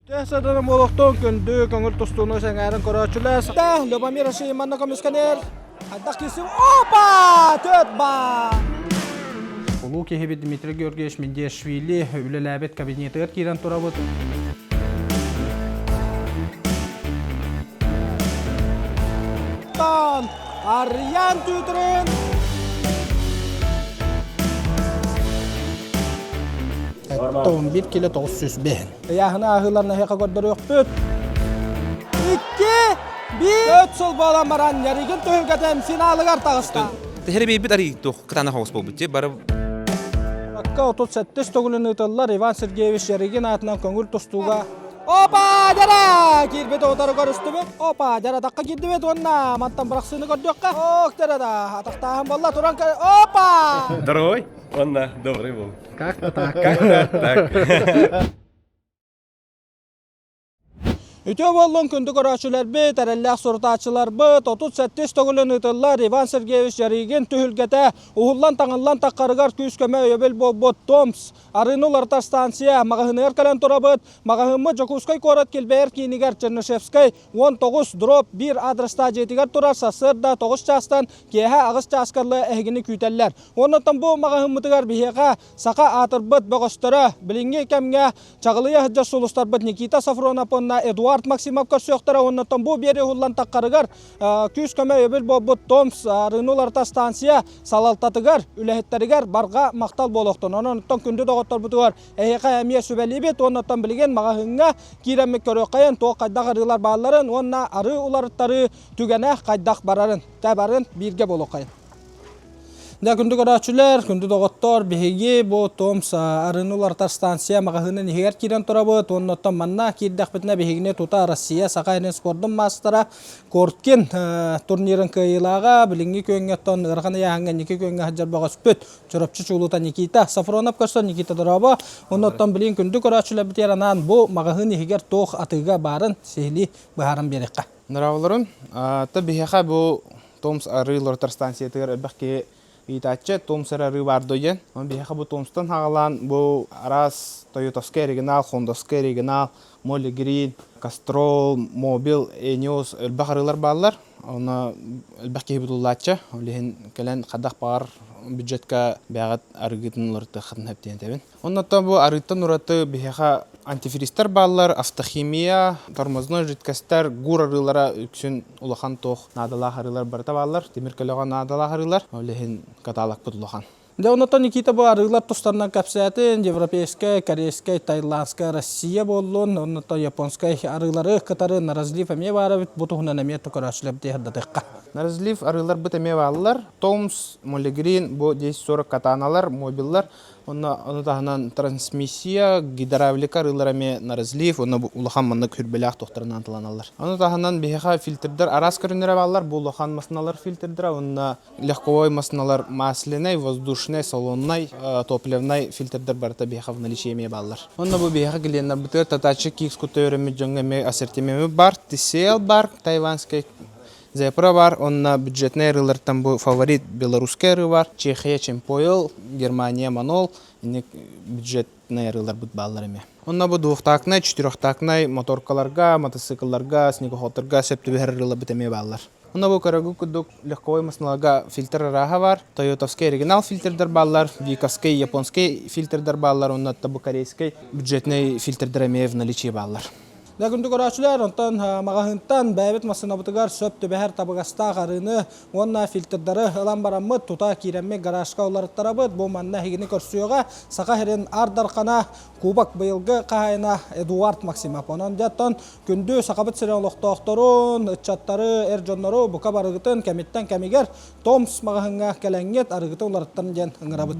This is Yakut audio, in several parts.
Садарым олохтон күндү көҥүл тустууну сэҥээрэн көрөөччүлэр. Да, Любомир Шейманна көмүскэнэр. Хайдах киирсим? Опа! Төт ба! Улуу киһибит Дмитрий Георгиевич Миндиашвили үлэлээбит кабинетыгар киирэн турабыт. Арыйан Тютрин! 11 кило 905. Ыйааһыны ааһыыларын эһиэхэ көрдөрүөхпүт. Икки, биир, үт сыл буолан баран Яригин түһүлгэтин финалыгар таҕыста. Тэһэри биэрбит арый туох кытаанах оҕус буолбут дии бары Акка 37 төгүлүн ыытыллар Иван Сергеевич Яригин аатынан көҥүл тустууга Опа, дьара! Киирбит утары көрүстүбүт. Опа, дьара атахха киирдибит уонна мантан бырахсыыны көрдүөххэ. Ох, дьара да, атахтааһын буолла туран Опа! Здоровый. Онна, добрый был. Как-то так. Как-то так. Үтүө буоллун күндү көрөөччүлэрбит, эрэллээх сурутааччыларбыт, 37 төгүлүн ыытыллар Иван Сергеевич Ярыгин түһүлгэтэ уһуллан-таҥыллан таххарыгар күүс-көмө өйөбүл буолбут Томс арыыны уларытар станция маҕаһыыныгар кэлэн турабыт. Маҕаһыыммыт Дьокуускай куорат килбэйэр киинигэр Чернышевскай 19 дробь 1 адрестаах дьиэтигэр турар сарсыарда 9 чаастан киэһэ 8 чааска дылы эһигини күүтэллэр. Оннуттан бу маҕаһыыммытыгар биһиэхэ саха аатырбыт бөҕөстөрө, билиҥҥи кэмҥэ чаҕылыйа сылдьар сулустарбыт Никита Сафронов уонна Эдуард Максимов көрсүөхтэрэ. Оннуттан бу биэрии уһуллан таххарыгар күүс-көмө өйөбүл буолбут Томс арыыны уларыта станция салалтатыгар, үлэһиттэригэр барҕа махтал буолуохтун. Онон күндү доҕотторбутугар эһиэхэ эмиэ сүбэлиибит. Уоннаттан билигин маҕаһыыҥҥа киирэммит көрүөххэйин, туох хайдах арыылар баалларын уонна арыы уларыттарыы түгэнэ хайдах барарын, тэ барын бииргэ буолуоххайын. Дьэ, күндү көрөөччүлэр, күндү доҕоттор, биһиги бу Томс арыыны уларытар станция маҕаһыынын иһигэр киирэн турабыт. Уонна оттон манна киирдэхпитинэ биһигини тута Россия Саха сирин спордун маастара Коркин турнирын кыайыылааҕа, билиҥҥи күөҥҥэ оттон ыарахан ыйааһыҥҥа инники күөҥҥэ сылдьар бөҕөспүт Чурапчы чулуута Никита Сафронов көрсөн Никита дорообо. Уонна оттон билигин күндү көрөөччүлэрбитигэр анаан бу маҕаһыын иһигэр туох атыыга баарын сиһилии быһааран биэриэххэ. Здраволорун. Та биһиэхэ бу Томс арыы уларытар станциятыгар элбэх киһи ыйытааччы Томс эрэ арыы баар дуо диэн. Онон биһиэхэ бу Томстан саҕалаан бу араас Тойотовскай оригинал, Хондовскай оригинал, Молли Грин, Кастрол, Мобил, Эниос элбэх арыылар бааллар. Онно элбэх киһи бутуллааччы. Ол иһин кэлэн хайдах баҕар бюджетка бэйэҕит арыгытын уларытыаххытын сөп диэн этэбин. Оннуттан бу арыыттан ураты биһиэхэ антифристар бааллар, автохимия, тормозной жидкостар, гур арыылара үксүн улахан туох наадалаах арыылар барыта бааллар, тимир көлөҕө наадалаах арыылар. Ол иһин каталогпыт улахан. Дьэ, оннуттан Никита бу арыылар тустарынан кэпсээтин, европейскай, корейскай, таиландскай, Россия буоллун, оннуттан японскай арыылары кытары на разлив эмиэ баар эбит, бу туһунан эмиэ көрөөччүлэр диэхэрдэтиэххэ. На разлив арыыларбыт эмиэ бааллар. Томс, Молигрин, бу 1040 катаналар, мобиллар. Онно ону таһынан трансмиссия, гидравлика арыылара эмиэ на разлив, онно улахан маннык хүрбэлээх туохтарынан таланаллар. Ону таһынан биһиэхэ фильтрдэр араас көрүҥнэрэ бааллар. Бу улахан массыыналар фильтрдэрэ уонна легковой массыыналар масляный, воздушный, салоннай, топливнай фильтрдэр барыта биһиэхэ в наличии эмиэ бааллар. Онно бу биһиэхэ клиеннарбытыгар татачы кикс кутта үөрэммит дьоҥҥо эмиэ ассортимент бар, TCL бар, тайванский Зепра бар, онно бюджетнай арыылартан бу фаворит белорусскай арыы бар, Чехия Чемпойл, Германия Манол, инник бюджетнай арыыларбыт бааллар эмиэ. Онно бу двухтактнай, четырехтактнай моторкаларга, мотоциклларга, снегоходтарга сөп түбэһэр арыыларбыт эмиэ бааллар. Онно бу көрөгү курдук легковой массыыналарга фильтр арааһа бар, тойотовскай оригинал фильтрдэр бааллар, виковскай, японскай фильтрдэр бааллар, онно бу корейскай бюджетнай фильтрдэр эмиэ в наличии бааллар. Дьэ, күндү көрөөччүлэр, онтон маҕаһыынтан бэйэбит массыынабытыгар сөп түбэһэр табыгастаах арыыны уонна фильтрдары ылан бараммыт, тута киирэммит гаражка уларыттарабыт. Бу манна эһигини көрсүөҕэ Саха сирин Аар Дархана Кубок быйылгы хаһаайына Эдуард Максимов. Онон дьэ, оттон күндү Сахабыт сирин олохтоохторун, ыччаттары, эр дьоннору бука барыгытын кэмиттэн кэмигэр Томс маҕаһыыҥҥа кэлэҥҥит арыгытын уларыттан диэн ыҥырабыт.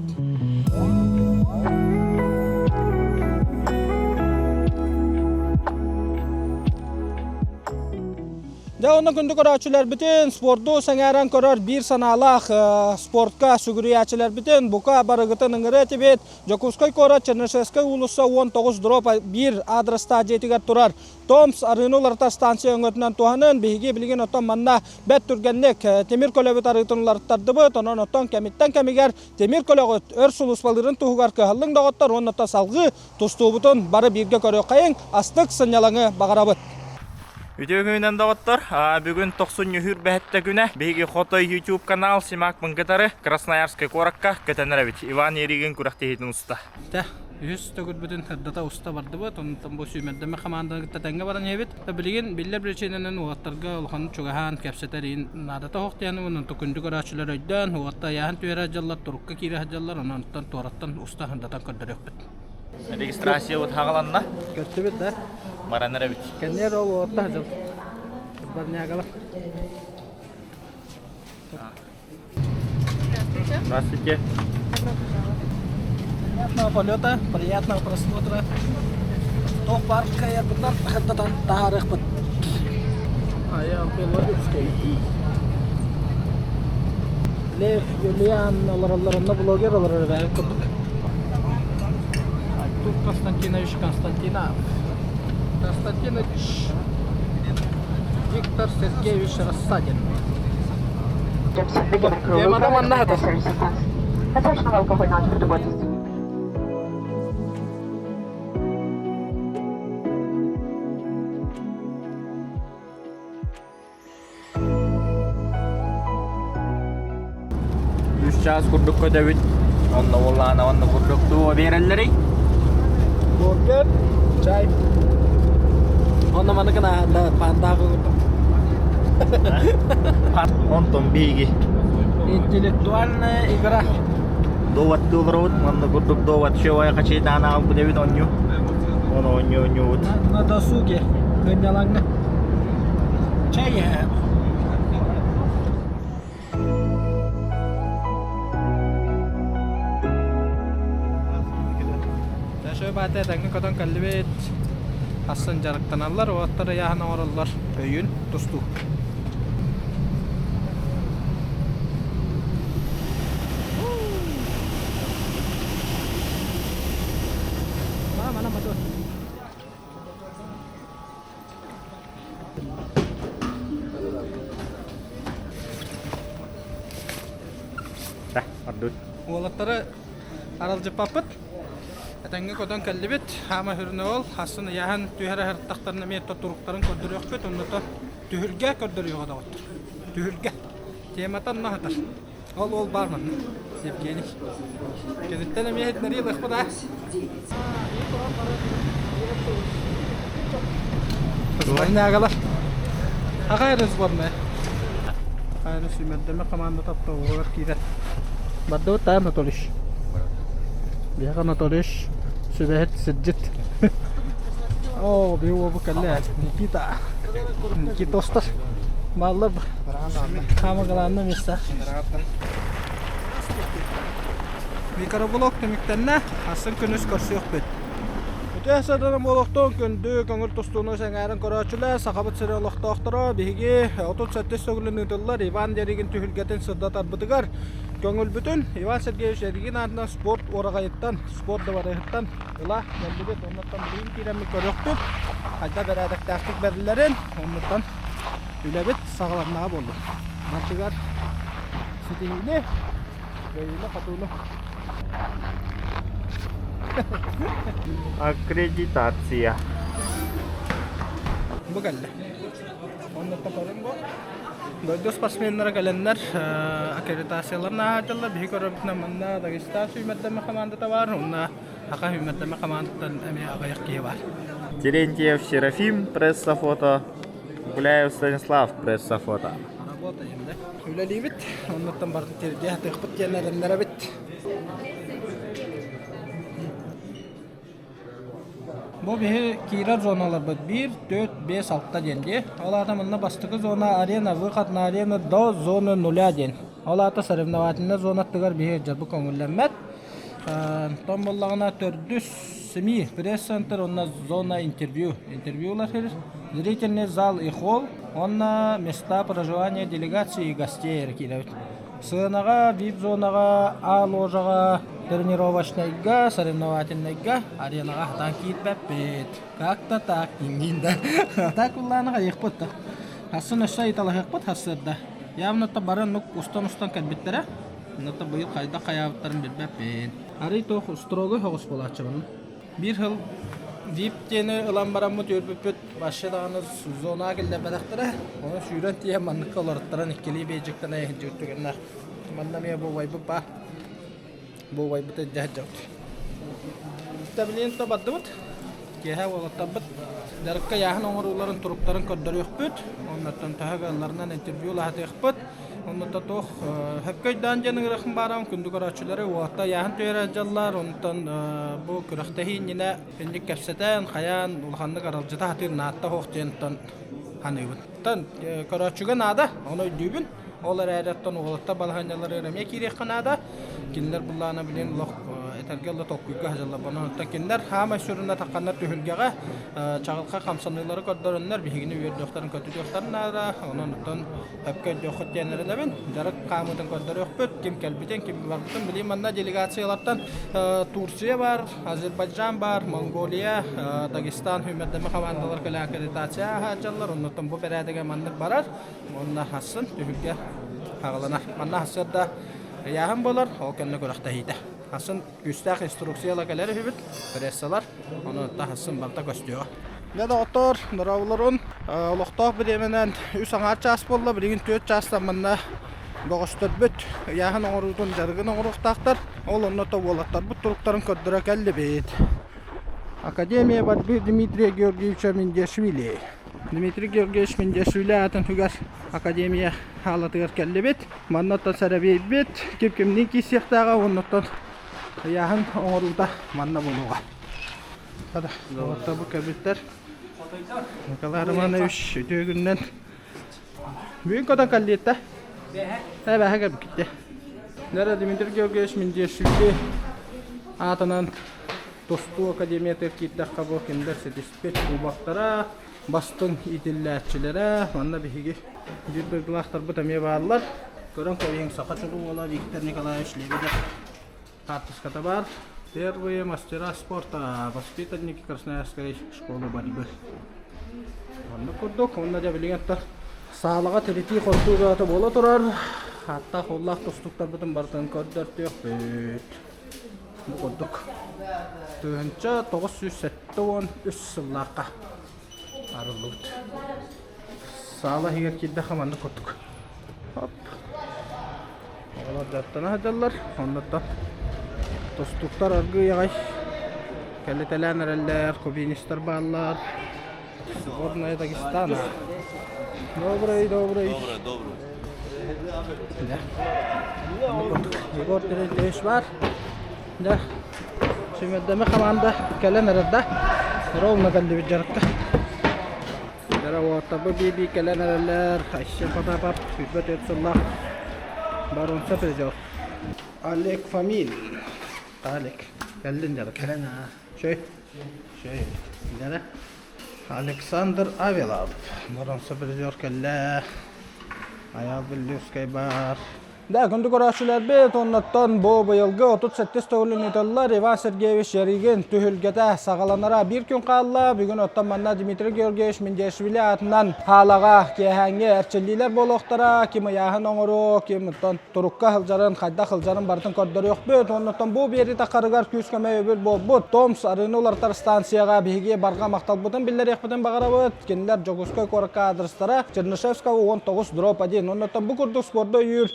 Дьэ, Дьэ онно күндү көрөөччүлэрбитин, спорду сэҥээрэн көрөр биир санаалаах спортка сүгүрүйээччилэрбитин бука барыгытын ыҥырыа этибит. Дьокуускай куорат Чернышевскай уулусса 19 дроп 1 адрестаах дьиэтигэр турар Томс арыыны уларытар станция өҥөтүнэн туһанын биһиги билигин оттон манна бэрт түргэнник тимир көлөбүт арыытын уларыттардыбыт. Онон оттон кэмиттэн кэмигэр тимир көлөҕүт өр сулууспалыырын туһугар кыһаллыҥ доҕоттор уонна оттон салҕыы тустуубутун бары бииргэ көрүөххэйиҥ, астык сынньалаҥы баҕарабыт. Үтүө күнүнэн доҕоттор! Бүгүн тохсунньу сүүрбэһэттэ күнэ. Биһиги Хотой YouTube канал Симак кытары Красноярскай куоракка көтөн эрэбит. Иван Еригин күрэхтэһиитин уста. Тэ, үһүс төгүлбүтүн сырдата уста бардыбыт. Онтон бу сүүмэрдэммит хамаанданы кытта тэҥҥэ баран иһэбит. Билигин биллэр причинэнэн уолаттарга улахан чугаһаан кэпсэтэр иһин наадата суох диэн онтон күндү көрөөччүлэр өйдөөн, уолаттар ыйааһын түһэрэ сылдьаллар, турукка киирэ сылдьаллар, онон туораттан уста сырдатан көрдөрүөхпүт. Регистрация хагаланна. Көттүбүт да. Баран эрэбит. Кэннер ол уотта сыл. Барнягалар. Здравствуйте. Приятного полета, приятного просмотра. Тоқ бар каярбытынан хаттатан таарыхпыт. Аян Белорусский. Лев Юлиан олороллор, онно блогер олорор эбээт курдук. Артур Константинович Константинов. Константинович Виктор Сергеевич Рассадин. Темада манна хатар. Үс чаас курдук көтөбүт. Онно буоллаҕына онно курдук туо биэрэллэрий? Бургер, чай. Онно маны гына пандаҕы курдук. Онтон биһиги Интеллектуальная игра. Доваттыы олоробут, манна курдук доват шевай хачыйтаан аҕалбыт эбит онньу. Ону онньу онньуубут. На досуге. Кынньалаҥҥа. Чэй Дашой баата этэҥҥэ көтөн кэллибит. Хассын дьарыктаналлар, уоттар ыйааһын оҥороллор. Өйүн тустуу. Мана, мана, Уолаттары аралдьыппаппыт. Этэҥҥэ көтөн кэллибит. Хаама хүрүнэ ол. Хассын ыйааһын түһэрэ сырыттахтарына эмиэ туруктарын көрдөрүөхпүт. Онното түһүлгэ көрдөрүөҕэ доҕоттор. Түһүлгэ. Темата онно сытар. Ол уол баар манна. Евгений. Кэнниттэн эмиэ иһитиннэрии ылыахпыт аа. Сборнягалар. Аҕа эрэ сборная. Хайа сүүмэрдэмэ команда тапталыгар киирэр. Бардыбыт да Анатолич. Биһиэхэ Анатолич сүбэһит сирдьит. Оо, биһи уолбут кэллэ. Никита. Никита устар. Бааллар Самое главное место. Микроблок түмүктэннэ, астын күнүс көрсүөхпүт. Үтүө сардарым олохтон күндү көҥүл тустууну сэҥээрэн көрөөччүлэр, Сахабыт сирэ олохтоохторо биһиги 37 төгүлүн ыытыллар Иван Деригин түһүлгэтин сырдатарбытыгар көҥүлбүтүн Иван Сергеевич Эригин аатынан спорт уораҕайыттан, спорт дыбарыһыттан ыла кэллибит. Оннуттан билигин киирэммит көрүөхпүт, хайдах бэрээдэктээхтик бэриллэрин, оннуттан Үлэбит саҕаланнаҕа буоллун. Барытыгар ситиһиини, кыайыыны-хотууну. Аккредитация. Бу кэллэ. Оннуттан көрүҥ бу. Дойду спортсменнара кэлэннэр аккредитацияларын ааһардылар. Биһи көрөрбүтүнэн манна Дагестан сүүмэрдэммит хамаандата баар. Онно Саха сүүмэрдэммит хамаандаттан эмиэ аҕыйах киһи баар. Терентьев Серафим пресса-фото Гуляев Станислав пресса-фото. Работаем, да? Үлэлиибит, оннуттан барытын тиэрдиэ сатыахпыт диэн эрэннэрэбит. Бу биһи киирэр зоналарбыт 1, 4, 5, 6 диэн дии. Ол аата манна бастакы зона арена, выход на арену до зоны нуля диэн. Ол аата соревновательнай зона аттыгар биһи дьарбы көҥүллэммэт. Онтон буоллаҕына төрдүс СМИ, пресс-центр уонна зона интервью. Интервью ылар сир. Зрительный зал и холл уонна места проживания делегации и гостей эрэ киирэбит. Сыанаҕа, вип-зонаҕа, А ложаҕа, тренировочнайга, соревновательнайга, аренаҕа сатаан киирбэппит. Как-то так дингиин да. Так ыллааны хайыахпыт да. Хассын өссө ыйыталаһыахпыт сарсыарда. Явно бары оннук устан-устан кэлбиттэрэ. Онно быйыл хайдах хайаабыттарын билбэппин. Арый туох строгой соҕус буолааччыбын. Биир сыл VIP диэни ылан бараммыт үөрбүппүт вообще даҕаны зонаҕа киллэрбэтэхтэрэ. Ону сүүрэн тиийэн манныкка олоруттаран иккилии бейджиктэн эйэһирдьибит түгэннээх. Манна эмиэ бу убайбыт баар. Бу убайбыт илдьэ сылдьабыт. Билигин то бардыбыт. Киэһэ уолаттарбыт дьарыкка ыйааһын оҥорууларын туруктарын көрдөрүөхпүт. Оннуттан төһө кыалларынан интервью ылаһатыахпыт. Оннута туох сөпкө өйдөөн диэн ыҥырыахым баарым күндү көрөөччүлэри уолаттар ыйааһын түһэрэ сылдьаллар. Онтон бу күрэхтэһии иннинэ инник кэпсэтэн, хайаан улаханнык аралдьыта сатыыр наадта суох диэн саныыбын. Оттон көрөөччүгэ наада, ону өйдүүбүн. Ол эрээри оттон уолаттар балаһыанньаларыгар эмиэ киириэххэ наада. Кинилэр былаана билин олох этэргэ дылы толкуйга сылдьаллар. Онон кинилэр хаамай сүрүнэ тахханнар түһүлгэҕэ чаҕылхай хамсаныылары көрдөрөннөр биһигини үөрдүөхтэрин көтүтүөхтэрин наада. Онон оттон сөпкө өйдүөххүт диэн эрэнэбин. Дьарык хаамыытын көрдөрүөхпүт. Ким кэлбитин, ким барбытын билим манна делегациялартан Турция бар, Азербайджан бар, Монголия, Дагестан сүүмэрдэммит хамаандалар кэлэ аккредитация сылдьаллар. Оннуттан бу бэрээдэгэ маннык барар. Уонна хассын түһүлгэ хаҕыланар. Манна сарсыарда ыйааһын буолар, ол кэннэ күрэхтэһиитэ. Хассын күүстээх инструкцияла кэлэр үһүбүт, прессалар, ону хассын барыта көстүөҕэ. Дьэ доҕоттоор, дорооболорун. Олохтоох бириэмэнэн үс аҥаар чаас буолла, билигин түөрт чаастан манна бөҕөстөрбүт ыйааһын оҥоруутун дьарыгын оҥоруохтаахтар. Ол онно то уолаттарбыт туруктарын көрдөрө кэллибит. Академия борьбы Дмитрия Георгиевича Миндиашвили. Дмитрий Георгиевич Миндиашвили аатын сүгэр Академия хаалатыгар кэллибит. Манна оттон сэрэбиэйбит, ким-кимниин киирсиэхтээҕэ уонна оттон ыйааһын оҥоруута манна буолуоҕа. Уолаттар бу кэлбиттэр. Николай Романович үтүө күнүнэн. Бүгүн көтөн кэллиэттэ. Эбэһэ кэлбиккит. Нера Дмитрий Георгиевич Миндиашвили аатынан тустуу академиятыгар киирдэххэ бу кинилэр ситиспит кубоктара, бастыҥ иитиллээччилэрэ, манна биһиги биир дойдулаахтарбыт эмиэ бааллар. Көрөн кэбиһиҥ, саха чулуу уола Виктор Николаевич Лебедев хаартыската баар. Первые мастера спорта, воспитанники Красноярской школы борьбы. Оннук курдук, уонна дьэ билигин саалаҕа тиритии хордуу бөҕөтө буола турар. Ааттаах уоллаах тустууктарбытын барытын көрдөртүөхпүт. Бу курдук 1973 сыллаахха арыллыбыт. Саала иһигэр киирдэххэ маннык курдук. Хоп. Оҕолор дьарыктана сылдьаллар. Оннуттан тустууктар аргыый аҕай кэлитэлээн эрэллэр, кубинистар бааллар. Сборная Дагестана. Добрый, добрый. Добрый, добрый. Да. Егор Терентьевич бар. Да. Сүүмэрдэмэ хамаанда кэлэн эрэр да. Ровно кэллибит дьарыкка. Дара би-би кэлэн эрэллэр. Айсен Потапов 24 сыллаах боруонса призер. Олег Фомин. Олег. Кэллин дьарык. Кэлэн аа. Шөй. Шөй. Дара. Александр Авелов. Боруонса призер кэллэ. Айаал Беллюскай бар. Да, күндү көрөөччүлэрбит, оннуттан бу быйылгы 37 төгүлүн ыытыллар Иван Сергеевич Ярыгин түһүлгэтэ саҕаланара биир күн хаалла. Бүгүн оттон манна Дмитрий Георгиевич Миндиашвили аатынан хаалаҕа киэһээҥҥи эрчиллиилэр буолуохтара. Ким ыйааһын оҥоруо, ким оттон турукка сылдьарын, хайдах сылдьарын барытын көрдөрүөхпүт. Оннуттан бу биэрии таххарыгар күүс-көмө өйөбүл буолбут. Томс арыыны уларытар станцияҕа биһиги барҕа махталбытын биллэриэхпитин баҕарабыт. Кинилэр Дьокуускай куоракка аадырыстара Чернышевского 19 дробь 1. Оннуттан бу курдук спорду өйүүр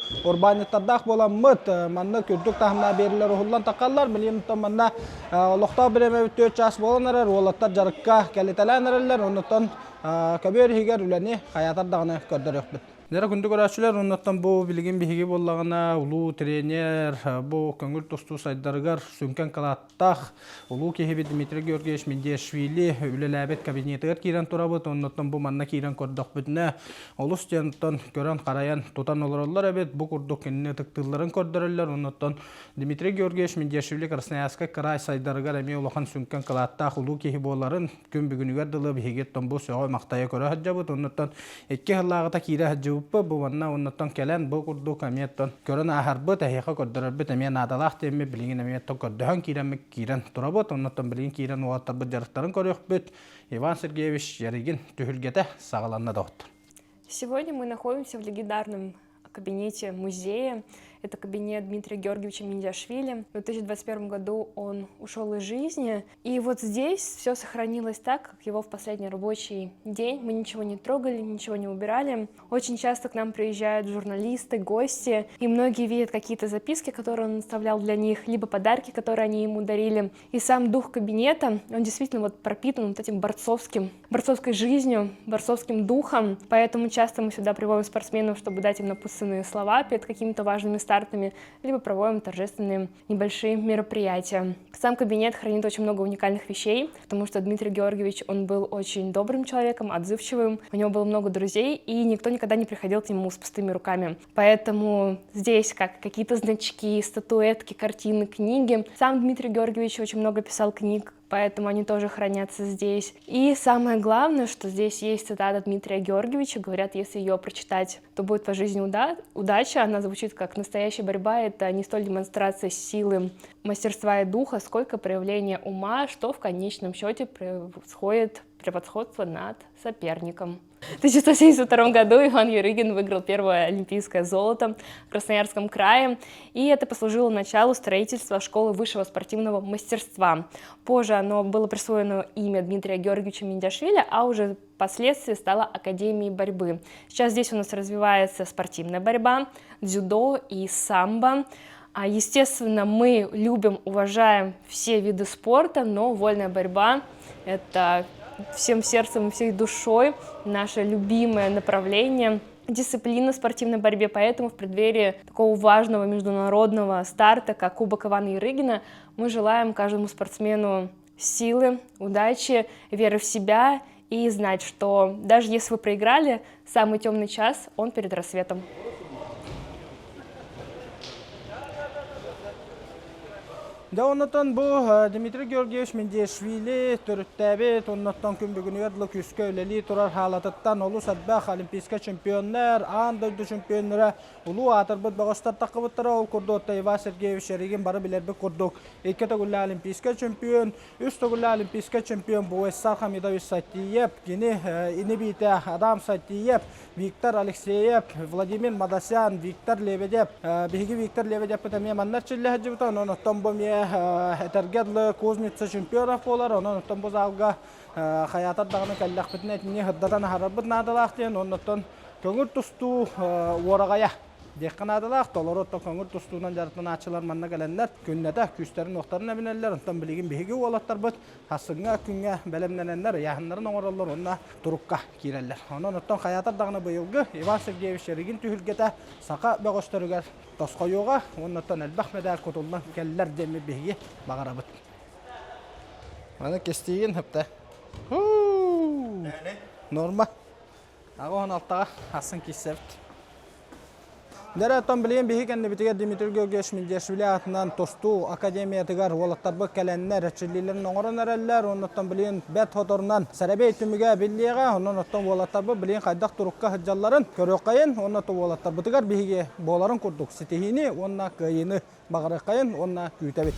урбаанньыттардаах буоламмыт, маннык үрдүк таһымнаах биэрилэр уһуллан таххаллар. Билигин манна олохтоох бириэмэбит 4 чаас буолан эрэр, уолаттар дьарыкка кэлитэлээн эрэллэр. Оннуттан көбүөр иһигэр үлэни хайаатар даҕаны көрдөрүөхпүт. Дьэ күндү көрөөччүлэр, оннуттан бу билигин биһиги буоллаҕына улуу тренер, бу көҥүл тустуу сайдарыгар сүҥкэн кылааттаах улуу киһибит Дмитрий Георгиевич Миндиашвили үлэлээбит кабинетыгар киирэн турабыт. Оннуттан бу манна киирэн көрдөхпүтүнэ, олус диэн көрөн-харайан тутан олороллор эбит. Бу курдук кинини ытыктыылларын көрдөрөллөр. Оннуттан Дмитрий Георгиевич Миндиашвили Красноярскай кыраай сайдарыгар эмиэ улахан сүҥкэн кылааттаах улуу киһи буоларын күн бүгүнүгэр дылы биһиги оттон бу сөҕө-махтайа көрө сылдьабыт. Оннуттан икки сыллааҕыта киирэ сылдьыбыппыт. Бу манна оннуттан кэлэн бу курдук эмиэ оттон көрөн ааһарбыт, эһиэхэ көрдөрөрбүт эмиэ наадалаах диэммит билигин эмиэ оттон көрдөһөн киирэммит киирэн турабыт. Оннуттан билигин киирэн уолаттарбыт дьарыктарын көрүөхпүт. Иван Сергеевич Ярыгин түһүлгэтэ саҕаланна доҕоттор. Сегодня мы находимся в легендарном кабинете музея. Это кабинет Дмитрия Георгиевича Миндиашвили. В 2021 году он ушел из жизни. И вот здесь все сохранилось так, как его в последний рабочий день. Мы ничего не трогали, ничего не убирали. Очень часто к нам приезжают журналисты, гости, и многие видят какие-то записки, которые он оставлял для них, либо подарки, которые они ему дарили. И сам дух кабинета, он действительно вот пропитан вот этим борцовским, борцовской жизнью, борцовским духом. Поэтому часто мы сюда приводим спортсменов, чтобы дать им напутственные слова перед какими-то важными стартами, либо проводим торжественные небольшие мероприятия. Сам кабинет хранит очень много уникальных вещей, потому что Дмитрий Георгиевич, он был очень добрым человеком, отзывчивым, у него было много друзей, и никто никогда не приходил к нему с пустыми руками. Поэтому здесь как какие-то значки, статуэтки, картины, книги. Сам Дмитрий Георгиевич очень много писал книг, поэтому они тоже хранятся здесь. И самое главное, что здесь есть цитата Дмитрия Георгиевича, говорят, если ее прочитать, то будет по жизни удача. Она звучит как «настоящая борьба — это не столь демонстрация силы, мастерства и духа, сколько проявление ума, что в конечном счете происходит превосходство над соперником». В 1972 году Иван Ярыгин выиграл первое олимпийское золото в Красноярском крае, и это послужило началу строительства школы высшего спортивного мастерства. Позже оно было присвоено имя Дмитрия Георгиевича Миндиашвили, а уже впоследствии стало Академией борьбы. Сейчас здесь у нас развивается спортивная борьба, дзюдо и самбо. Естественно, мы любим, уважаем все виды спорта, но вольная борьба – это всем сердцем и всей душой наше любимое направление, дисциплина в спортивной борьбе, поэтому в преддверии такого важного международного старта, как Кубок Ивана Ярыгина, мы желаем каждому спортсмену силы, удачи, веры в себя и знать, что даже если вы проиграли, самый темный час, он перед рассветом. Дьэ оннотон бу Дмитрий Георгиевич Миндиашвили төрүттээбит, оннуттан күн бүгүнүгэр дылы күүскэ үлэлии турар хаалатыттан олус элбэх олимпийскай чемпионнар, аан дойду чемпионнара, улуу аатырбыт бөҕөстөр таххыбыттара. Ол курдук Иван Сергеевич Ярыгин бары билэрбит курдук икки төгүллээх олимпийскай чемпион, үс төгүллээх олимпийскай чемпион Буэссар Хамидович Сатиев, кини ини биитэ Адам Сатиев, Виктор Алексеев, Владимир Мадасян, Виктор Лебедев. Биһиги Виктор Лебедевпит эмиэ манна эрчиллэ сылдьыбыта, онон оттон бу эмиэ этэргэ дылы кузница чемпионов буолар, онон оттон бу залга хайаатар даҕаны кэллэхпитинэ итини сырдатан аһарарбыт наадалаах диэн, оннуттан көҥүл тустуу уораҕайа диэххэ наадалаах. Толору оттон көҥүл тустуунан дьарыктанааччылар манна кэлэннэр күннэтэ күүстэрин-уохтарын эбинэллэр. Онтон билигин биһиги уолаттарбыт Сарсыҥҥы күҥҥэ бэлэмнэнэннэр ыйааһыннарын оҥороллор уонна турукка киирэллэр. Онон оттон хайаатар даҕаны быйылгы Иван Сергеевич Ярыгин түһүлгэтэ саха бөҕөстөрүгэр тосхойуоҕа уонна оттон элбэх мэдээр кутуллан кэллэр диэммит биһиги баҕарабыт. Маны кистиигин хыпта. Норма. 86-ға асын киссэбит. Дэрэ оттон билигин биһи кэннибитигэр Дмитрий Георгиевич Миндиашвили аатынан тустуу академиятыгар уолаттарбыт кэлэннэр эрчиллиилэрин оҥорон эрэллэр. Оннуттан билигин бэрт хоторунан сэрэбиэй түмүгэ биллиэҕэ. Онон оттон уолаттарбыт билигин хайдах турукка сылдьалларын көрүөххэйин. Уонна уолаттарбытыгар биһиги буоларын курдук ситиһиини уонна кыайыыны баҕарыаххайын уонна күүтэбит.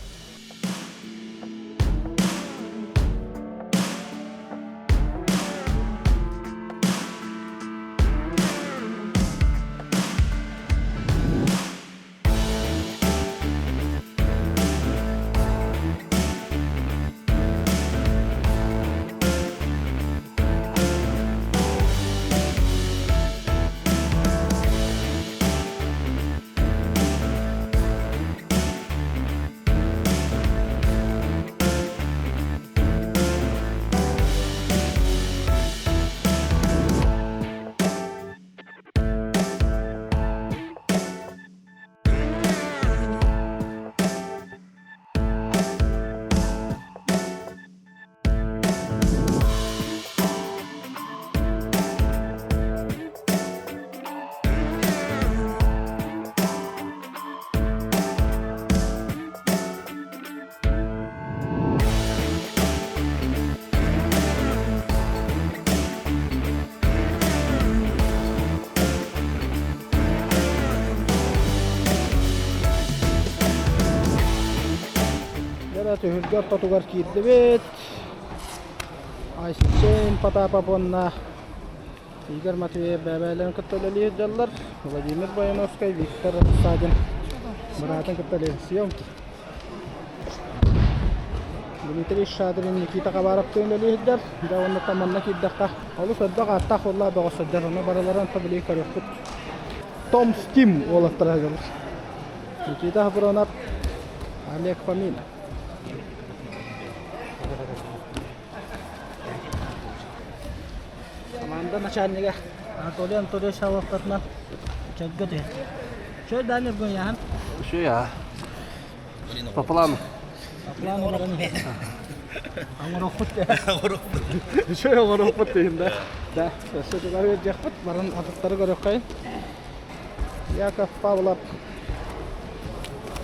Дьэ, түһүлгэ ортотугар киирдибит. Айсен Потапов уонна Игорь Матвеев бэйэ-бэйэлэрин кытта үлэлии сылдьаллар. Владимир Бояновскай, Виктор Садин быраатын кытта үлэлии съемки. Дмитрий Шадрин, Никита Хабаровтыын үлэлии сылдьар. Дьэ уонна манна киирдэххэ олус элбэх ааттаах уоллаах бөҕө сылдьар. Ону барыларын били көрүөхпүт. Том Стим уолаттара сылдьаллар. Никита Хапронов, Олег Фомин. Команда начальнига Анатолий Анатольевич салалтатынан чөлгө түһэр. Чөл да Ньургун яһан. Еще я. По плану. По плану баран иһэр. Оҥоруохпут Еще оҥоруохпут дейм да. Да, өссө тугар үөрдүөхпүт, баран атыттары көрүөххэйин. Яков Павлов,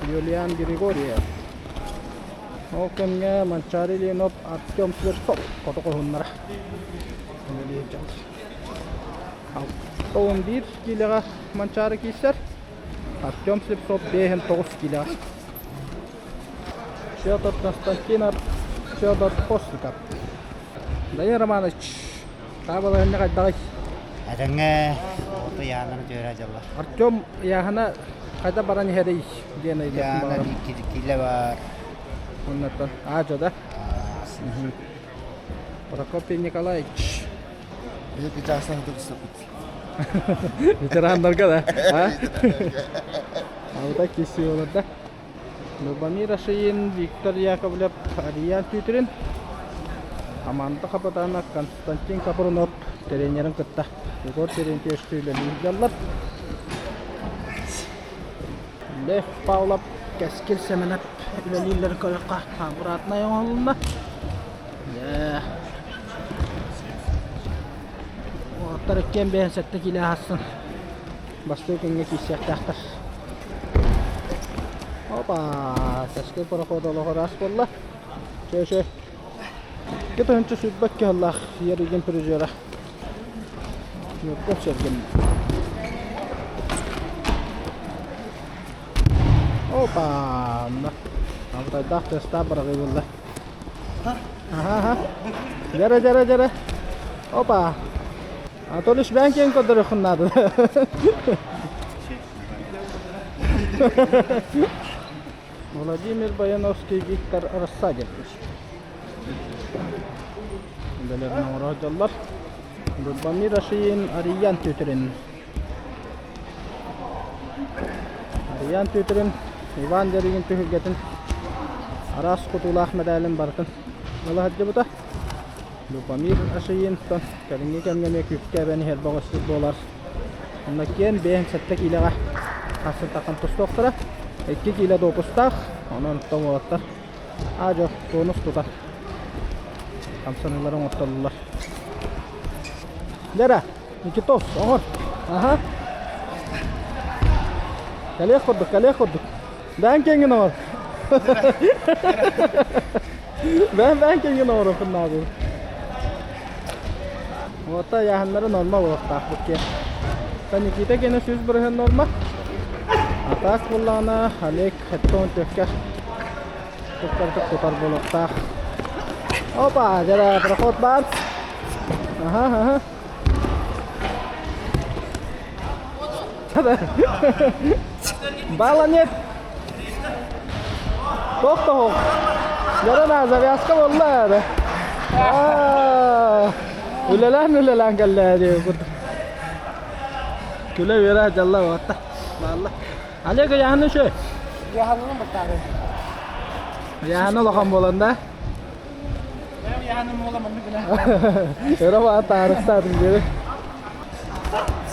Юлиан Григорьев. Ол кэмҥэ Манчаары Ленов, Артем Сверцов хоту хоһуннара үлэлиир дьон. 61 киилэҕэ Манчаары киирсэр, Артем Слепцов 59 киилэҕэ. Федор Константинов, Федор Постников. Данил Романович, таабалаһынна хайдаҕый? Этэҥҥэ оту яанан түөрэ дьаллар. Артем яһана хайда баран иһэрий диэн Яана килэ бар. Оннаттан аажа да. Прокопий Николаевич. Ветерандарга да. Алта киси олар да. Любомир Ашиин, Виктор Яковлев, Ариян Тютрин, Аманта хапытаана Константин Капрунов тренерин кытта Егор Терентьевич үлэлииллэр. Лев Павлов, Кэскил Сэмэнэп үлэлииллэрин көрүөххэ обратнай оҥоһулунна. Уолаттар иккиэн бэйэн сэттэ киилэ аһассын. Бастакы күҥҥэ киирсиэхтээхтэр. Опа, Кэскил пароход олох ыраас буолла. Чэ-чэ. Икки тыһыынча сүүрбэ кыһаллаах Еригин призера. Ньургун Сергин. Опа, Абытайдаах тыастаах быраҕыы буолла. Аха, Дьэрэ, дьэрэ, дьэрэ. Опа. Анатолий бэйэҥ киэҥ көрдөрүөххүн наада. Владимир Баяновский, Виктор Рассадин. Үлэлэрин оҥоро сылдьаллар. Любомир Ашиин, Ариян Тютрин. Ариян Тютрин, Иван Деригин түһүлгэтин араас кутуулаах мэдээлин барытын ыла сылдьыбыта. Любомир Ашиинтон кэлиҥҥи кэмҥэ эмиэ күүскэ эбэн иһэр бөҕөспүт буолар. Онно киэн 57 киилэҕэ хасытахан тустуохтара. 2 киилэ допустаах, онон уолаттар аа-дьуо тонус тутан хамсаныылары оҥортоллулар. Лера, Никитос, оҥор. Аха. Кэлиэх курдук, кэлиэх курдук. Бэйэҥ киэҥҥин оҥор. Бэйэм бэйэҥ киэҥҥин оҥоруоххун наада. Уота яһаннары норма буолуохтаахпыт киэн. Та Никита киэнэ 100% норма. А так буоллаҕына Олег хэттон төккө туттардык тутар буолуохтаах. Опа, дьэ проход баар. Аха, аха. Балла нет. Тохтоһук. Ярана завязка буолла. Үлэлээн үлэлээн кэллэ диye Күлэ үөрэ дьалла уотта. Баалла. Олег яһаны шö. Яһанын баттаары. Яһаны улахан буолан да. Яһаным буола маннык гына. Өрө баа таарыстаатым диэри.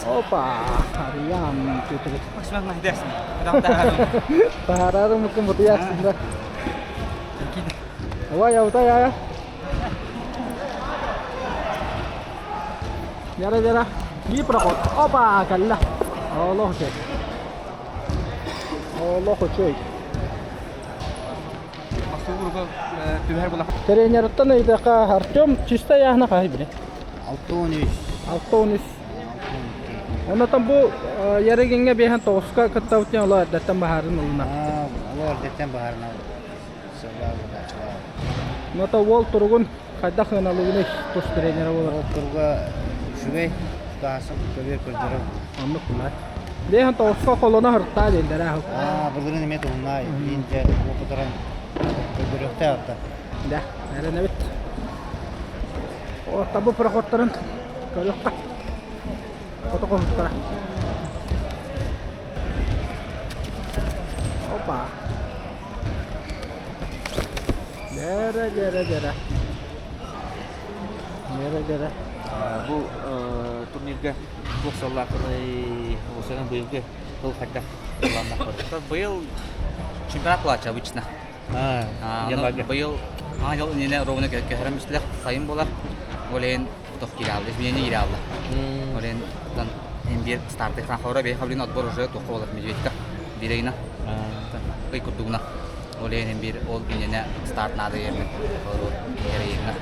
Опа, Арыйаан түтүрүк. Таһаарары мукун бутуйаахсын да. Ой, аутай ая. Яра яра. Биир проход. Опа, кэллэ. Олох үчүгэй. Олох үчүгэй. Тренерыттан ыйдахха Артем чисто яһына хаһый биле? 6-13. 6-13. Онотон бу Ярыгиҥҥа биэһэн тоҕуска кыттабыт диэн олоо эрдэттэн баһаарын ылына. Олоо эрдэттэн баһаарына сыллаабыта. Нота уол туругун хайдах сыаналыгыный тус тренера буолар? Уол туруга үчүгэй, таһасын көбүөр көрдөрөр. Оннук булар. Бэйэн тоҕуска холоно сыртаа дииллэр аа. Аа, былырыын эмиэ туһунна, иин дьэ уопутуран көрдөрүөхтээх атта. Да, эрэнэбит. О, табы проходтарын көрүөххэ. Ото хомуттара. Опа. Дэрэ, дэрэ, дэрэ. Дэрэ, дэрэ. Бу турнирга туох сыаллааххыный? Осенин быйылгы тыл хайдах ылланнахпыт? Быйыл чемпионат плача обычно. Январьга. Быйыл аан иннинэ ровно көһөрөн бистилэр сайын буолар. Ол иһин тох киирэ изменение киирэ хаалла. Ол иһин биир старты хора бэйэ хаблин отбор уже туохха буолар Медведька биирэгина ый курдугуна. Ол иһин биир ол иннинэ старт наада диэммин эрийиҥҥэ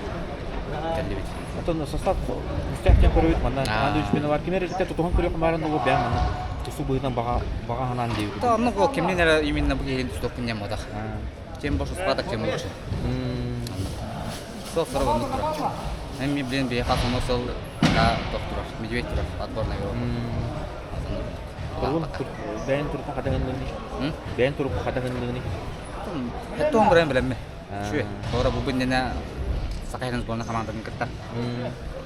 кэллибит. Оттон состав күстээх диэн көрөбүт манна аан үчүгэй бар ким эрэ тутуһан көрүөх баарын ол бэйэм манна тусу быһыытынан баҕа баҕа санаан диэбит. Да, ну кимнин эрэ именно бу киһини тустуохпун диэн буолбатах. Чем больше успаток, тем лучше. Сол сорок оннук турар. Эми блин биһиэхэ основной сыл да тох турар, медведь турар, отборный игрок. Туругун бэйэн турукка хатыһынныгыный? Бэйэн турукка хатыһынныгыный? Хеттон көрөн билэммин. Үчүгэй. Туора бу иннинэ Саха сирин сборнай хамаандатын кытта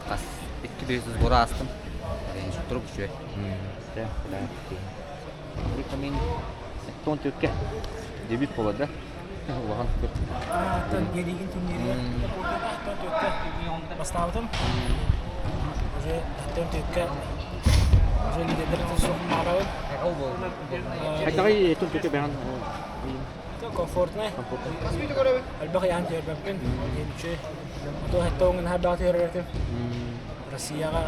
хас икки тыһыынча сбору аастым. Турук үчүгэй. Мин тон түркэ дебют буолар да улахан күр. Геригин турнирыгар тон түркэ бастаабытым. Уже тон түркэ уже лидердер суох Хайдаҕый тон түркэ бэҕэн комфортнай. Элбэх ыйаан түһэрбэппин. Диэн үчүгэй. Ото хеттоҥун хардаҕа түһэрбэтим. Россияҕа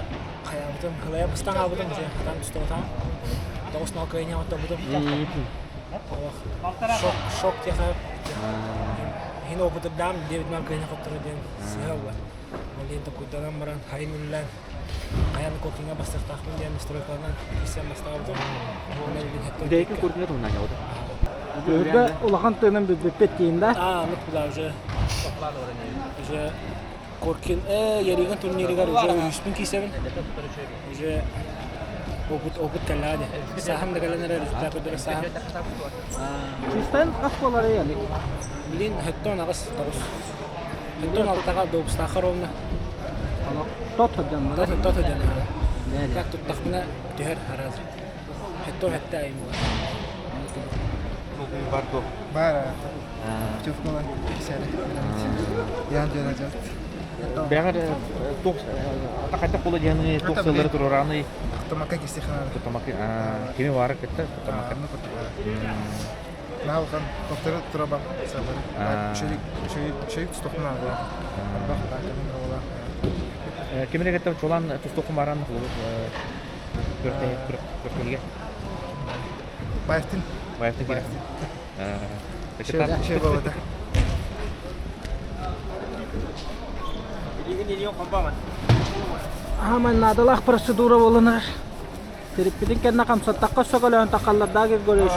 хайаабытым, хылайа быстан хаалбытым, уже хатан тустубатаҕым. Тоҕус нол кыайыҥа оттоппутум. Шок, шок диэхэ иһин опытырдаам диэбитинэн кыайыҥа хотторо диэн сыһа буолла. Ол иһин токуйданан баран хайын үллээн хайан кокиҥа бастыахтаахпын диэн стройкаланан киирсэн бастаабытым. Уонна билин хеттон Дэйкин курдуна туһунан ньабыта. Түһүлгэ улахан тыынын билбиппит диин да? Аа, оннук была уже уже Коркин Яригин турнирыгар уже үһүспүн киисэбин. Уже опыт опыт кэллэҕэ дии. Сааһым да кэлэн эрэр результат көрдөрөр сааһым. Чистан ас буолар яник. Блин, хэттон аҕыс тоҕус. Хэттон алтаҕа допустаахха ровно. Тот сылдьан Тот тот сылдьан Так туттахпына түһэр араас. Хэттон хэтте айым буолар. Барго. Бар путевкалар кисәре. Ян дьон Бэҕэр туох хайдах буола диэни туох сыллары туруораный? Томака кистихана. Томака кими баара кытта Томака. Наалхан тохтору тураба сабыр. Шөйүк шөйүк тустохуна була. Арбах тааканын ола. Кимине кытта чулан тустохун баран күртэһигэ. Баевтин. Баевтин кире. Шей болота. Аамай наадалаах процедура буоланар. Тириппитин кэннэ хамсаттахха сөкөлөөн тахаллардаах Григорьевич.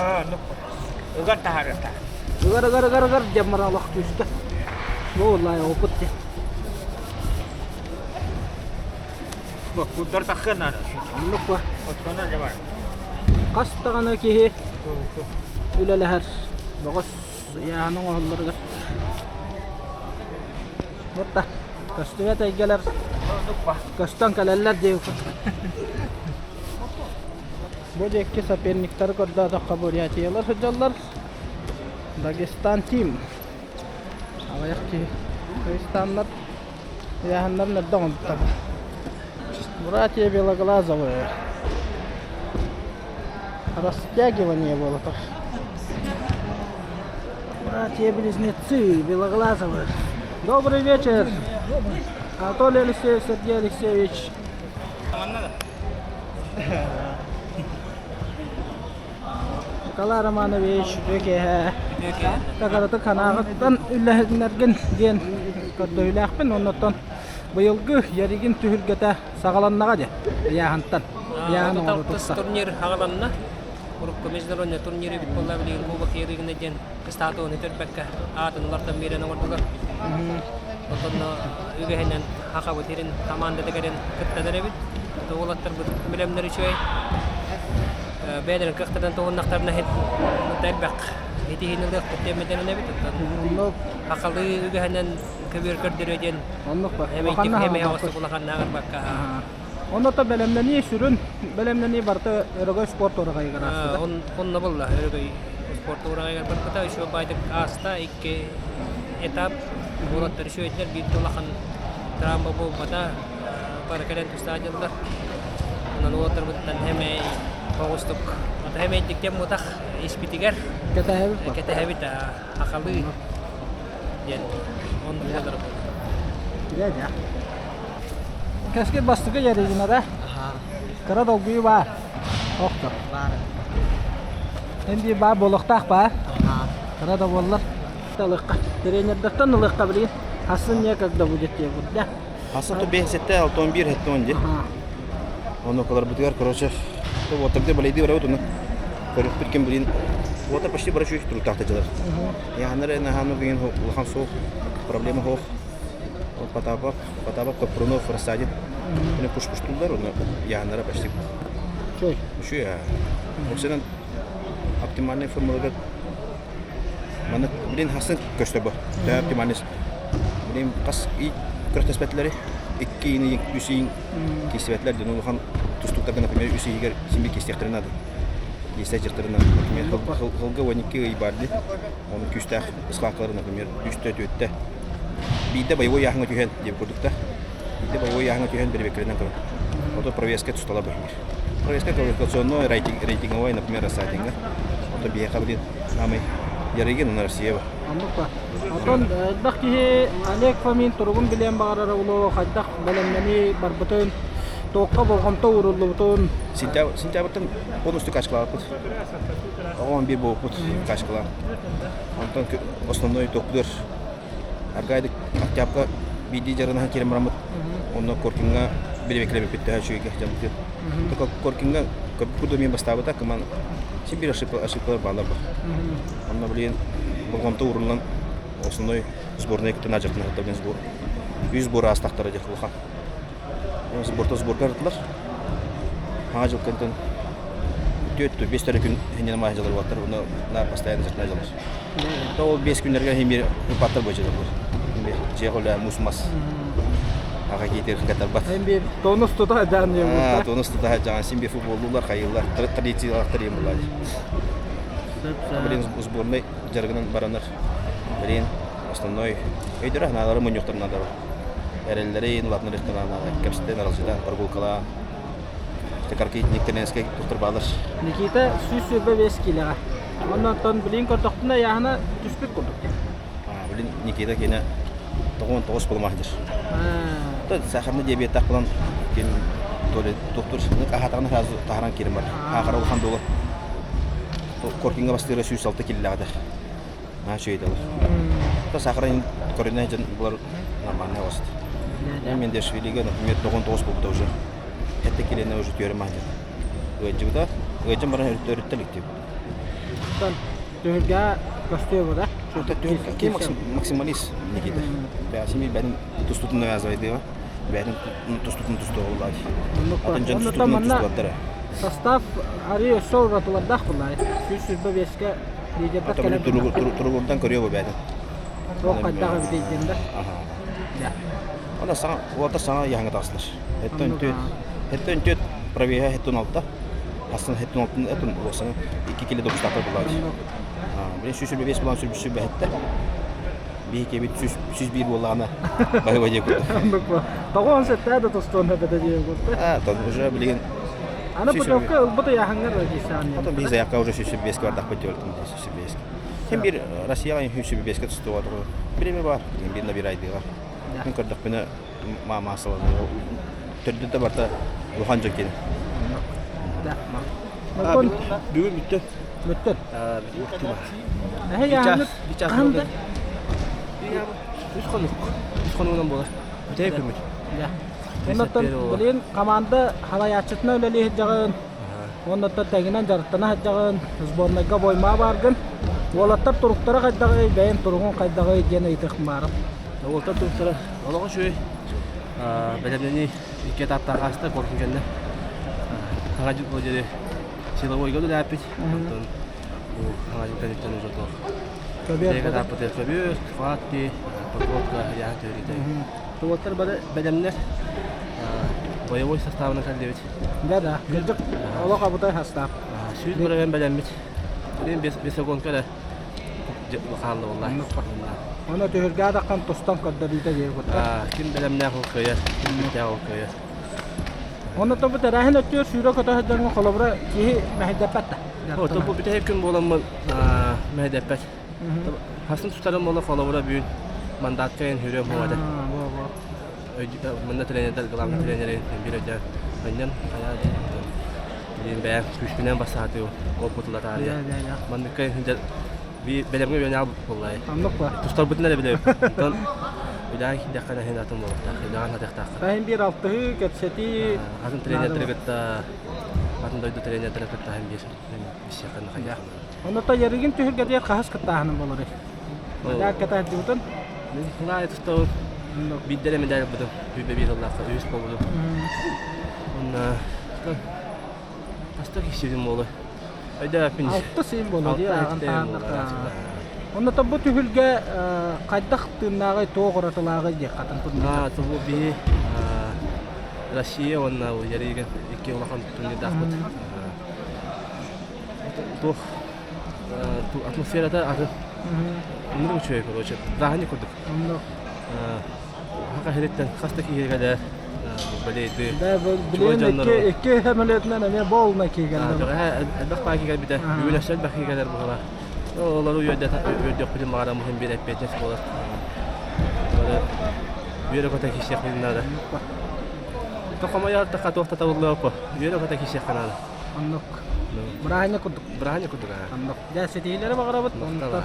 Ыгар таһаарыахта. Ыгар ыгар ыгар ыгар диэн баран олох күүскэ. Бу уллай опыт диэн. Курдар таххыан наада. Оннук ба. Отонон дьэ бар. Хас даҕаны киһи үлэлэһэр бөҕөс ыйааһын оҥоһулларыгар. Бутта көстүбэт эйгэлэр көстөн кэлэллэр диэбиппит. Бу диэки соперниктары көрдөөтөххө бурятиялар сылдьаллар. Дагестан тим. Аҕыйах киһи. Дагестаннар ыйааһыннарын эрдэ оҥорбуттар. Братья Белоглазовы. Растягивание было так. Братья-близнецы Белоглазовы. Добрый вечер. Анатолий Алексеевич, Сергей Алексеевич. Николай Романович, үтүө Тагараты ханаҕыттан үллэһиннэргин диэн көрдөһүүлээхпин. Оннуттан быйылгы Яригин түһүлгэтэ саҕаланнаҕа дии. Ыйааһынтан. Ыйааһын оҥорутуттан. Турнир хаҕаланна. Урукку международный турнир эбит буолла билигин Кубок Ерыгина диэн статуһун өтөрбөккө аатын улартан биэрэн оҥордулар. Отонно үгэһинэн Хахабыт сирин командата кэлэн кыттан эрэбит. Уолаттарбыт бэлэмнэр үчүгэй. Бэйэлэрин кыахтарынан туһуннахтарына элбэх итиһиини ылыахпыт диэн этэринэбит. Оттон хахалыы үгэһинэн көбүөр көрдөрүө диэн эмэйдик эмэһэ улаханнааҕар бакка. Онно то бэлэмнэнии сүрүн бэлэмнэнии барыта өрөгөй спорт ураҕайыгар ааста. Онно булла өрөгөй спорт ураҕайыгар барбыта еще байдык ааста икки этап уолаттар үчүгэйдэр биир улахан травма буолбата бары кэлэн тустаадьыллар онон уолаттарбыттан эмэй оҕустук ата эмэйдик диэн мутах испитигэр кэтэһэбит кэтэһэбит ахалыы диэн оннук буолар Кэскил бастакы ярыгынара кыра долгуйуу баар. Охто. Эн биир баар буолуохтаах баар. Кыра да буоллар. Ылыахха. Тренердэртэн ылыахха билигин. Хасын некогда будет диэбит да. Хасын то 5 7 6 1 7 10 ди. Ону кыларбытыгар, короче, то вот тогда балейды барабыт уну. Көрүкпүт ким билин. Вот почти бара чуй турутаахта дьылар. Яханар нахану деген улахан суох проблема хоох. Потапов, Потапов Капрунов рассадит. Они пуш-пуштулар, оны яханара почти. Чой. Үшүй, Оксанан оптимальный формулага Маны билин хасын көстө бу. Төһө оптимальный. Билин хас и күрэхтэспэтилэри икки ини үс иин киирсибэтилэр дьон улахан тустууктарга например үс иһигэр син биир киирсиэхтэрин наада. Киирсэ дьахтарын например хылга 12 ый бар ди. Оны күүстээх ыскаакалары например үстэ түөттэ биирдэ боевой яһыҥа түһэн диэбит курдук да. Биирдэ боевой яһыҥа түһэн бирибеккэринэн көрөн. Ото провеска тустала быһыыр. Провеска квалификационной рейтинг, рейтинговой, например, Рассадинга. Ото биһиэхэ билин самый Ярыгин на Россия ба. Оннук ба. Отон элбэх киһи Олег Фомин туругун билиэн баҕарара улуу хайдах бэлэмнэнии барбытын, туохха болҕомто ууруллубутун. Сентябрьтан полностью качкалаабыт. Оҕон биир буолбут качкалаан. Онтон основной топпутугар Аргайдык октябрга биирдии дьарынаһан киирэн бараммыт онно Коркиҥҥа бириэбэккэлэбиппит төһө үчүгэйгэ дьаммытын. Только Коркиҥҥа курдук мин бастаабыта кыман син биир ошибкалар бааллар бар. Онно билигин болҕомто ууруллан основной сборная кытта наадьартын билин сбор. Үс сбор аастахтара дьэ улахан. Сборта сборга ырытылар. Хаҥа жыл кэнтэн түөрт бес төрө күн хиннен маа дьалар буолаттар. Уну на постоянно жартына дьалар. То ол бес күннэргэ химир ыпаттар бу дьалар. Дьиэ холе мус-мас. Аға кейтер катарбат. Эн биир тонус тута жаан А, тонус тута жаан син бир футболлулар хайыллар. Традициялар ем булар. Блин, сборной жаргынан баранар. Блин, основной өйдөрө наалары мунньуктар наадары. Эрэллэрин улаатыннарыахтара наада. Кэпсэтэн аралдьытан, прогулкалаан. Каркейтник тренерскэй доктор баалар. Никита 125 киилэҕэ. Онно оттон билин көрдөхпүнэ яһана түспүт курдук. Билин Никита киэнэ 99 буолумах дир. Сахарный диабеттаах булан ким доктор аһатаҕына сразу таһаран киирэн бар. Хаахара улахан дуола. Коркинга бастыыра 106 киллэҕэ Наһаа үчүгэй дылы. То сахарын көрүнэ дьон булар нормальный ост. Мендешвилиге, например, 99 буолбута уже. Хэтте килени уже түөрэ маһдьар. Ыадьыбыта, ыадьан баран өрүттэ иликтип. Түһүлгэ көстүө бу да? Ким максималист Никита. Бәсими бәдин тустутун навязывайды. Бәдин тустутун тустуоллар. Атын дьон тустутун тустуаттара. Состав ари өссө уратылардаах буллай. 125-ке лидердар кэлэн Туругурдан көрүө бу бэйэтин. Туох хайдах эбитий диэн да. Ана саҥа уота саҥа яһаҥа таҕыстылар. Хэттэн түөт хэттэн түөт провеһа хэттэн алта. Хасын хэттэн алтын этин уосаны икки кило допустаатар буллар. Блин 125 булан сүрбүсү бэһэтте. Биһи кэбит 101 буоллаҕына баһыба диэ курдук. Тоҕо он сэттээх да тостуон эбэтэ диэ курдук. А, то уже билигин Аны путевка ылбыт ыйааһыҥҥар дии Потом биир заявка уже 105 бардахпыт диэбитим 105. Ким биир Россияҕа 105 тустуга бириме бар, биир набирайдыга. Мин көрдөхпүнэ маама саланы төрдү да барта улахан дьон кини. Бүгүн бүттө. Бүттө. Үс хонук. Үс хонугунан буолар. Бүтэйик күммүт. Оннуттан билигин команда халайааччытына үлэлии сылдьаҕын. Уонна тэҥинэн дьарыктана сылдьаҕын, сборнайга боймаа бааргын. Уолаттар туруктара хайдаҕый, бэйэҥ туругуҥ хайдаҕый диэн ыйытыах баарым. Уолаттар туруктара олох үчүгэй. Бэлэмнэнии икки этаптаах ааста, коркун кэннэ. Хаҥа дьыл диэри силовойга үлэлээппит. Онтон бу хаҥа дьыл кэнниттэн уже туох. Көбүөр этаппыт көбүөр, хватки, подводка, яһан төһөрүтэ. Уолаттар бары бэлэмнэр. Боевой составынан кэллибит. Да, да. Кырдьык, олох абытай састаап. Сүүс быраган бэлэммит. Билин бесогонка эрэ хаалла буолла. Оны түһүргэ адаккан тустан көрдөрүүтэ диye кутта. Ким бэлэмнээх ол кыайар, ким бүттээх ол кыайар. Оны тобу тэрээһин өттүгэр сүүрэ көтө сылдьарга холобура киһи мэһэйдэппэт да. Ото бу бүтэһик күн буоламмын мэһэйдэппэт. Хасын тутарым буола холобура бүгүн мандатка эн хүрүөм хуата. Манна тренердэр главный тренерин биир өйдөөн анньан хайаа диэн бэйэм күүспүнэн бассаатыы опытыла таарыйа. Манныкка би бэлэмҥэ үөнэ буоллай. Оннук ба. Тустарбытын эрэ билэбит. Онтон үлээн киирдэххэ иһин атын буолуохтаах. Үлэҕин хатыахтааххын. Бэйэм биир алтыһыы, кэпсэтии. Атын тренердэри кытта атын дойду тренердэрин кытта иһин биир бисиэххин хайдах. Онно Ярыгин түһүлгэтигэр хаһыс кыттааһыным болорый? Медаль кэтээддибитин? Мин тустабын. Биирдэ эрэ медаль ылбытым. Сүүрбэ биир сыллаахха үһүс буолбутум. Уонна хаста киирсибитим буолуой? Өйдөөппүн. Алта сыйым буолуо дии ааҕан таһаардахха. Онно бу түһүлгэ хайдах тыыннааҕый, туох уратылааҕый диэх хатын Аа, бу биһи Россия уонна Ярыгин икки улахан турнирдаахпыт. Туох атмосферата атын. Оннук үчүгэй короче. Даһани курдук. Оннук. Хака хириттен хас да киһи кэлэр. Балейды. Да, билигин икки икки самолетынан эмиэ болна кииргэллэр. Элбэх баа киирбитэ. Бүгүн өссө элбэх кииргэлэр буолар. Олору үөрдөхпүтүн баҕара муһун биир эппиэтинэс буолар. Үөрэ көтө киирсиэхпитин наада. Тохомойор тахха туох да табыллыа Үөрэ көтө киирсиэххэ наада. Оннук. Бырааһынньык курдук. Бырааһынньык курдук аа. Оннук. Дьэ, ситиһиилэри баҕарабыт. Махтал.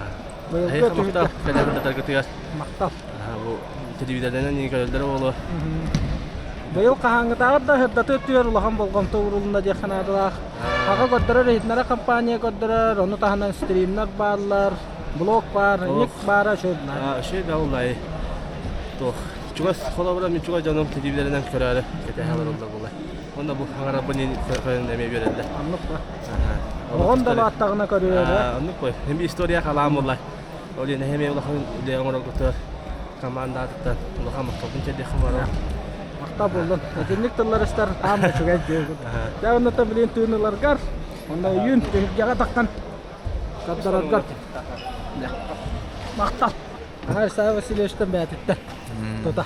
Быйылгы Махтал. Кэлэн татаргытыгар. Махтал. Бу телевизорынан көрөллөр буолуо. Быйыл хаһааҥҥытааҕар да сырдатыы өттүгэр улахан болҕомто уурулунна диэххэ наадалаах. Аҕа көрдөрөр иһитиннэрэр компания көрдөрөр, ону таһынан стримнэр бааллар, блог баар, ник баара үчүгэй Үчүгэй да улай. Туох чугас холобура мин чугас дьонум телевизорынан көрөөрү кэтэһэ олороллор буолла. Онно бу хаҥарабын көрөн эмиэ үөрэллэр. Оннук ба. Оҕон да бааттаҕына көрүөрэ. Оннук кой. Эми история халаам буолла. Ол иһин эһэми улахан үлэ оҥороргутугар командаатыттан улахан махталбын тиэрдиэххэ баҕарабын. Махтал буоллун. Итинник тыллар истэр аам үчүгэй диэбит. Дьэ онно билин тыын ыларгар, онно өйүүн түһүлгэҕэ таххан көрдөрөргөр. Махтал. Исаия Васильевичтан бэйэтиттэн тута.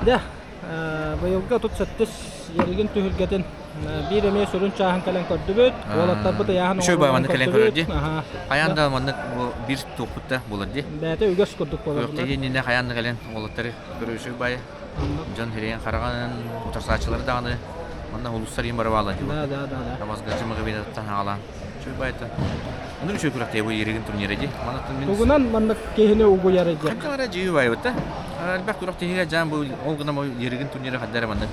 Дьэ, Быйылгы 37 Ярыгин түһүлгэтин биир эмиэ сүрүн чааһын кэлэн көрдүбүт. Уолаттарбыт ыйааһын Үчүгэй бай маннык кэлэн көрөр көрдүбүт. дии. Хайаан да маннык бу биир туохпут да буолар дии. Бэйэтэ үгэс курдук буолар. Күрэхтэһии иннинэ хайаан да кэлэн уолаттары көрөр үчүгэй бай. Дьон хирэйин хараҕын, утарсааччылары даҕаны манна улуустар иин барабаалар дии. Да, да, да, да. Рамазгачы мыгыбинаттан хаалаан. Үчүгэй бай Онон үчүгэй күрэхтэһии бу Еригин турнира дии. Манаттан мин Тугунан маннык киһини угуйар диэх. Хайдах эрэ дьиүй байбыт да. Элбэх күрэхтэһиигэ дьаан бу ол гына Еригин турнира хайдах эрэ маннык.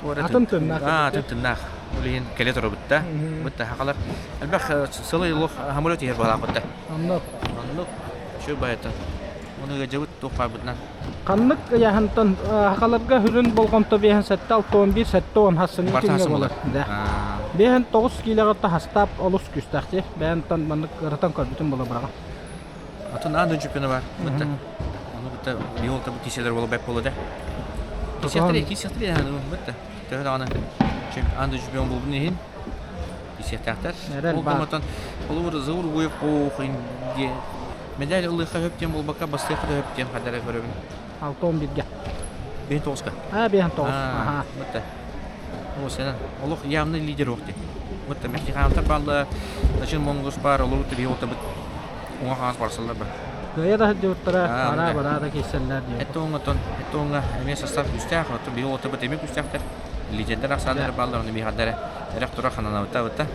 Атын тыннаах. Аа, атын тыннаах. Ол иһин кэлэ турабыт да. Бытта хахалар. Элбэх сылы олох хамыры тиһэр баалаахпыт да. Оннук. Оннук. Үчүгэй байата. Оны ыадьабыт туох баарбытынан. Ханнык ыйааһынтан хахаларга сүрүн болҕомто биэһин сэттэ алта сэттэ уон хассыҥҥы күҥҥэ буолар. Биэһин тоҕус киилэҕэ хастаап олус күүстээх дии. Бэйэнтэн маннык ырытан көрбүтүм буола быраҕа. Атын аан чемпиона бар. Бытта. Ону бытта биол табы киселер буола бэп буола да. Кисехтери кисехтери бытта. Төһө даҕаны аан чемпион буолбун иһин кисехтээхтэр. Ол гымматан холобур Заур Гуев Медаль ылыахха сөп диэн буолбакка, бастыахха да сөп диэн хайдах эрэ көрөбүн. 6-11-гэ. Биһин тоҕуска. Аа, биһин тоҕус. Аха. Бытта. О, сенен. Олох явный лидер уох дии. Бытта мехтихаантар баалла, начин монгус бар, олору тиби отабыт. Уҥа хаҥас барсаллар бар. Кыайа да сылдьыбыттара, бара-бара да киирсэллэр диэн. Эттоҥҥа эттоҥҥа эмиэ состав күүстээх, оттон биһи отабыт эмиэ күүстээхтэр. Лидердэр ахсааннара бааллар, оны биһаддара эрэх тура хананабыта бытта.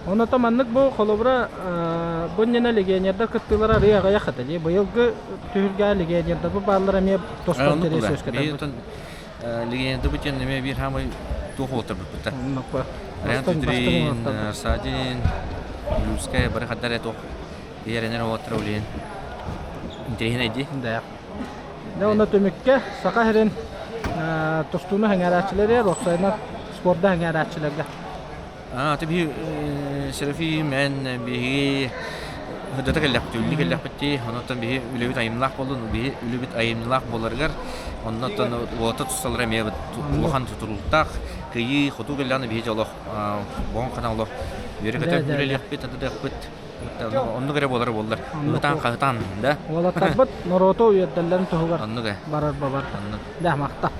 Оното маннык бу холобура бу иннинэ легионердар кыттыылара арыый аҕыйах этэ дии. Быйылгы түһүлгэ легионердар бу бааллар эмиэ туспа интэриэс үөскэтэр. Легионердар бу диэн эмиэ биир хаамай. Туох уолтарбыппыттар. Райан Тутрин, Садин, Люская бары хаддар этох. Иэрэнэр уолаттар улиин. Интэриэһинэй дии. Да. Дьэ онно түмүккэ Саха сирин тустууну сэҥээрээччилэри, уопсайынан спорду сэҥээрээччилэргэ. Аа, ты биһи Серафим, эн биһиги Хыдата кэллэхпит, үллү кэллэхпит дии. Онон биһи үлэбит айымньылаах буоллун, биһи үлэбит айымньылаах буоларыгар, оннуттан уота тусталара эмиэ улахан тутулуктаах. Кыйыы, хотуу кэллэҕинэ биһи дьолох, боҕон хана олох үөрэ-көтө үлэлиэхпит, атыдыахпыт. Оннук эрэ буолара буоллар. Ыһытаан-хаһытаан, да? Уолаттарбыт норуоту үөрдэллэрин туһугар барар бабар. Да, махта.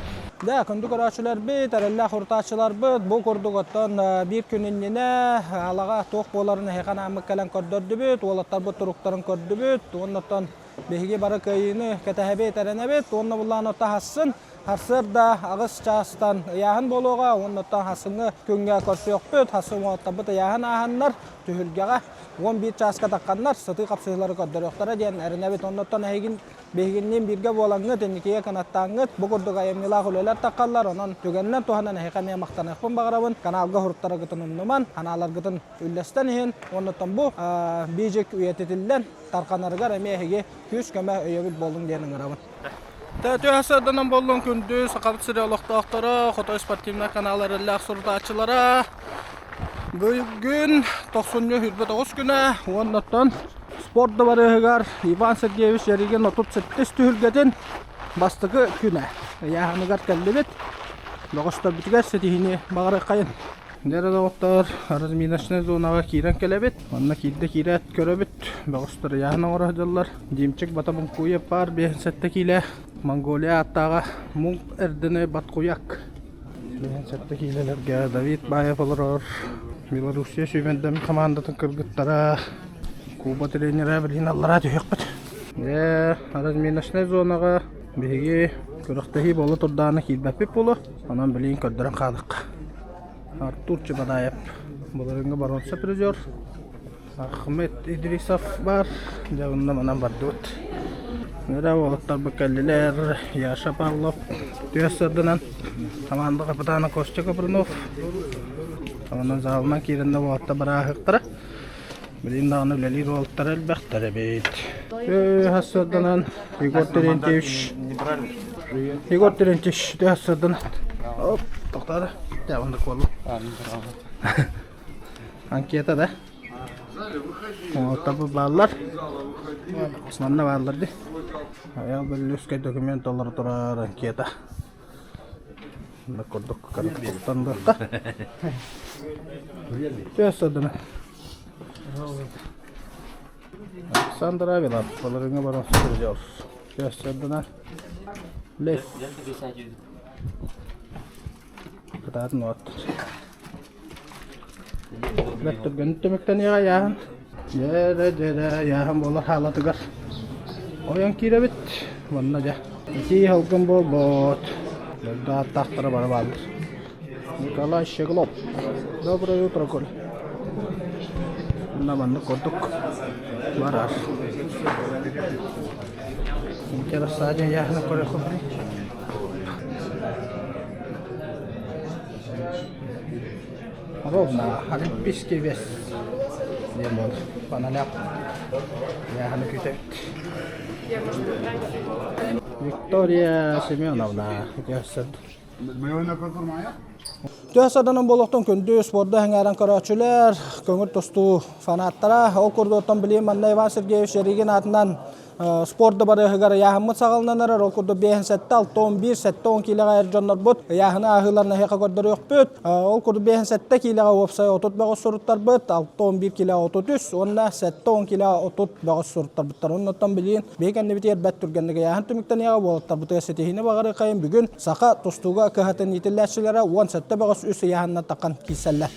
Да, күндү көрөөччүлэрбит, эрэллээх урутааччыларбыт, бу курдук оттон биир күн иннинэ алаҕа туох буоларын эһиэхэ анааммыт кэлэн көрдөрдүбүт, уолаттарбыт туруктарын көрдүбүт, уонна оттон биһиги бары кыайыыны кэтэһэбит, эрэнэбит, уонна буллаан отто хассын, сарсыарда аҕыс чаастан ыйааһын буолуоҕа, уонна оттон хасыҥҥы күҥҥэ көрсүөхпүт, хассын уолаттарбыт ыйааһын ааһаннар, түһүлгэҕэ 11 чааска тахханнар, сытыы хапсыһыылары көрдөрүөхтэрэ диэн эрэнэбит. Оннуттан эһигин Биһигинниин бииргэ буолаҥҥыт, инникигэ кынаттааҥҥыт, бу курдук айымньылаах үлэлэр таххаллар, онон түгэнинэн туһанан эһиэхэ эмиэ махтаныахпын баҕарабын. Каналга уһуруттараргытын умнуман, ханааларгытын үллэстэн иһин, уоннуттан бу биидьик үйэтитиллэн тарҕанарыгар эмиэ эһиги күүс-көмө, өйөбүл буолуҥ диэн ыҥырабын. Төһө сырданан буоллун күндү Сахабыт сирэ олохтоохторо, Хотой спортивнай канал эрэллээх сурутааччылара. Бүгүн тохсунньу 29 күнэ уоннаттан спорт дыбарыаһыгар Иван Сергеевич Ярыгин 37 түһүлгэтин бастакы күнэ. Ыйааһыныгар кэллибит. Бөҕөстөрбүтүгэр ситиһиини баҕарыаххайын. Дьэ доҕоттор, разминочнай зонаҕа киирэн кэлэбит. Манна киирдэ киирээт көрөбүт. Бөҕөстөр ыйааһын оҥоро сылдьаллар. Димчик Батабункуев баар 57 киилэ. Монголия ааттааҕа Муҥ Эрдене Баткуяк. 57 киилэлэргэ Давид Баев олорор. Белоруссия сүүмэрдэммит хамаандатын кыргыттара Куба тренерэ билигин аллараа түһүөхпүт. Дьэ, разминочнай зонаҕа биһиги күрэхтэһии буола турдаҕына киирбэппит буолуо. Онон билигин көрдөрөн хаалыахха. Артур Чебадаев былырыыҥҥы боруонса призер. Ахмед Идрисов баар. Дьэ, онно манан бардыбыт. Эрэ уолаттарбыт кэллилэр. Яша Павлов түөс сырдынан команда капитана Костя Капрунов. Онон залынан киирэн да уолаттар барааһыктара. Билигин даҕаны үлэлиир уолаттар элбэхтэр эбит. Түөс сырдынан Егор Терентьевич Егор Терентьевич түөс сырдынан. Оп, тоқтады. Дә, онда буолла. Анкета да? Оҥортор бааллар. Манна бааллар дии. Айал Бөллүскэй документ толоро турар анкета. Мына курдук кыргыттан быахха. Төс садына. Александр Авилов, баларыңа баран сылдьар. Төс садына. Лев. Кытаатын от. Бэрт түргэнник түмүктэниэҕэ ыйааһын. Дьэ дьэ ыйааһын буолар хаалатыгар ойон киирэбит. Манна дьэ итии салгын буолбут. Дойду ааттаахтара бары бааллар. Николай Щеглов. Доброе утро, Коля. Манна маннык курдук барар. Интересно, ыйааһыны көрүөххэ. Ровно олимпийский вес диэн буолар. Паналяк ыйааһыны күүтэбит. Виктория Семеновна Төһө саданан буолуохтун күндү спорду сэҥээрэн көрөөччүлэр, көҥүл тустуу фанаттара. Ол курдук билигин манна Иван Сергеевич Ярыгин аатынан Спорт дыбарыаһыгар ыйааһыммыт саҕаланан эрэр. Ол курдук 57, 61, 70 киилэҕэ эр дьоннорбут ыйааһыны ааһыыларын эһиэхэ көрдөрүөхпүт. Ол курдук 57 киилэҕэ уопсай 30 бөҕөс суруттарбыт, 61 киилэҕэ 33 уонна 70 киилэҕэ 30 бөҕөс суруттарбыттар. Оннуттан билигин биһиги кэннибитигэр бэрт түргэнник ыйааһын түмүктэниэҕэ уолаттарбытыгар ситиһиини баҕарыаххайын бүгүн саха тустууга кыһатын иитиллээччилэрэ 17 бөҕөс үс ыйааһынынан таххан киирсэллэр.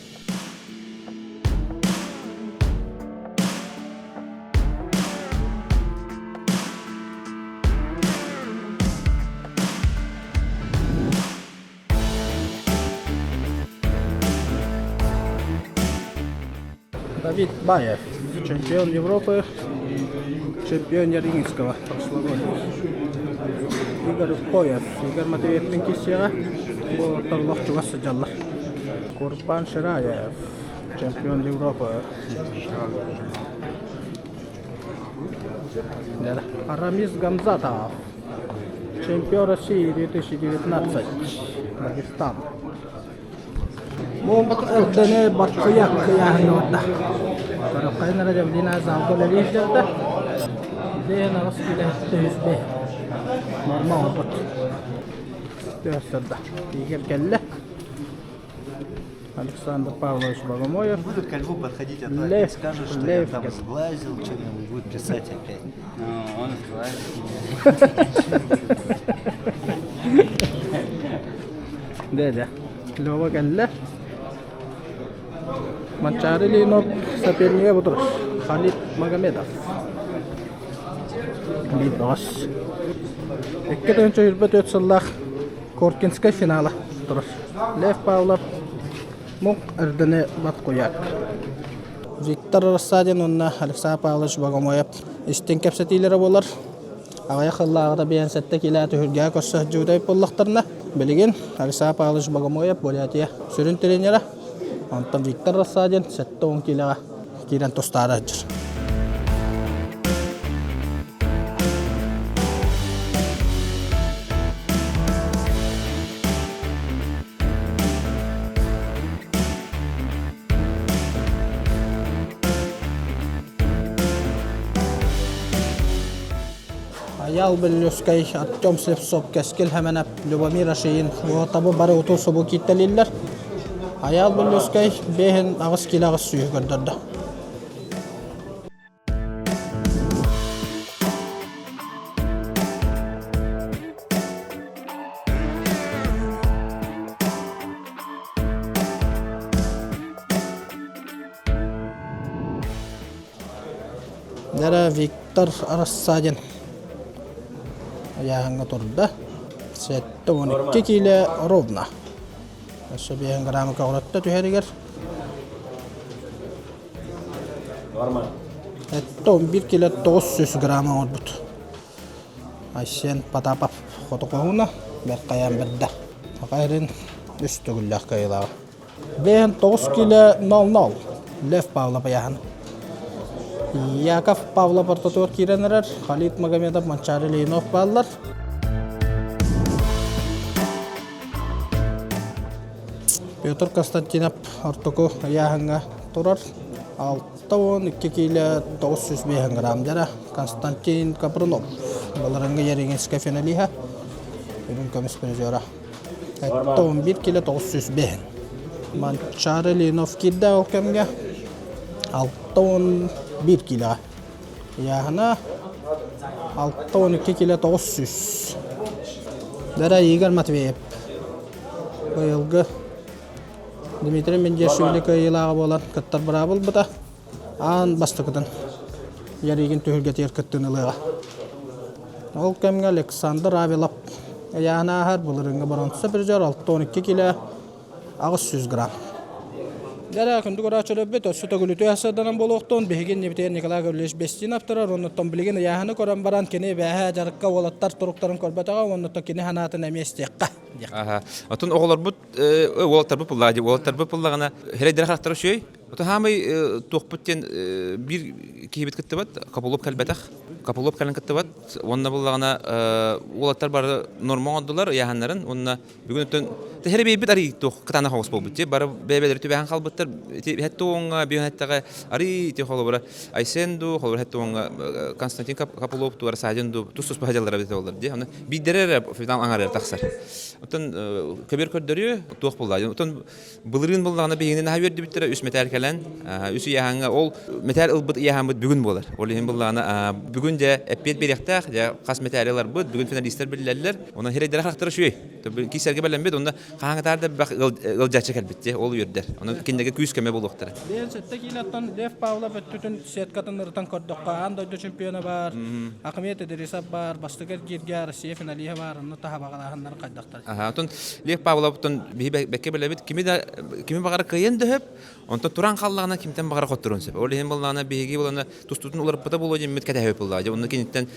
Давид Баев, чемпион Европы, чемпион Яринского прошлогодний. Игорь Коев, Игорь Матвеевтин киссиэҕэ бу ортолох чугас сылдьаллар. Курбан Шираев, чемпион Европы. Арамис Гамзатов, чемпион России 2019, Дагестан. Эрдэни баттыйа кыйааһыннарда. Көрөххөйнөрө дьэбдина залга үлэлиир дьарда. Бэйэн аҕыс килэ төһүс бэй. Норма оҥорбут. Төһөстөрдө. Игорь кэллэ. Александр Павлович Богомоев. Будут ко льву подходить, а то Лев, опять скажут, что я Лев там сглазил, что-нибудь будет писать опять. Ну, он сглазил. Дэ Лёва кэллэ. Манчаары Линов сопернига бу турар. Халид Магомедов. Биир бөҕөс. 2024 сыллаах Коркинскай финала турар. Лев Павлов Муҥ Эрдэни Баткуяк. Виктор Рассадин уонна Александр Павлович Богомоев истиҥ кэпсэтиилэрэ буолар. Аҕыйах сыллааҕыта 57 киилэ түһүлгэҕэ көрсө сылдьыбыта буоллахтарына, билигин Александр Павлович Богомоев Бурятия сүрүн тренерэ, онтон Виктор Рассадин 70 киилэҕэ киирэн тустаары сылдьар. Айаал Беллүскэй, Артем Слепцов, Кэскил Хэмэнэп, Любомир Ашиин уотабы бары утуу-субу кииртэлииллэр. Айаал Беллүскэй 5-8 киилэ аҕыс сүүһү көрдөрдө. Дара Виктор Рассадин ыйааһыҥҥа турда. 72 киилэ ровно. Өссө биэһин грамма көҕүрэтте түһэригэр. Этте 11 кило 900 грамм оҥорбут. Айсен Потапов хоту-хоһууна бэрт хайаан бэрдэ. Саха сирин үс төгүллээх кыайыылааҕа. Бэйэн 9 кило 00 Лев Павлов ыйааһын. Яков Павлов ортотугар киирэн эрэр, Халид Магомедов, Манчаары Ильинов бааллар. Петр Константинов ортоку ыйааһыҥҥа турар. 62 киилэ 905 грамм дьара Константин Капрунов баларыҥҥа Ярыгинскай финалиһа үрүҥ көмүс призера. 11 кило 905. Манчаары Ленов киирдэ ол кэмҥэ 61 килоҕа. Ыйааһына 62 кило 900. Дара Игорь Матвеев быйылгы Дмитрий Мендешвили кыайыылааҕа буолан кыттар быраабы ылбыта. Аан бастакытын Ярыгин түһүлгэтигэр кыттыыны ылыаҕа. Ол кэмҥэ Александр Авилов ыйааһын ааһар былырыыҥҥы боруонса призер 62 кило 800 грамм. Дьэ, күндү көрөөччүлэрбит, өссө төгүлүтүө сырданан буолуохтун. Биһиги иннибитигэр Николай Гаврильевич Бестинов турар. Оннуттан билигин ыйааһыны көрөн баран, кини бээһээ дьарыкка уолаттар туруктарын көрбөтөҕө, оннуттан кини санаатын эмиэ истиэххэ. Аха. Отон оҕолорбут уолаттарбыт буллаҕа дии. Уолаттарбыт буллаҕына хирэйдэрэ харахтара үчүгэй. Ото хаамай туохпут диэн биир киһибит кыттыбат, Копылов кэлбэтэх. Копылов кэлэн кыттыбат. Уонна буллаҕына уолаттар бары норма оҥордулар ыйааһыннарын. Уонна бүгүн өттөн тэһэрэ биэрбит арый туох кытаанах оҕус буолбут дии. Бары бэйэ-бэйэлэри түбэһэн хаалбыттар. Ити һэтте уоҥҥа биир һэттэҕэ арый ити холобура Айсен дуу, холобура һэтте уоҥҥа Константин Копылов дуу, Арсадин дуу тус-туспа сылдьаллара эбитэ буоллар дии. Аны биирдэрэ эрэ финал аҥарыгар тахсар. Оттон көбүөр көрдөрүү туох буолла? Оттон былырыын буоллаҕына биһигини наһаа үөрдүбүттэрэ үс мэтээл кэлэн, үс ыйааһыҥҥа ол мэтээл ылбыт ыйааһыммыт бүгүн буолар. Ол иһин буоллаҕына бүгүн дьэ эппиэт биэриэхтээх, дьэ хас мэтээли ыларбыт, бүгүн финалистар биллэллэр. Онон сирэйдэрэ харахтара үчүгэй. Киисэргэ бэлэммит, онно хаһааҥҥытаар да элбэх ыалдьааччы кэлбит дии, ол үөрдэр. Онон кинилэргэ күүс-көмө буолуохтара. 57 киилэттэн Лев Павлов өттүтүн сеткатын ырытан көрдөххө, аан дойду чемпиона баар, Ахмед Идрисов баар, бастакы эргииргэ Россия финалиһа баар, онно таһабаҕалааһыннар хайдахтар? Аха, отон Лев Павловтан биһи бэккэ билэбит, кими да кими баҕара кыайан дөһөп, онтон туран хааллаҕына кимтэн баҕара хотторун сөп. Ол иһин буоллаҕына биһиги буолана тустуутун уларыппыта буолуо диэммит кэтэһэбит буоллаҕа. Дьэ, онно киниттэн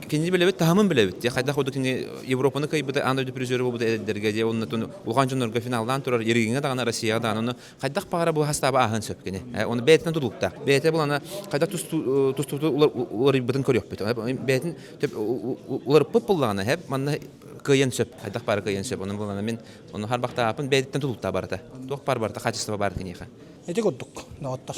кинини билэбит, таһымын билэбит. Дьэ, хайдах курдук кини Европаны кыайбыта, аан дойду призера буолбута эдэрдэргэ дьэ, онно. Оннотун улахан дьоннорго финаллаан турар Иригиҥҥэ даҕаны Россияҕа даҕаны ону хайдах баҕара бу хастааба ааһын сөп кини. Оны бэйэтинэн тутулуктаах. Бэйэтэ булана хайдах тустууту уларыйбытын көрүөхпүт. Бэйэтин уларыппыт буллаҕына хэп манна кыайан сөп. Хайдах баара кыайан сөп. Онон булана мин ону харбахтаапын бэйэтиттэн тутулуктаах барыта. Туох баар барыта качество баар киниэхэ. Ити курдук, доҕоттор.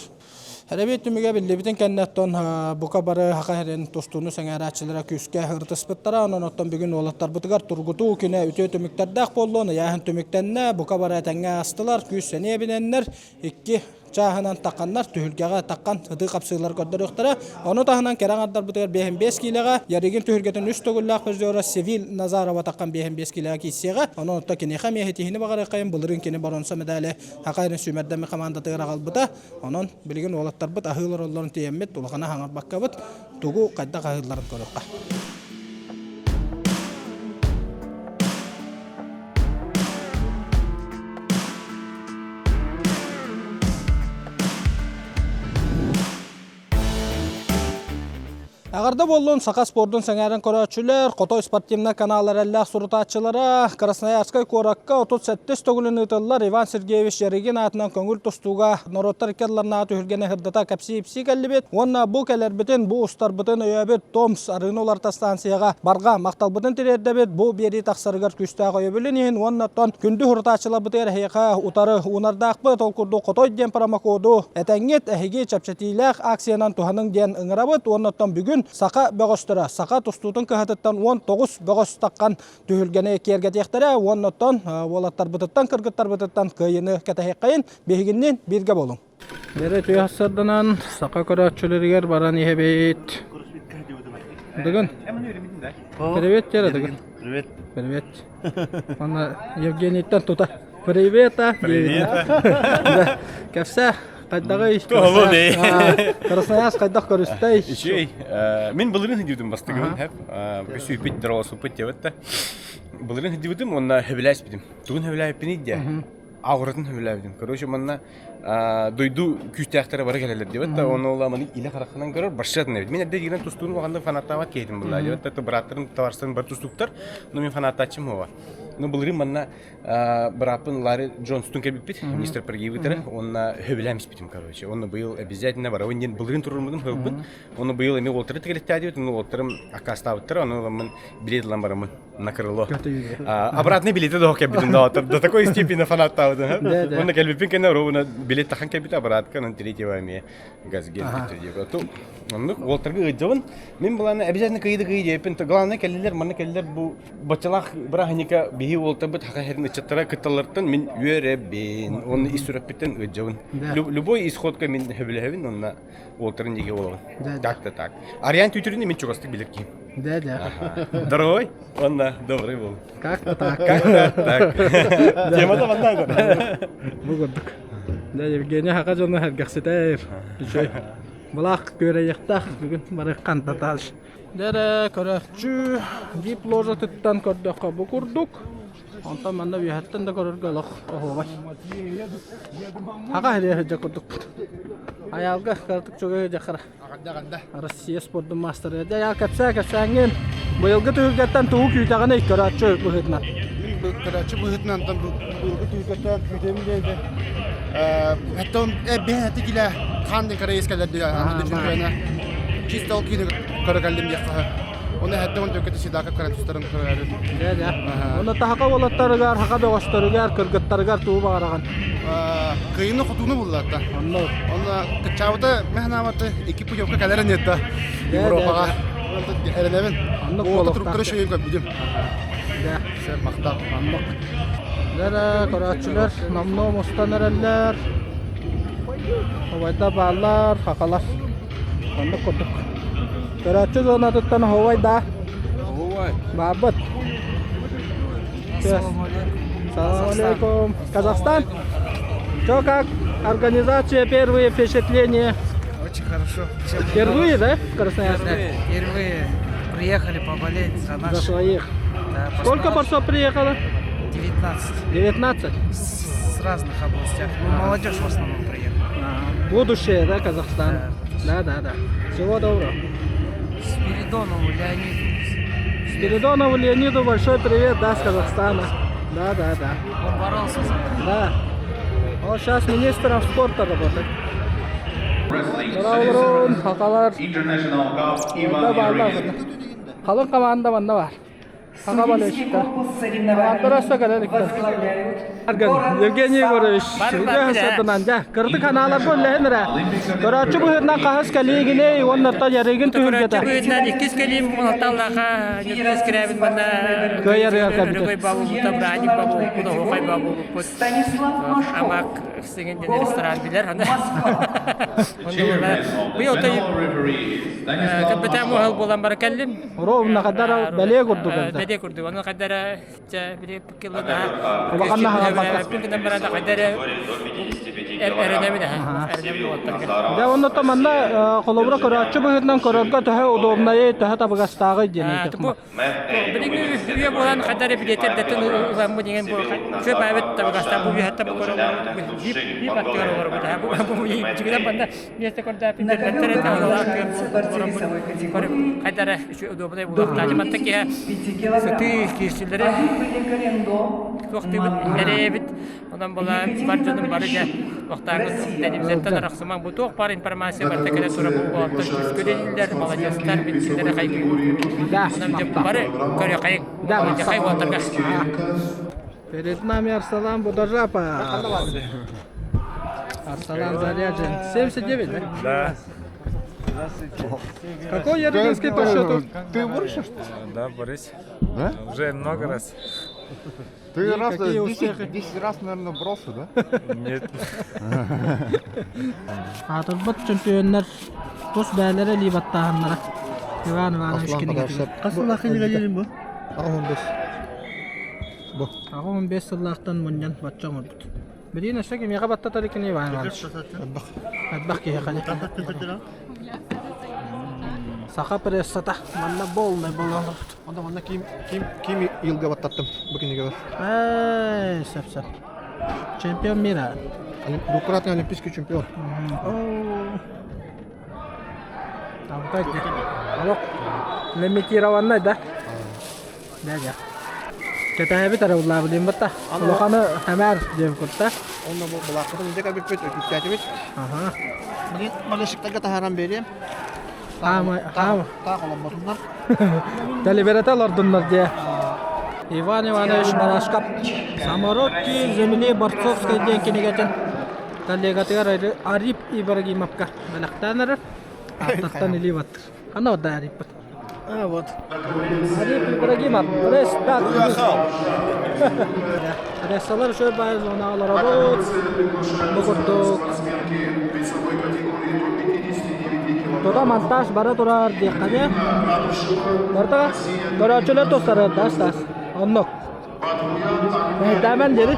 Эрэбиэт түмүгэ биллибитин кэнниттэн бука бары Саха сирин тустууну сэҥээрээччилэрэ күүскэ ырытыспыттара. Онон оттон бүгүн уолаттарбытыгар тургутуу күнэ үтүө түмүктэрдээх буоллун. Ыйааһын түмүктэннэ, бука бары этэҥҥэ аастылар, күүс-сэниэ эбинэннэр, икки чааһынан тахханнар, түһүлгэҕэ таххан ытыы хапсыылар көрдөрүөхтэрэ. Ону таһынан кэрэ аҥардарбытыгар 55 киилэҕэ Ярыгин түһүлгэтин үс төгүллээх призера Севиль Назарова таххан 55 киилэҕэ киирсиэҕэ. Онон оттон киниэхэ эмиэ ситиһиини баҕарыаххайын былырыын кини боруонса медали Саха сирин сүүмэрдэммит хамаандатыгар аҕалбыта. Онон билигин уолаттарбыт аһыы олороллорун тиийэммит улахана хаҥарбаккабыт тугу хайдах аһыылларын көрүөххэ. Аҕарда буоллун саха спордун сэҥээрэн көрөөччүлэр, Хотой спортивнай канал эрэллээх сурутааччылара Красноярскай куоракка 37 төгүлүн ыытыллар Иван Сергеевич Ярыгин аатынан көҥүл тустууга норуоттар икки ардыларынааҕы түһүлгэни сырдата кэпсии-ипсии кэллибит уонна бу кэлэрбитин, бу устарбытын өйөөбүт Томс арыыны уларыта станцияҕа барҕа махталбытын тириэрдэбит. Бу биэрии тахсарыгар күүстээх өйөбүлүн иһин уонна оттон күндү сурутааччыларбытыгар эһиэхэ утары уунардаахпыт. Ол курдук Хотой диэн промокоду этэҥҥит, эһиги чэпчэтиилээх акциянан туһаныҥ диэн ыҥырабыт уонна оттон бүгүн саха бөҕөстөрө саха тустуутун кыһатыттан 19 бөҕөс таххан түһүлгэни киэргэтиэхтэрэ уонна оттон уолаттарбытыттан кыргыттарбытыттан кыайыыны кэтэһиэххэйин биһигинниин бииргэ буолуҥ. Бэрэ үтүө сарданан саха көрөөччүлэригэр баран иһэбит. Дыгын. Привет, Тера Дыгын. Привет. Привет. Аны Евгенийтен тута. Привет, а. Привет. Кэпсэ, хайдаҕый? Туһулу дей. Красноярск хайдах көрүстэй? Үчүгэй. Мин былырыын сылдьыбытым бастакыбын хэп. Көсүүппүт, дороосуппут диэбит да. Былырыын сылдьыбытым уонна хөбүлээспитим. Тугун хөбүлээппиний диэ. Аҕыратын хөбүлээбитим. Короче, манна дойду күүстээхтэрэ бары кэлэллэр диэбит да, оны ола маны илэ хараххынан көрөр баршатын эбит. Мин эрдэ дигинэн тустуун улаханнык фанаттаабат киһитим булла диэбит да, бырааттарым, товарыстарым бар тустууктар, но мин фанаттааччым хуоҕа. Ну былырыын манна бырааппын Ларри Джонстун кэлбиппит, мистер Прогибитеры, уонна хөбүлээн испитим, короче. Онно быйыл обязательно барабын диэн былырыын турурмутум хылбын. Онно быйыл эмиэ уолтары тигилиттээдибит, онно уолтарым аккаастаабыттара, ону ыламмын билет ылан бараммын на крыло. Обратный билети да кэлбитим да, до такой степени фанаттаабытым. Онно кэлбиппин кэннэ ровно билет тахан кэлбит обратка, онон третьего эмиэ газгет диэки. Оннук уолтарга ыйдыбын. Мин былааны обязательно кыйды кый диэппин. Главное кэллилэр, манна кэллилэр бу Бачалаах бырааһынньыкка биһи уолтарбыт Саха сирин ыччаттара кытталларыттан мин үөрэбин уонна ис сүрэхпиттэн ыалдьабын. Любой исходка мин сөбүлэһэбин уонна уолтарын диэки буолабын. Так да так. Ариан Түтүрүнү мин чугастык билэр киһим. Да, да. Здоровый уонна добрый буол. Как-то так. Как-то так. Темата манна Бу курдук. Да, Евгений хака дьону сэргэхситэр. Үчүгэй. Былаах күөрэйиэхтээх бүгүн барыаххан татааш. Дьэ көрөөччү дип ложатыттан көрдөххө бу курдук. Онтон манна үөһэттэн да көрөргө олох оһуобай. Аҕа иһэ сылдьар курдукпут. Айаалга кыратык чугас дьахара. Россия спордун маастара. Дьэ айаал кэпсээ кэпсээҥҥин. Быйылгы түһүлгэттэн тугу күүтэҕиний көрөөччү быһыытынан? Көрөөччү быһыытынан быйылгы түһүлгэттэн күүтэбин диэбитэ. Оттон бэйэтэ килэ хаан ден кореец кэлэрди чисто ол киини көрө кэллим диэххэ Оны эһэтте он төкөтө сидака көрөн тустарын көрөрүм. Дэ дэ. Оны таһака уолаттарыгар, хака бөҕөстөрүгэр, кыргыттарыгар тугу баҕараҕын? Кыйыны хотууну булларда. Онно. Онно кыччаабыта мэхнаабаты икки путевка кэлэрин ниэтта Европаҕа. Эрэнэбин. Оннук Уота туруктары шөйүн көрбүтүм. Дэ. Сэр махтал. Оннук. Дэрэ көрөөччүлэр номнуо мустан эрэллэр. Убайдар бааллар, хахалар. Оннук курдук. Көрөөччү зонатыттан оһуобай да? Оһуобай. Баарбыт. Салам алейкум. Казахстан? Что как? Организация, первые впечатления? Очень хорошо. Впервые, да, в Красноярске? Впервые приехали поболеть за наших. За своих. Да, Сколько борцов приехало? 19. 19? С разных областях. Ну, молодежь в основном приехала. Будущее, да, Казахстан? Да, да, да. Всего доброго. Спиридонову Леониду. Спиридонову Леониду большой привет, да, с Казахстана. Да, да, да. Он боролся за это. Да. Он сейчас министром спорта работает. Дорооборун, хакалар. Да бааллар. Халын команда манна бар. Саха болельщиктар. Командалар кэлэ Арган, Евгений Егорович, сатынан дьэ, кырдык анааларга үллэһин эрэ. Көрөөччү быһыытынан хаһыс кэлиигинэй уонна ярыгын түһүлгэтэ. Быһыытынан иккис кэлиим Алталлаха Ньургус кирээбит манна Кыайарыгар кэлбитэ. Өрөгөй бабылбыта, браник бабылбыт, оһуохай бабылбыт, Амак сиҥин диэн ресторан билэр. Онно быйыл отой кэппэтэ муһал буолан бара кэллим. Ровно хадара бэлиэ курдук элбэх. Бэлиэ курдук. Ону хадара чэ били кылына Улахан хаалбакка. гынан баран хадара эрэнэбин эрэнэбин уоттарга. Дьэ онно то манна холобура көрөөччү быһыытынан көрөргө төһө удобнайый, төһө табыгастааҕый диэн Бу билиҥҥи үйэ буолан хадара билиэтер дэтин ыламмы деген бу көп аабыт табыгастаах бу үйэттэн бу көрө бип аттыгар олоробут бу бу дьигинэн манна миэстэ көрдөөппүн бэрбэттэр этэ олорор хайдара удобнай буолуохтаах манта киһи сытыы киирсилэри туохтыыбыт эрэйэбит онон була бар дьонум бары дьэ туохтааҕы тэнимсэттэн арахсымаҥ бу туох баар информация барыта кэлэ тура бу уолаттар күүскэ үлэлииллэр маладьыастар билсилэри хайгыыбыт онон дьэ бары көрүөххэйиҥ маладьыахай уолаттарга Перед нами Арсалан Будажапа. Арсалан заряжен. 79, да? Да. Какой Ярыгинский по счету? Ты борешься, что ли? Да, Борис. Да? Уже много раз. Ты И раз, какие 10, успехи? 10 раз, наверное, боролся, да? Нет. Аатырбыт чөмпүйүөннэр тус бээлэрэ либаттааһыннара. Иван Иванович Аслан кинигэтигэр. Хас сыллаах кинигэлиирин бу? 85. Бу. 85 сыллаахтан мунньан бачча оҥорбут. Билигин өссө кимиэхэ баттатар икини Иван Иванович? Элбэх киһи Саха прессата манна полный буолан Онда манна ким ким ким йылга баттаттым бу киниге бар. Эй, сөп сөп. Чемпион мира. Двукратный олимпийский чемпион. Там Алок лимитированный, да? Дядя. Кэтэһэбит эрэ улаабылыын батта. Улаханы хэмээр диэн курта. Онно бу былаахпытын илдьэ кэлбиппит, өтүүктээтибит. Аха. Билигин малышиктарга таһааран биэриэм. Хаама, хаама. Таах оломмотуннар. Тэлибэрэтэ олордуннар дии. Иван Иванович Малашкап «Самородки земли борцовской» диэн кинигэтин коллегатыгар Арип Ибрагимовка бэлэхтээн эрэр. Аттаттан илии баттыр. Ханна барда Ариппыт? А, вот. Ариф Ибрагимов, пресс, да. Прессалар үчүгэй баайы зонаҕа Бу курдук. Тута монтаж бара турар диэххэ дии. Барыта көрөөччүлэр тустары тас тас. Оннук. Мэһэйдээмэн диэри.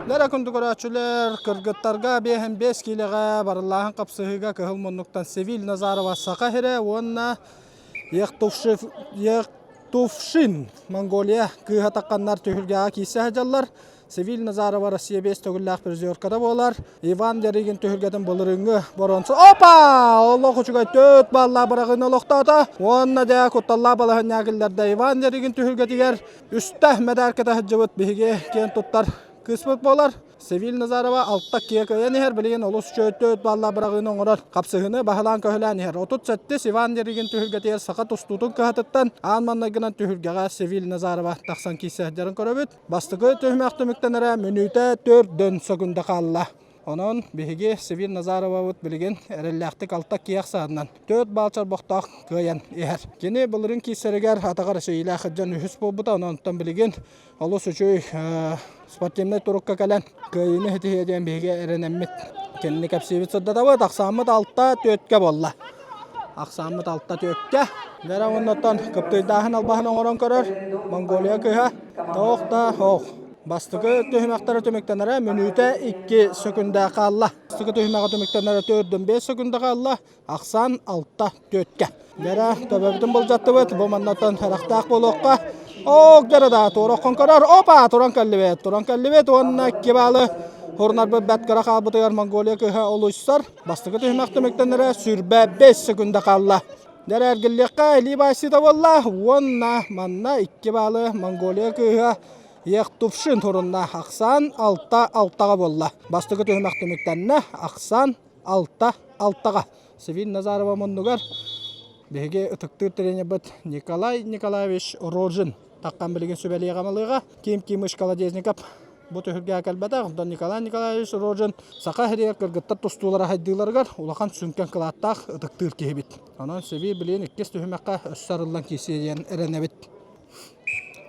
Лера күндү көрөөччүлэр, кыргыттарга биэһин биэс киилэҕэ барыллааһын хапсыһыыга кыһыл муннуктан Севиль Назарова Саха сирэ уонна Ехтувшин Монголия кыыһа тахханнар түһүлгэҕэ киирсэ сылдьаллар. Севиль Назарова Россия биэс төгүллээх призерката буолар. Иван Ярыгин түһүлгэтин былырыыҥҥы боруонса Опа! Олох үчүгэй төрт баллаах быраҕыыны олохтоото. Уонна дьэ кутталлаах балаһынньа киллэрдэ Иван Ярыгин түһүлгэтигэр үстэ мэдээлкэтэ сылдьыбыт биһиги киэн туттар кыыспыт буолар. Севиль Назарова алта киэ кыайан иһэр, билигин олус үчүгэй балла быраҕыыны оҥорор. Хапсыһыны баһылаан көһүлээн иһэр. 37 Иван Ярыгин түһүлгэтигэр саха тустуутун кыһатыттан аан маҥнайгынан түһүлгэҕэ Севиль Назарова тахсан киирсэ сылдьарын көрөбүт. Бастакы түһүмэх түмүктэнэрэ мүнүүтэ төрдөн сөкүндэ хаалла. Онон биһиги Севиль Назаровабыт билигин эрэллээхтик алта киэх саанынан төрт баал чорбохтоох кыайан иһэр. Кини былырыын киирсэригэр атаҕар эчэйиилээх сылдьан үһүс буолбута, онон билигин олус үчүгэй спортивнай турукка кэлэн кыайыыны ситиһиэ диэн биһиги эрэнэммит. Кинини кэпсиибит сырдатабыт. Ахсааммыт алта түөткэ буолла. Ахсааммыт алта түөккэ. Дьэ оннуттан кыптыйдааһын албаһын оҥорон көрөр Монголия кыыһа. Тоох да ох. Бастакы түһүмэхтэрэ түмүктэнэрэ мүнүүтэ 2 сөкүндэ хаалла. Бастакы түһүмэҕэ түмүктэнэрэ төрдүн 5 сөкүндэ хаалла. Ахсаан алта түөткэ. Дьэрэ төбөбүтүн былдьаттыбыт. Бу маннаттан харахтаах буолуохха. Ок дьэрэ да туороххон көрөр. Опа туран кэллибит. Туран кэллибит уонна кибалы Хурнарбыт бэт кыра хаалбытыгар Монголия кыһа олуйсар. Бастакы түһүмэх түмүктэнэрэ сүрбэ 5 секунда хаалла. Дьэ эргиллиэххэ илии баайсыыта буолла уонна манна икки баалы Монголия кыыһа Ехтувшин турунна. Ахсаан алта алтаҕа буолла. Бастакы түһүмэх түмүктэннэ. Ахсаан алта алтаҕа. Севиль Назарова муннугар биһиги ытыктыыр тренербит Николай Николаевич Рожин таххан билигин сүбэлиэҕэ-амалыаҕа. Ким Кимыч Колодезников бу түһүлгэҕэ кэлбэтэх. Онтон Николай Николаевич Рожин Саха сиригэр кыргыттар тустуулара сайдыыларыгар улахан сүҥкэн кылааттаах ытыктыыр киһибит. Онон Севиль билигин иккис түһүмэххэ өссө арыллан киирсиэ диэн эрэнэбит.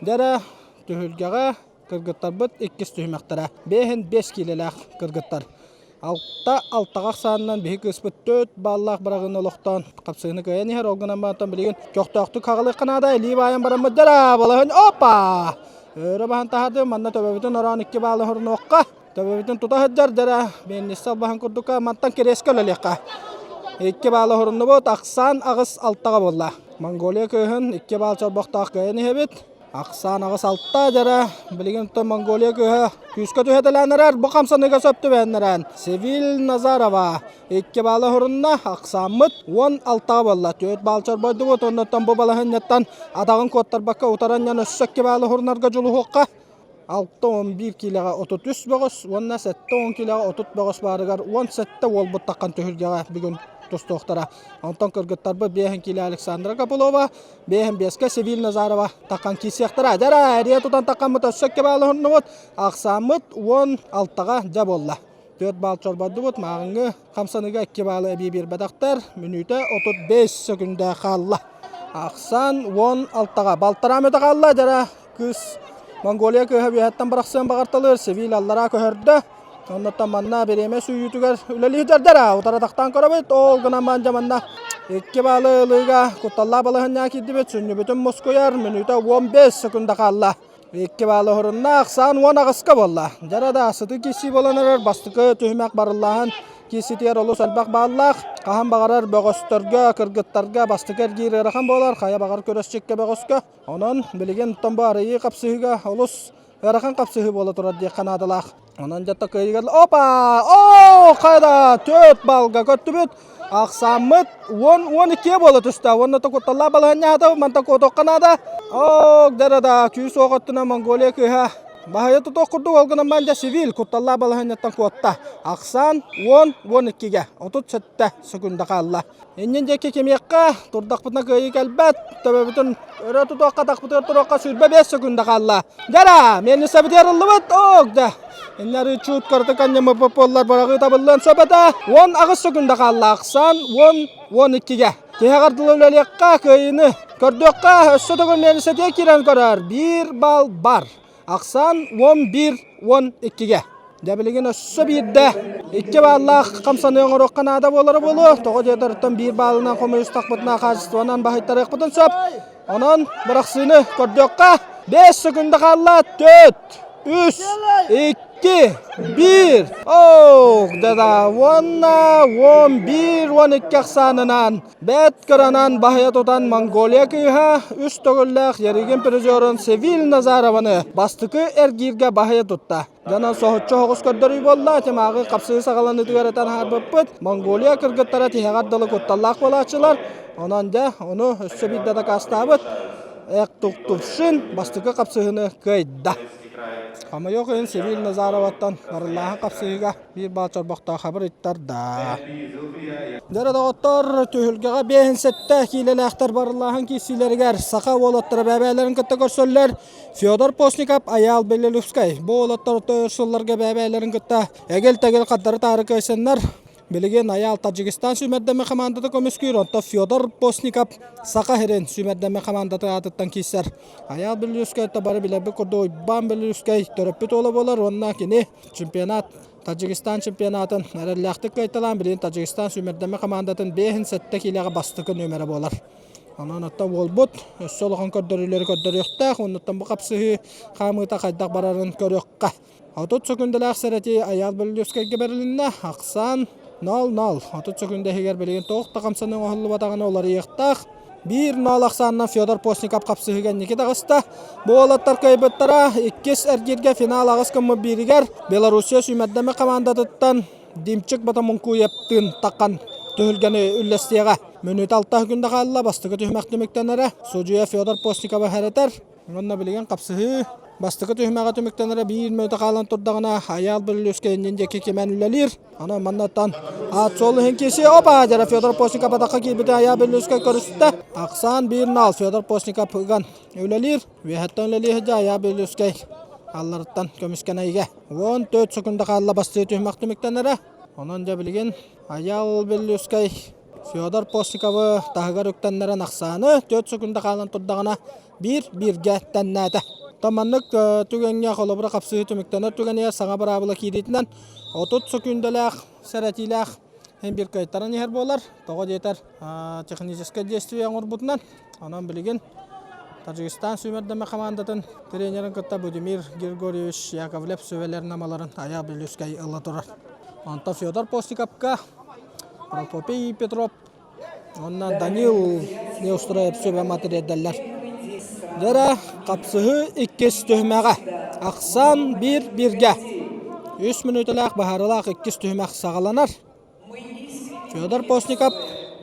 Дьэ эрэ, түһүлгэҕэ кыргыттарбыт иккис түһүмэхтэрэ. Биэһин биэс киилэлээх кыргыттар. Алта алтаҕа ахсаанынан биһи кыыспыт төрт бааллаах быраҕыыны олохтоон хапсыыны кыайан иһэр. Ол гынан баран билигин көхтөөхтүк хаҕылыахха наада. Илии баайан бараммыт дьара балаһын опа! Өрө баһан таһаардым. Манна төбөбүтүн ороон икки баалы хорунуохха. Төбөбүтүн тута сылдьар дьара биэнниссе албаһын курдукка мантан кириэскэ үлэлиэххэ. Икки баалы хоруннубут. Ахсаан аҕыс алтаҕа буолла. Монголия кыыһын икки баал чорбохтоох кыайан иһэбит. Ахсаан аҕыс алта дьара билигин оттон Монголия кыыһа күүскэ түһэтэлээн эрэр. Бу хамсаныыга сөп түбэһиннэрэн Севиль Назарова икки баала хорунна. Ахсааммыт уон алтаҕа буолла. Түөрт баал чорбойдубут. Оннуттан бу балаһынньаттан атаҕын куоттарбакка утаран ньан өссө икки баалы хорунарга дьулуһуохха. 61 киилэҕэ 33 бөҕөс уонна 70 киилэҕэ 30 бөҕөс баарыгар 17 уолбут таххан түһүлгэҕэ бүгүн тустуохтара. Онтон кыргыттарбыт 5 киилэ Александра Копылова, 5 5-кэ Севиль Назарова таххан киирсиэхтэрэ. Дьэ эрийэ тутан таххаммыт өссө икки баалы уһуннубут. Ахсааммыт 16-ҕа дьэ буолла. 4 баал чорбойдубут. Мааҕыҥҥы хамсаныыга 2 баалы эбии биэрбэтэхтэр. Мүнүүтэ 35 сөкүндэ хаалла. Ахсаан 16-ҕа. Балтараа мүнүүтэ хаалла. Дьэ Кыыс Монголия кыыһа үөһэттэн бырахсыан баҕарталыыр, Севиль аллараа көһөрдө. Оннуттан манна бириэмэ сүүйүүтүгэр үлэлиирдэр утары тахтаан көрөбүт. Ол гынан баран дьэ манна икки баалы ылыыга кутталлаах балаһынньаҕа киирдибит. Сүнньүбүтүн мускуйар, мүнүүтэ 15 секунда хаалла. Икки баалы уһурунна, ахсаан 18-ка буолла. Дьара да сытыы киирсии буолан эрэр бастакы түһүмэх барыллааһын киирситигэр олус элбэх бааллаах. Хаһан баҕарар бөҕөстөргө, кыргыттарга бастакы эргиир ыарахан буолар, хайа баҕар күрэсчиккэ бөҕөскө. Онон билигин оттон бу арыйыы хапсыһыыга олус ыарахан хапсыһыы буола турар диэххэ наадалаах. Онон дьэ кыайыгар опа! Оо, хайда! Төрт балга көттүбүт. Ахсааммыт 10-12 буола түстэ. Уонна токутталлаах балаһанньаата манта куотуохха наада. Оо, да күүс суох өттүнэн Монголия кыыһа баһыйа тутуох курдук ол гынан баран дьэ Севиль кутталлаах балаһанньаттан куотта. Ахсаан 10-12-ге 37 секунда хаалла. Иннин диэки кимиэххэ, турдахпытына кыайыы кэлбэт, төбөбүтүн өрө тутуохха, атахпытыгар туруохха 25 секунда хаалла. Дьара, миэннисэбитигэр ыллыбыт, ок да. Иннары чуут кырытык анньыммыппыт буоллар быраҕыы табыллыан сөп этэ. 18 секунда хаалла, ахсаан 10-12-ге. Тиһэҕэр дылы үлэлиэххэ, кыайыыны көрдүөххэ, өссө төгүл миэннисэтигэ киирэн көрөр. Биир балл бар. Ахсаан 11-12-ге. Дьэ билигин өссө биирдэ икки бааллаах хамсаныы оҥоруохха наада буолара буолуо. Тоҕо диэтэртэн биир баалынан хомуйустахпытына хаачыстыбанан баһыйтарыахпытын сөп. Онон бырахсыыны көрдүөххэ. 5 секунда хаалла. 4, 3, 2, 1. Ох, да уонна 11, 12 ахсаанынан Бэт кыранан баһыйа тутан Монголия кыыһа үс төгүллээх Ярыгин призерун Севиль Назарованы бастакы эргииргэ баһыйа тутта. Дьонон соһуччу оҕус көрдөрүү буолла, Тимааҕы хапсыы саҕаланыытыгар этэн аһарбыппыт. Монголия кыргыттара тиһэҕэр дылы кутталлаах буолааччылар. Онон дьэ, ону өссө биирдэ дакаастаабыт. Эктуктувшин бастакы хапсыһыыны кыайда. Хомойуох иһин Севиль Назароваттан барыллааһын хапсыһыыга Биир баал чорбохтоох хабыр ыттарда. Дьэ доҕоттор, түһүлгэҕэ 57 киилэлээхтэр барыллааһын киирсиилэригэр саха уолаттара бэбээлэрин кытта көрсөллөр. Федор Постников, Айаал Белолюбскай. Бу уолаттар өр сылларга бэбээлэрин кытта эгил-тэгил хардары-таары кыайсаннар. Билигин Айаал Таджикистан сүүмэрдэммит хамаандата көмүскүүр, онтон Федор Постников Саха сирин сүүмэрдэммит хамаандата аатыттан киирсэр. Айаал Белолюбскай бары билэрбит курдук Уйбаан Белолюбскай төрөппүт уола буолар уонна кини Чемпионат Таджикистан чемпионатын эрэллээхтик кыайталаан билигин Таджикистан сүүмэрдэммит хамаандатын 5-7 киилэҕэ бастакы нүөмэрэ буолар. Онон оттон уолбут өссө улахан көрдөрүүлэри көрдөрүөхтээх, оннуттан бу хапсыһыы хаамыыта хайдах барарын көрүөххэ. 30 сөкүндэлээх сэрэтии Айаал Белолюбскайга бэрилиннэ. Ахсаан 0-0. 30 сөкүндэ иһигэр билигин туох да хамсаныы оҥоһуллубатаҕына уларыйыахтаах. Биир ноол ахсаанынан Федор Постников хапсыһыыга инники таҕыста. Бу уолаттар кыайбыттара иккис эргииргэ финал аҕыс гыммыт бииригэр Белоруссия сүүмэрдэммит хамаандатыттан Димчик Батамункуевтыын таххан. түһүлгэни үллэстиэҕэ. Мүнүүтэ алта күндэ хаалла, бастакы түһүмэх түмүктэнэрэ. Судьуйа Федор Постникова хэрэтэр. Уонна билигин хапсыһыы бастакы түһүмэҕэ түмүктэнэрэ биир мүнүүтэ хаалан турдаҕына Айаал Бүллүскэ иннин диэки кимэн үлэлиир. Аны маннаттан аат суол иһин киси опа дьара Федор Постников атахха киирбитэ Айаал Бүллүскэ көрүстэ. Ахсаан 1-0 Федор Постников ыган үлэлиир. Үөһэттэн үлэлиир дьэ Айаал Бүллүскэй алларыттан көмүскэнэйгэ. 14 секунда хаалла бастыы түһүмэх түмүктэнэрэ. Онон дьэ билигин Айаал Бүллүскэй Федор Постниковы таһыгар үктэннэрэн ахсааны 4 секунда хаалан турдаҕына биир бииргэ тэннээтэ. Маннык түгэҥҥэ холобура хапсыһыы түмүктэнэр түгэнигэр саҥа быраабыла киириитинэн 30 сөкүүндэлээх сэрэтиилээх иһин биир кыайтаран иһэр буолар. Тоҕо диэтэр техническэй действие оҥорбутунан. Онон билигин Таджикистан сүүмэрдэмэ хамаандатын тренерин кытта Будимир Григорьевич Яковлев сүбэлэрин амаларын Аяр Бүлүүскэй ыла турар. Онтон Федор Постниковка Прокопий Петров Онно Данил Неустроев сүбэ тириэрдэллэр. Дьэрэ хапсыһыы иккис түһүмэҕэ. Ахсаан биир бииргэ. Үс мүнүүтэлээх быһаарыылаах иккис түһүмэх саҕаланар. Федор Постников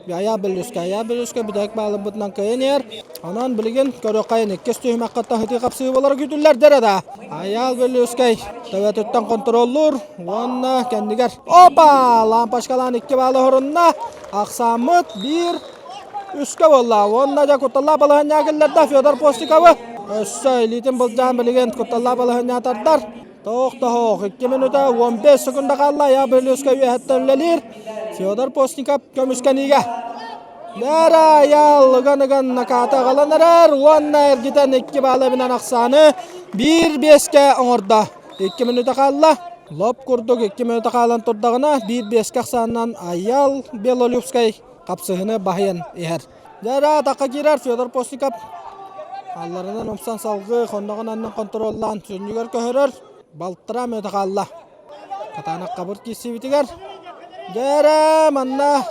Айаа Беллүскэ Айаа Беллүскэ бүтэһик баалырбытынан кыайан иһэр. Онон билигин көрүөххэйин иккис түһүмэххэ таһытыы хапсыы буолара күүтүллэр дэрэ да. Айаал Беллүскэй төбөтүттэн контроллуур уонна кэннигэр опа лампочкалаан икки баалы хорунна. Ахсааммыт биир үскэ буолла. Уонна дьэ кутталлаах балаһыанньаҕа киллэрдэ Федор Постниковы. Өссө илиитин былдьаан билигин кутталлаах балаһыанньаҕа тардар. Тоох-тоох, 2 минута 15 секунда хаалла. Айаал Беллүскэй үөһэттэн үлэлиир. Федор Постников көмүскэниигэ. Лера Айаал ыган-ыган накаата аҕалан эрэр уонна эргитэн икки баалы эбинэн ахсааны биир биэскэ оҥордо. Икки мүнүүтэ хаалла. Лоп курдук икки мүнүүтэ хаалан турдаҕына биир биэскэ ахсаанынан Айаал Белолюбскай хапсыһыны баһыйан иһэр. Дьэ атахха киирэр Федор Постников алларынан умсан салгыы хонноҕун аннын контроллаан сүнньүгэр көһөрөр. Балтараа мүнүүтэ хаалла. Катаанах хабыр киирсибитигэр дьэ манна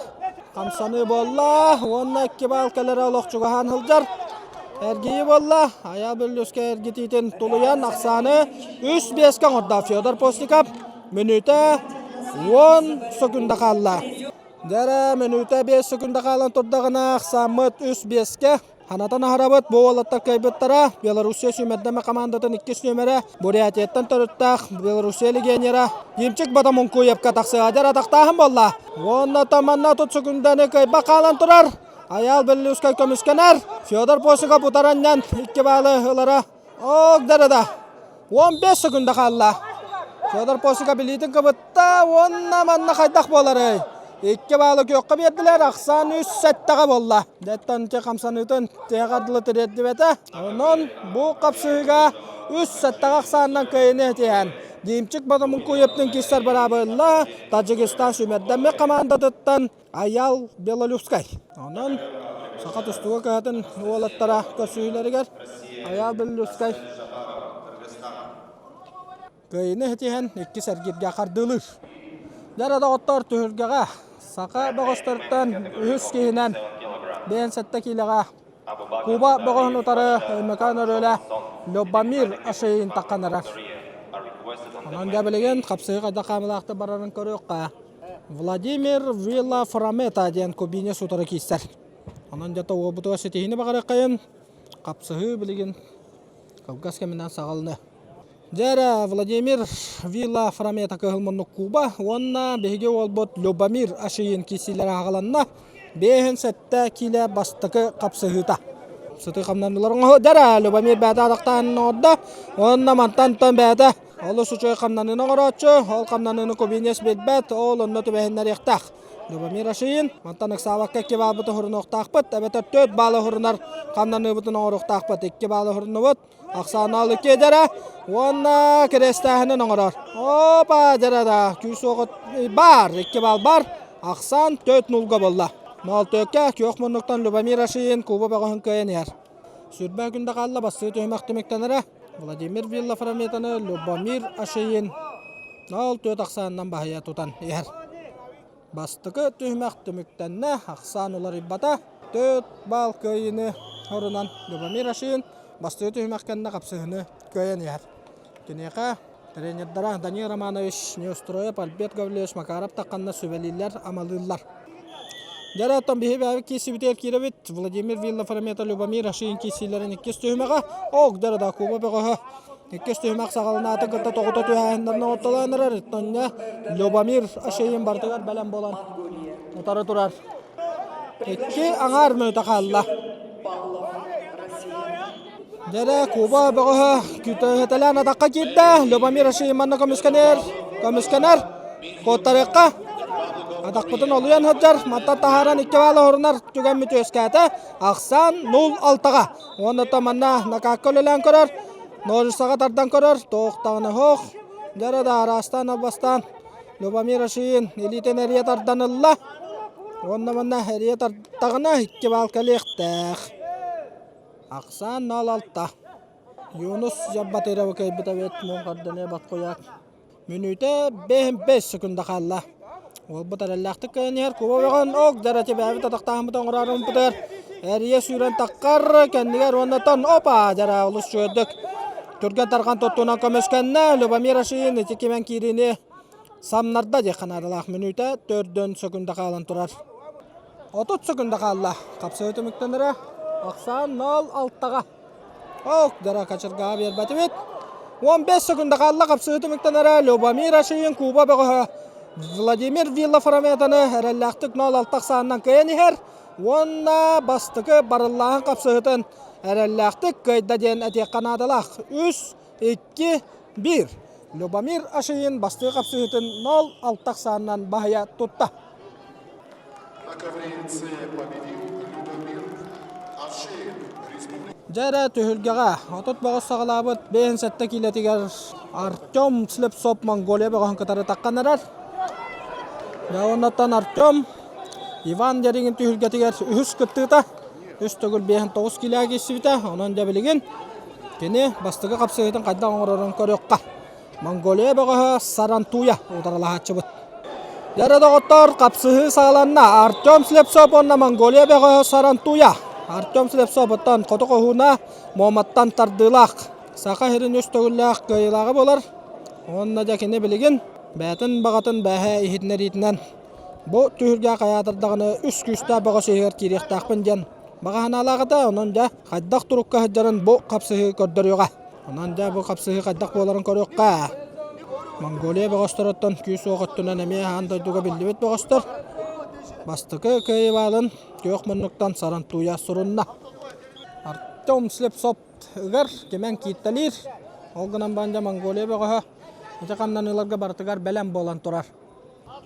хамсаныы буолла уонна икки баал кэлэрэ олох чугаһаан сылдьар. Эргийии буолла. Айаал Бүллүскэ эргитиитин тулуйан ахсааны үс биэскэ оҥордо Федор Постников. Мүнүүтэ уон сөкүндэ хаалла. Дьэ мүнүүтэ биэс сөкүндэ хаалан турдаҕына ахсааммыт үс биэскэ Ханатан аһарабыт бу уолаттар кыайбыттара Белоруссия сүүмэрдэмэ командатын иккис нүөмэрэ Бурятияттан төрүттээх Белоруссия легионера Димчик Батамункуевка тахсыа атахтааһын буолла. Уонна манна тут секундэни кыайбак хаалан турар. Айаал Беллюскай көмүскэнэр. Федор Посиков утараннан икки баалы ылара. Ок да 15 секунда хаалла. Федор Посиков билиитин кыбытта уонна манна хайдах буоларый? Икки баалы күөххэ биэрдилэр, ахсаан үс сэттэҕэ буолла. Дэттэн те хамсаныытын тиэҕэ дылы тириэрдибэтэ. Онон бу хапсыһыыга үс сэттэҕэ ахсаанынан кыайыны этиһэн Димчик Батамункуевтын киссэр быраабылла Таджикистан сүүмэрдэммит хамаандатыттан Айал Белолюбскай. Онон саха тустууга кыһатын уолаттара көрсүһүүлэригэр Айал Белолюбскай кыайыыны ситиһэн иккис эргииргэ хардыылыыр. Дьэ доҕоттор түһүлгэҕэ саха бөҕөстөртөн үһүс киһинэн 57 киилэҕэ Куба бөҕөһүн утары Өймөкөөн өрүөлэ Любомир Ашеин таххан эрэр. Онон дьэ билигин хапсыһыы хайдах хаамыылаахтык барарын көрүөххэ. Владимир Вилла Фрамета диэн кубинец утары киирсэр. Онон дьэ уолбутугар ситиһиини баҕарыаххайын. Хапсыһыы билигин кылгас кэминэн саҕаланыа. Дьэ эрэ Владимир Вилла Фрамета кыһыл муннук куба уонна биһиги уолбут Любомир Ашиин киирсиилэрэ аҕаланна. 57 киилэ бастакы хапсыһыыта. Сытыы хамнаннылар оҥоһу. Дьэ эрэ Любомир бэйэтэ атахтаан оҥордо. Уонна мантан тон бэйэтэ Олус үчүгэй хамнаныыны оҥорооччу, ол хамнаныыны кубинец билбэт, ол онно түбэһиннэриэхтээх. Любомир Ашиин, мантан ыксаабакка икки баалбыты уһурунуохтаахпыт, эбэтэр төрт баалы уһурунар хамнаныыбытын оҥоруохтаахпыт. Икки баалы уһуруннубут, Оксана икки дьэрэ уонна кириэстээһинин оҥорор. Опа, дьэрэ да, күүс уоҕут бар, икки баал бар, ахсаан төрт нулга буолла. Нол төркө күөх муннуктан Любомир Ашиин куба бөҕөһүн кыайан иһэр. Сүрбэ күндэ хаалла бастыы түһүмэх түмүктэнэрэ. Владимир Виллафраметаны Любомир Ашеин ол түөрт ахсаанынан баһыйа тутан иһэр. Бастакы түһүмэх түмүктэннэ, ахсаан уларыйбата. Төрт баал кыайыыны орунан Любомир Ашеин бастакы түһүмэх кэннэ хапсыһыны кыайан иһэр. Киниэхэ тренердара Данил Романович Неустроев, Альберт Гаврильевич Макаров тахханна сүбэлииллэр, амалыыллар. Дьэ оттон биһи бэйэбит киирсибитигэр киирэбит. Владимир Виллафаромета Любомир Ашин киирсиилэрин иккис түһүмэҕэ. Ок, дьэ да Куба бөҕөһө иккис түһүмэх саҕаланааты кытта тоҕута түһээһиннэрин оҥортолоон эрэр. Оттон Любомир Ашин барытыгар бэлэм буолан утары турар. Икки аҥаар мүнүүтэ хаалла. Дьэрэ Куба бөҕөһө күтөһөтөлөөн атахха киирдэ. Любомир Ашин манна көмүскэнэр. Көмүскэнэр. Куоттарыахха. Атахпытын олуйан сылдьар. Мантан таһааран икки баалы оһорунар түгэммит үөскээтэ. Ахсаан 0-6-ҕа. Уонна то манна накакка үлэлээн көрөр. Ножицаҕа тардан көрөр. Туох даҕаны суох. Дьэрэ да араастаан албастаан Любомир Ашин илиитин эрийэ тардан ылла. Уонна манна эрийэ тартаҕына икки баал кэлиэхтээх. Ахсаан 0-6. Юнус Жаббатырова кыайбыт эбит Муҥхарданы Баткуйаак. Мүнүүтэ 5 секунда хаалла. Уолбут эрэллээхтик кыайан иһэр. Куба бөҕөн ок дьарати бэйэбит атахтаахпыт оҥорорумпутугар эрийэ сүүрэн таххар кэннигэр уонна тон опа дьара олус үчүгэйдик түргэн тарҕан туттунан көмүскэннэ. Любомир Ашин ити кимэн киириини самнарда диэххэ наадалаах мүнүүтэ төрдөн секунда хаалан турар. 30 секунда хаалла. Хапсыы түмүктэнэрэ ахсаан 0-6-ҕа. Ок, дара качыргаа биэрбэтибит. 15 секунда хаалла хапсыы түмүктэнэрэ Любомир Ашиин Куба бөҕөһө Владимир Виллафраметаны эрэллээхтик 0-6 ахсаанынан кыайан иһэр уонна бастакы барыллааһын хапсыһытын эрэллээхтик кыайда диэн этиэххэ наадалаах. 3, 2, 1. Любомир Ашиин бастакы хапсыһытын 0-6 ахсаанынан баһыйа тутта. Дьэ эрэ түһүлгэҕэ 39 саҕалаабыт 57 киилэтигэр Артем Слепцов Монголия бөҕөһүн кытары таххан эрэр. Дьэ оннуттан Артем Иван Дерингин түһүлгэтигэр үһүс кыттыыта үс төгүл 59 киилэҕэ киирсибитэ. Онон дьэ билигин кини бастакы хапсыһыытын хайдах оҥорорун көрүөххэ. Монголия бөҕөһө Сарантуя утарылаһааччыбыт. Дьэ доҕоттор, хапсыһыы саҕаланна. Артем Слепцов уонна Монголия бөҕөһө Сарантуя. Артем Слепцовыттан хоту хоһууна Муоматтан тардыылаах. Саха сирин үс төгүллээх кыайыылааҕа буолар. Уонна дьэ кини билигин бэйэтин баҕатын бээһэ иһитинэриитинэн бу түһүлгэ хайаатардаҕына үс күүстээх бөҕөс иһигэр киириэхтээхпин диэн баҕа санаалаах этэ. Онон дьэ хайдах турукка сылдьарын бу хапсыһыы көрдөрүөҕэ. Онон дьэ бу хапсыһыы хайдах буоларын көрүөххэ. Монголия бөҕөстөрүттэн күүс-уох өттүнэн эмиэ аан дойдуга биллибит бөҕөстөр. Бастакы кыайыылааҕын күөх муннуктан Сарантуя сурунна. Артем Слепцов ыгар кимэн кииртэлиир. Ол гынан баран дьэ Монголия бөҕөһө ити хамнаныыларга барытыгар бэлэм буолан турар.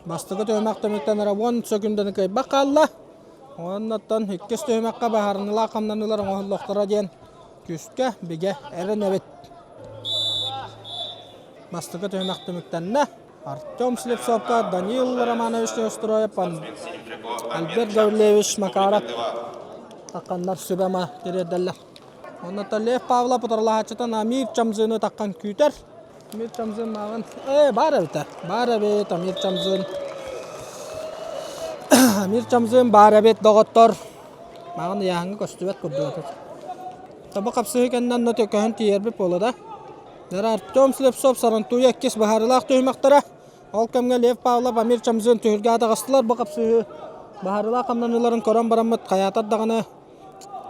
Бастакы түһүмэх түмүктэн эрэ 10 сөкүндэни кыайбат хаалла. Оннуттан иккис түһүмэххэ баһаарынылаах хамнаныылар оҥоһуллуохтара диэн күүскэ бигэ эрэнэбит. Бастакы түһүмэх түмүктэннэ. Артем Слепцовка Данил Романович Неустроев, Альберт Гаврильевич Макаров тахханнар сүбэ-ама тириэрдэллэр. Оннуттан Лев Павлов утарылаһааччытын Амир Чамзыны таххан күүтэр. Амир Чамзын мааҕын ээ баар эбитэ. Баар эбит Амир Чамзын. Амир Чамзын баар эбит доҕоттор. Мааҕын ыйааһыҥҥа көстүбэт курдук этэ. Таба хапсыһыы кэннэ онно көһөн тиийэрбит буолла да. Дара Артем Слепцов Сарантуя иккис быһаарыылаах түһүмэхтэрэ. Ол кэмҥэ Лев Павлов, Амир Чамзын түһүлгэ таҕыстылар. Бу хапсыһыы быһаарыылаах хамнаныыларын көрөн бараммыт хайаатар даҕаны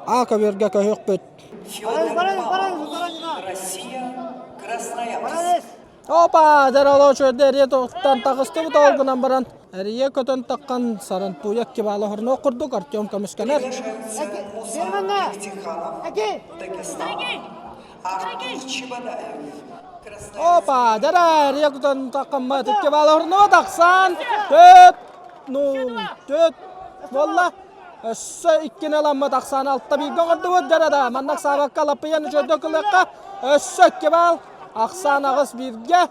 А көбүөргэ көһүөхпүт. Россия, Красноярск. Опа, дьэ үчүгэйдик эрийэ туттан таҕыстыбыт ол гынан баран эрийэ көтөн таххан Сарантуя кибаала хорнуох курдук Артем көмүскэнэр. Опа, дьэ эрийэ көтөн таххаммыт икки баала хорнуо тахсан төт ну төт буолла. Өссө иккини ыламмыт ахсаан алта бииргэ оҥордубут дьэ да маннык саабакка лаппыйан үчүгэйдик ылыахха өссө икки баал ахсаан аҕыс бииргэ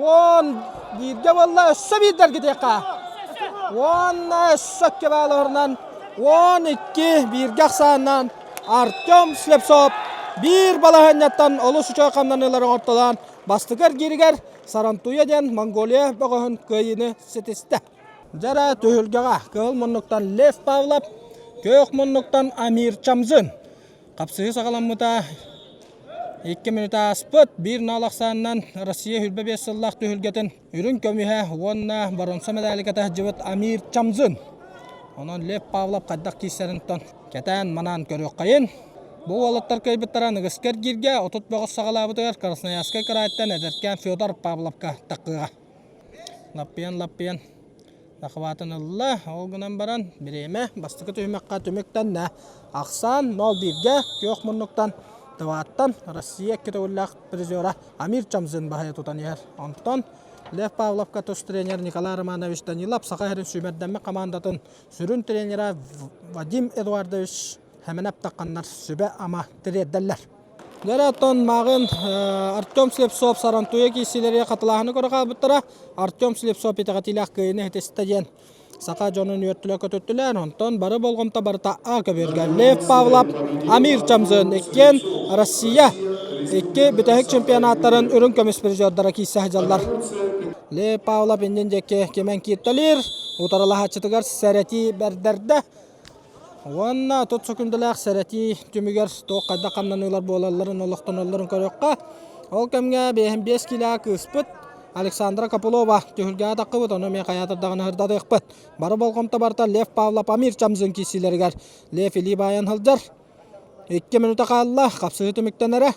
уон бииргэ буолла өссө биирдэргитиэххэ уонна өссө икки баал орунан уон икки бииргэ ахсааннаан Артем Слепцов биир балаһыанньаттан олус үчүгэй хамнаныылары оҥортолоон бастакы эргииригэр Сарантуя диэн Монголия бөҕөһүн кыайыыны ситистэ. Дьэ түһүлгэҕэ кыһыл муннуктан Лев Павлов, күөх муннуктан Амир Чамзын. Хапсыһыы саҕаламмыта икки мүнүүтэ ааспыт. Биир нал ахсаанынан Россия 25 сыллаах түһүлгэтин үрүҥ көмүһэ уонна боруонса мэдээликэтэ сылдьыбыт Амир Чамзын. Онон Лев Павлов хайдах киирсэринтэн кэтээн-манаан көрүөххэйин. Бу уолаттар кыайбыттара аныгыскы эргииргэ 30 бөҕөс саҕалаабытыгар Красноярскай кыраайтан эдэркээн Федор Павловка таххыаҕа. Лаппыйан-лаппыйан захватын ылла. Ол гынан баран бириэмэ бастакы түһүмэххэ түмүктэннэ. Ахсаан 0-1-гэ күөх муннуктан Тывааттан Россия икки төгүллээх призера Амир Чамзин баһыйа тутан иһэр. Онтон Лев Павловка тус тренер Николай Романович Данилов Саха сирин сүүмэрдэммит хамаандатын сүрүн тренера Вадим Эдуардович Хэмэнэп тахханнар сүбэ-ама тириэрдэллэр. Дьэ оттон мааҕын Артем Слепцов Сарантуя киирсиилэригэр хатылааһыны көрө хаалбыттара. Артем Слепцов итэҕэтиилээх кыайыыны ситистэ диэн саха дьонун үөртүлэр көтүттүлэр. Онтон бары болҕомто барыта А көбүөргэ Лев Павлов, Амир Чамзын иккиэн Россия икки бүтэһик чемпионаттарын үрүҥ көмүс призердара киирсэ сылдьаллар. Лев Павлов иннин диэки кимэн кииртэлиир, утарылаһааччытыгар сэрэтии бэрдэрдэ. Уонна тут сөкүндэлээх сэрэтии түмүгэр туох хайдах хамнаныылар буолалларын, олохтоноллорун көрүөххэ. Ол кэмҥэ 55 киилээх кыыспыт Александра Копылова түһүлгэҕэ таххыбыт, ону эмиэ хайаатар даҕаны сырдатыахпыт. Бары болҕомто барыта Лев Павлов Амир Чамзын киирсиилэригэр Лев илии баайан сылдьар. 2 мүнүүтэ хаалла, хапсыһыы түмүктэнэрэ.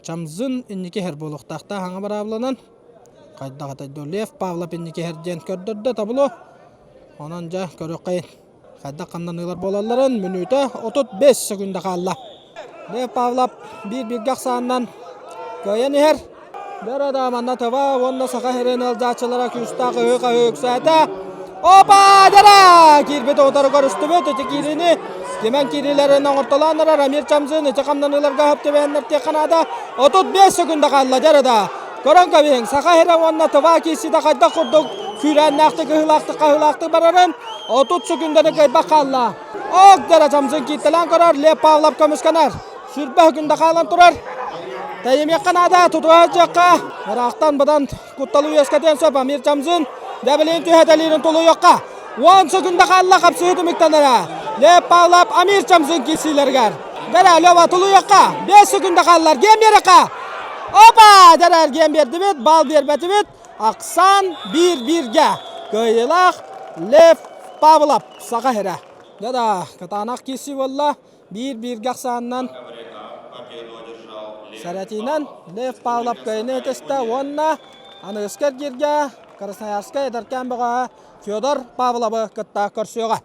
Чамзын инники иһэр буолуохтаахтаах хаҥа быраабыланан хайдах этэй дуу Лев Павлов инники иһэр диэн көрдөрдө табло. Онон дьэ көрүөххэйин. Хайдах хамнаныылар буолалларын мүнүүтэ 35 секунда хаалла. Лев Павлов биир-бииргэ ахсаанынан кыайан иһэр. Дөрө манна Тыва уонна Саха сирин ыалдьааччылара күүстээх ыһыы-хаһыы үксээтэ. Опа! Дара! Киирбит утары көрүстүбүт. Ити киириини кимэн киириилэрин оҥортолоон эрэр Амир Чамзын ити хамнаныыларга хөп түбэһэннэр тиэххэ наада. 35 секунда хаалла дьэрэ да. Көрөн кэбиһиҥ, Саха сирэ уонна Тыва киирсиитэ хайдах курдук күүрээннээхтик, ыһыылаахтык, хаһыылаахтык барарын 30 секунданы кыайбат хаалла. Ок дара Чамзын кииртэлээн көрөр, Лев Павлов көмүскэнэр. Сүрбэ секунда хаалан турар. Тэйимиэххэ наада, тутуһа сылдьыахха. Ыраахтан быдан кутталы үөскэтиэн сөп Амир Чамзын. Дэбилин түһэтэлиирин тулуйуохха. 10 секунда хаалла хапсыһыы түмүктэнэрэ. Лев Павлов Амир Чамзын киирсиилэригэр. Дэрэ, Лева тулуйуохха. 5 секунда хааллар. Гем биэрэххэ. Опа! Дэрэ, эргиэн биэрдибит, бал биэрбэтибит. Ахсаан 1-1-гэ. Кыайыылаах Лев Павлов Саха сирэ. Да-да, кытаанах киирсии буолла. Биир-бииргэ ахсаанынан сэрэтиинэн Лев Павлов кыайыыны ытыста уонна аныгыскы эргииргэ Красноярскай эдэркээн бөҕөһө Федор Павловы кытта көрсүөҕэ.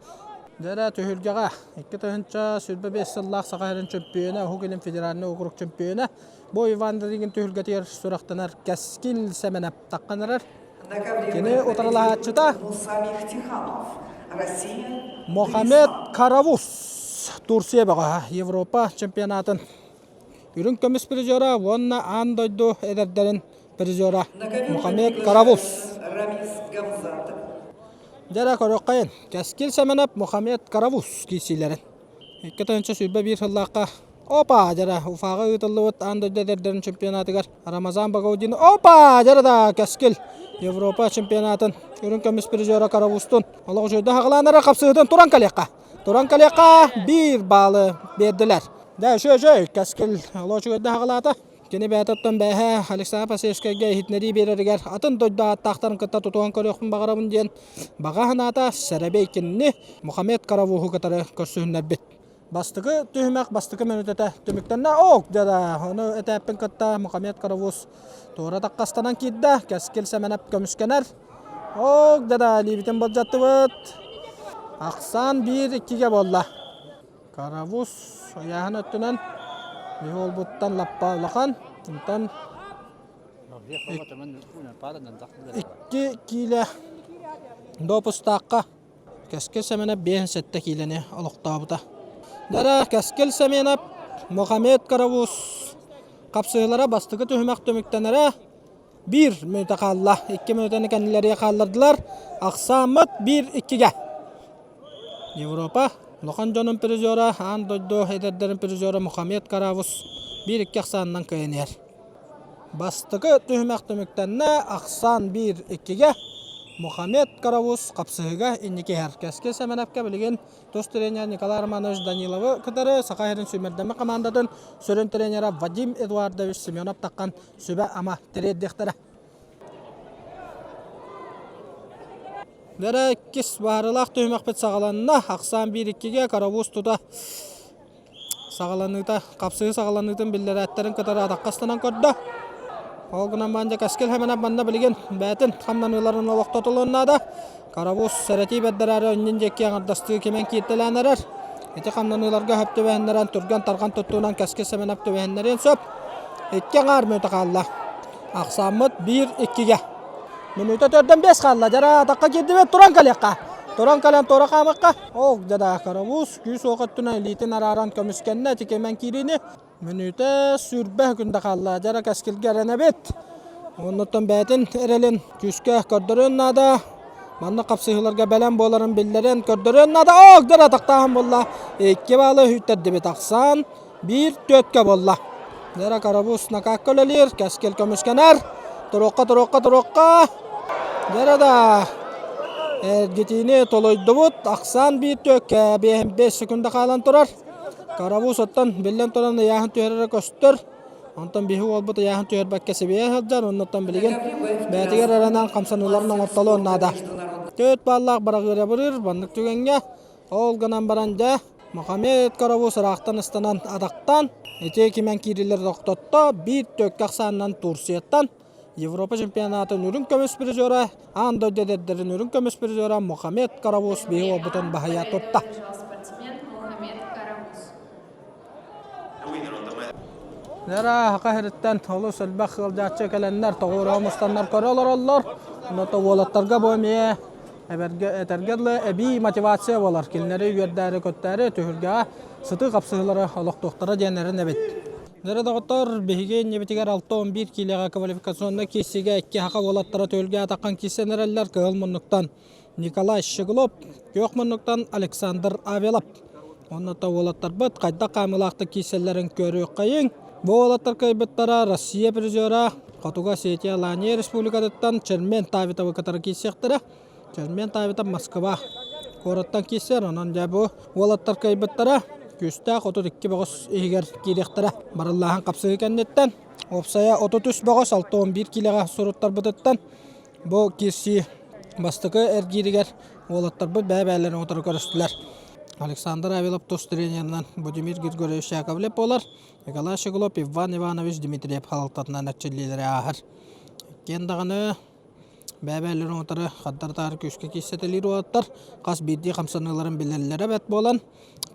Дьэрэ түһүлгэҕэ 2025 сыллаах Саха сирин чөмпүйүөнэ, Уһук Илин федеральнай уокурук чөмпүйүөнэ бу Иван Рыгин түһүлгэтигэр сүрэхтэнэр Кэскил Сэмэнэп таххан эрэр. Кини утарылаһааччыта Мохаммед Каравус Турция бөҕөһө Европа чемпионатын үрүҥ көмүс призера уонна аан дойду эдэрдэрин призера Мохаммед Каравус. Дьэрэ көрүөххэйин. Кэскил Сэмэнэп Мохаммед Каравус киирсиилэрин. 2021 сыллаахха Опа! Дьара Уфаҕа ыытыллыбыт аан дойду эдэрдэрин чемпионатыгар Рамазан Багаудин Опа! Дьара да Кэскил Европа чемпионатын үрүҥ көмүс призера Каравустун олох үчүгэйдик хаҕылаан эрэ хапсыһытын туран кэлиэххэ. Туран кэлиэххэ биир баалы биэрдилэр. Да, үчүгэй үчүгэй Кэскил олох үчүгэйдик хаҕылаата. Кини бэйэтиттэн бэйэһэ Александр Посельскайга иһитиннэрии биэрэригэр атын дойду ааттаахтарын кытта тутуһан көрүөхпүн баҕарабын диэн баҕа санаата Сэрэбэй кинини Мухаммед Каравуһу кытары көрсүһүннэрбит. Бастакы түһүмэх бастакы мүнүүтэтэ түмүктэннэ. Ок, дьэ ону этээппин кытта Мухаммед Каравуз туора таккастанан киирдэ. Кэскил Сэмэнэп көмүскэнэр. Ок, дьэ илиибитин былдьаттыбыт. Ахсаан 1-2-гэ буолла. Каравуз ыйааһын өттүнэн биһи уолбуттан лаппа улахан. Онтон 2 киилэ допустаахха Кэскил Сэмэнэп 57 киилэни олохтообута. Дара Кэскил Сэмэнэп, Мухаммед Каравуз хапсыһыылара бастакы түһүмэх түмүктэнэрэ биир мүнүүтэ хаалла. 2 мүнүүтэни кэннилэригэр хааллардылар. Ахсааммыт 1-2-гэ. Европа улахан дьонун призера, аан дойду эдэрдэрин призера Мухаммед Каравуз 1-2 ахсаанынан кыайан иһэр. Бастакы түһүмэх түмүктэннэ, ахсаан 1-2-гэ Мухаммед Каравуз хапсыһыыга инники иһэр. Кэскил Сэмэнэпкэ билигин тус тренер Николай Романович Даниловы кытары Саха сирин сүүмэрдэммит хамаандатын сүрүн тренера Вадим Эдуардович Семенов таххан сүбэ-ама тириэрдиэхтэрэ. Дэрэ иккис баарылаах түһүмэхпит саҕаланна. Ахсаан 1-2-гэ Карабуз тута саҕаланыыта, хапсыһыы саҕаланыытын биллэрээттэрин кытары атахха ыстанан көрдө. Ол гынан баран дьэ Кэскил Хэмэнэ манна билигин бэйэтин хамнаныыларын олохтотулуон наада. Карабуз сэрэтии бэрдэрээри өнньүн диэки аҥардастыы кимэн кииртэлээн эрэр. Ити хамнаныыларга хөп түбэһиннэрэн түргэн-тарҕан туттуунан Кэскил Сэмэнэп түбэһиннэриэн сөп. Икки аҥаар мүнүүтэ хаалла. Ахсааммыт 1-2-гэ. Мүнүүтэ төрдөн бес хаалла. Дьара атахха киирдибит туран кэлиэххэ. Туран кэлэн туора хаамыахха. Ол дьада Карабуз күүс-уох өттүнэн илиитин арааран көмүскэннэ ити кимэн киириини. Мүнүүтэ сүүрбэ күндэ хаалла. Дьара кэскилгэ эрэнэбит. Оннуттан бэйэтин эрэлин күүскэ көрдөрүөн наада. Манна хапсыһыыларга бэлэм буоларын биллэрэн көрдөрүөн наада. Ок, дьара атахтааһын буолла. Икки баалы үттэрдибит ахсаан. Биир түөткэ буолла. Дьара Карабус накаакка үлэлиир, кэскил көмүскэнэр. Туруохха, туруохха, туруохха. Дьара да эргитиини толуйдубут. Ахсаан биир түөккэ 5 секунда хаалан турар. Карабус оттон биллэн туран ыйааһын түһэрэрэ көстөр. Онтон биһи уолбут ыйааһын түһэрбэккэ сибийэ сылдьар. Оннуттан билигин бэйэтигэр эрэнэн хамсаныыларын оҥортолуон наада. Төрт бааллаах бараҕыыра барыыр. Маннык түгэҥҥэ ол гынан баран дьэ Мохаммед Карабус ыраахтан ыстанан атахтаан ити кимэн киирилэр тохтотто. Биир төккө ахсаанынан Турцияттан Европа чемпионатын үрүҥ көмүс призера, аан дойду эдэрдэрин үрүҥ көмүс призера Мохаммед Карабус биһи уолбутун баһыйа тутта. Нера хака сириттэн олус элбэх ыалдьааччы кэлэннэр тоҕуоруһа мустаннар көрө олороллор. Онно уолаттарга бу эмиэ этэргэ дылы эбии мотивация буолар. Кинилэри үөрдээри-көттөөрү түһүлгэҕэ сытыы хапсыһыылары олохтуохтара диэн эрэнэбит. Дьэ доҕоттор, биһиги иннибитигэр 6-11 киилэҕэ квалификационнай киирсиигэ икки саха уолаттара түһүлгэ атаххан киирсэн эрэллэр. Кыһыл муннуктан Николай Щеглов, күөх муннуктан Александр Авелов. Онно уолаттарбыт хайдах хаамыылаахтык киирсэллэрин көрүөххэйиҥ. Бу уолаттар кыайбыттара Россия призера, Хотугу Осетия Алания Республикатыттан Чермен Тавитовы кытары киирсиэхтэрэ. Чермен Тавитов Москва куораттан киирсэр, онон дьэ бу уолаттар кыайбыттара күүстээх 32 бөҕөс иһигэр киириэхтэрэ. Барыллааһын хапсыһыы кэнниттэн уопсайа 33 бөҕөс 61 киилэҕэ суруттарбытыттан бу киирсии бастакы эргииригэр уолаттарбыт бэйэ-бэйэлэрин утары көрүстүлэр. Александр Авилов тус тренеринэн Будимир Григорьевич Яковлев буолар. Николай Щеглов, Иван Иванович Дмитриев халалтатынан эрчиллиилэри ааһар. Иккиэн даҕаны бэйэ-бэйэлэрин утары хардары-таары күүскэ киирсэтэлиир уолаттар хас биирдии хамсаныыларын билэллэрэ бэрт буолан,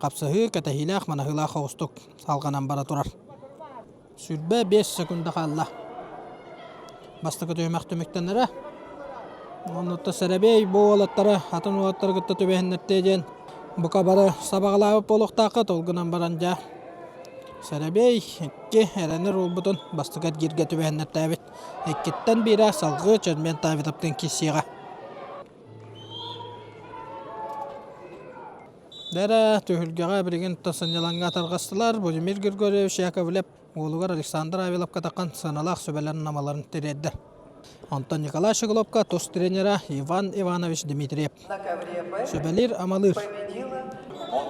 хапсыһыы кэтэһиилээх, манаһыылаах оҕустук салҕанан бара турар. 25 секунда хаалла. Бастакы түһүмэх түмүктэнэрэ. Оннуттан сэрэбиэй бу уолаттары атын уолаттары кытта түбэһиннэртиэ диэн бука бары сабаҕалаабыт буолуохтааххыт. Ол гынан баран дьэ сэрэбиэй икки эрэнэр уолбутун бастакы эргииргэ түбэһиннэртээбит. Иккиттэн биирэ салгыы Чермен Тавитовтыын киирсиэҕэ. Дэрэ түһүлгэҕэ билигин сынньалаҥҥа тарҕастылар. Владимир Григорьевич Яковлев уолугар Александр Авиловка таххан сыаналаах сүбэлэрин-амаларын тириэрдэр. Онтон Николай Щегловка тус тренера Иван Иванович Дмитриев сүбэлиир-амалыыр.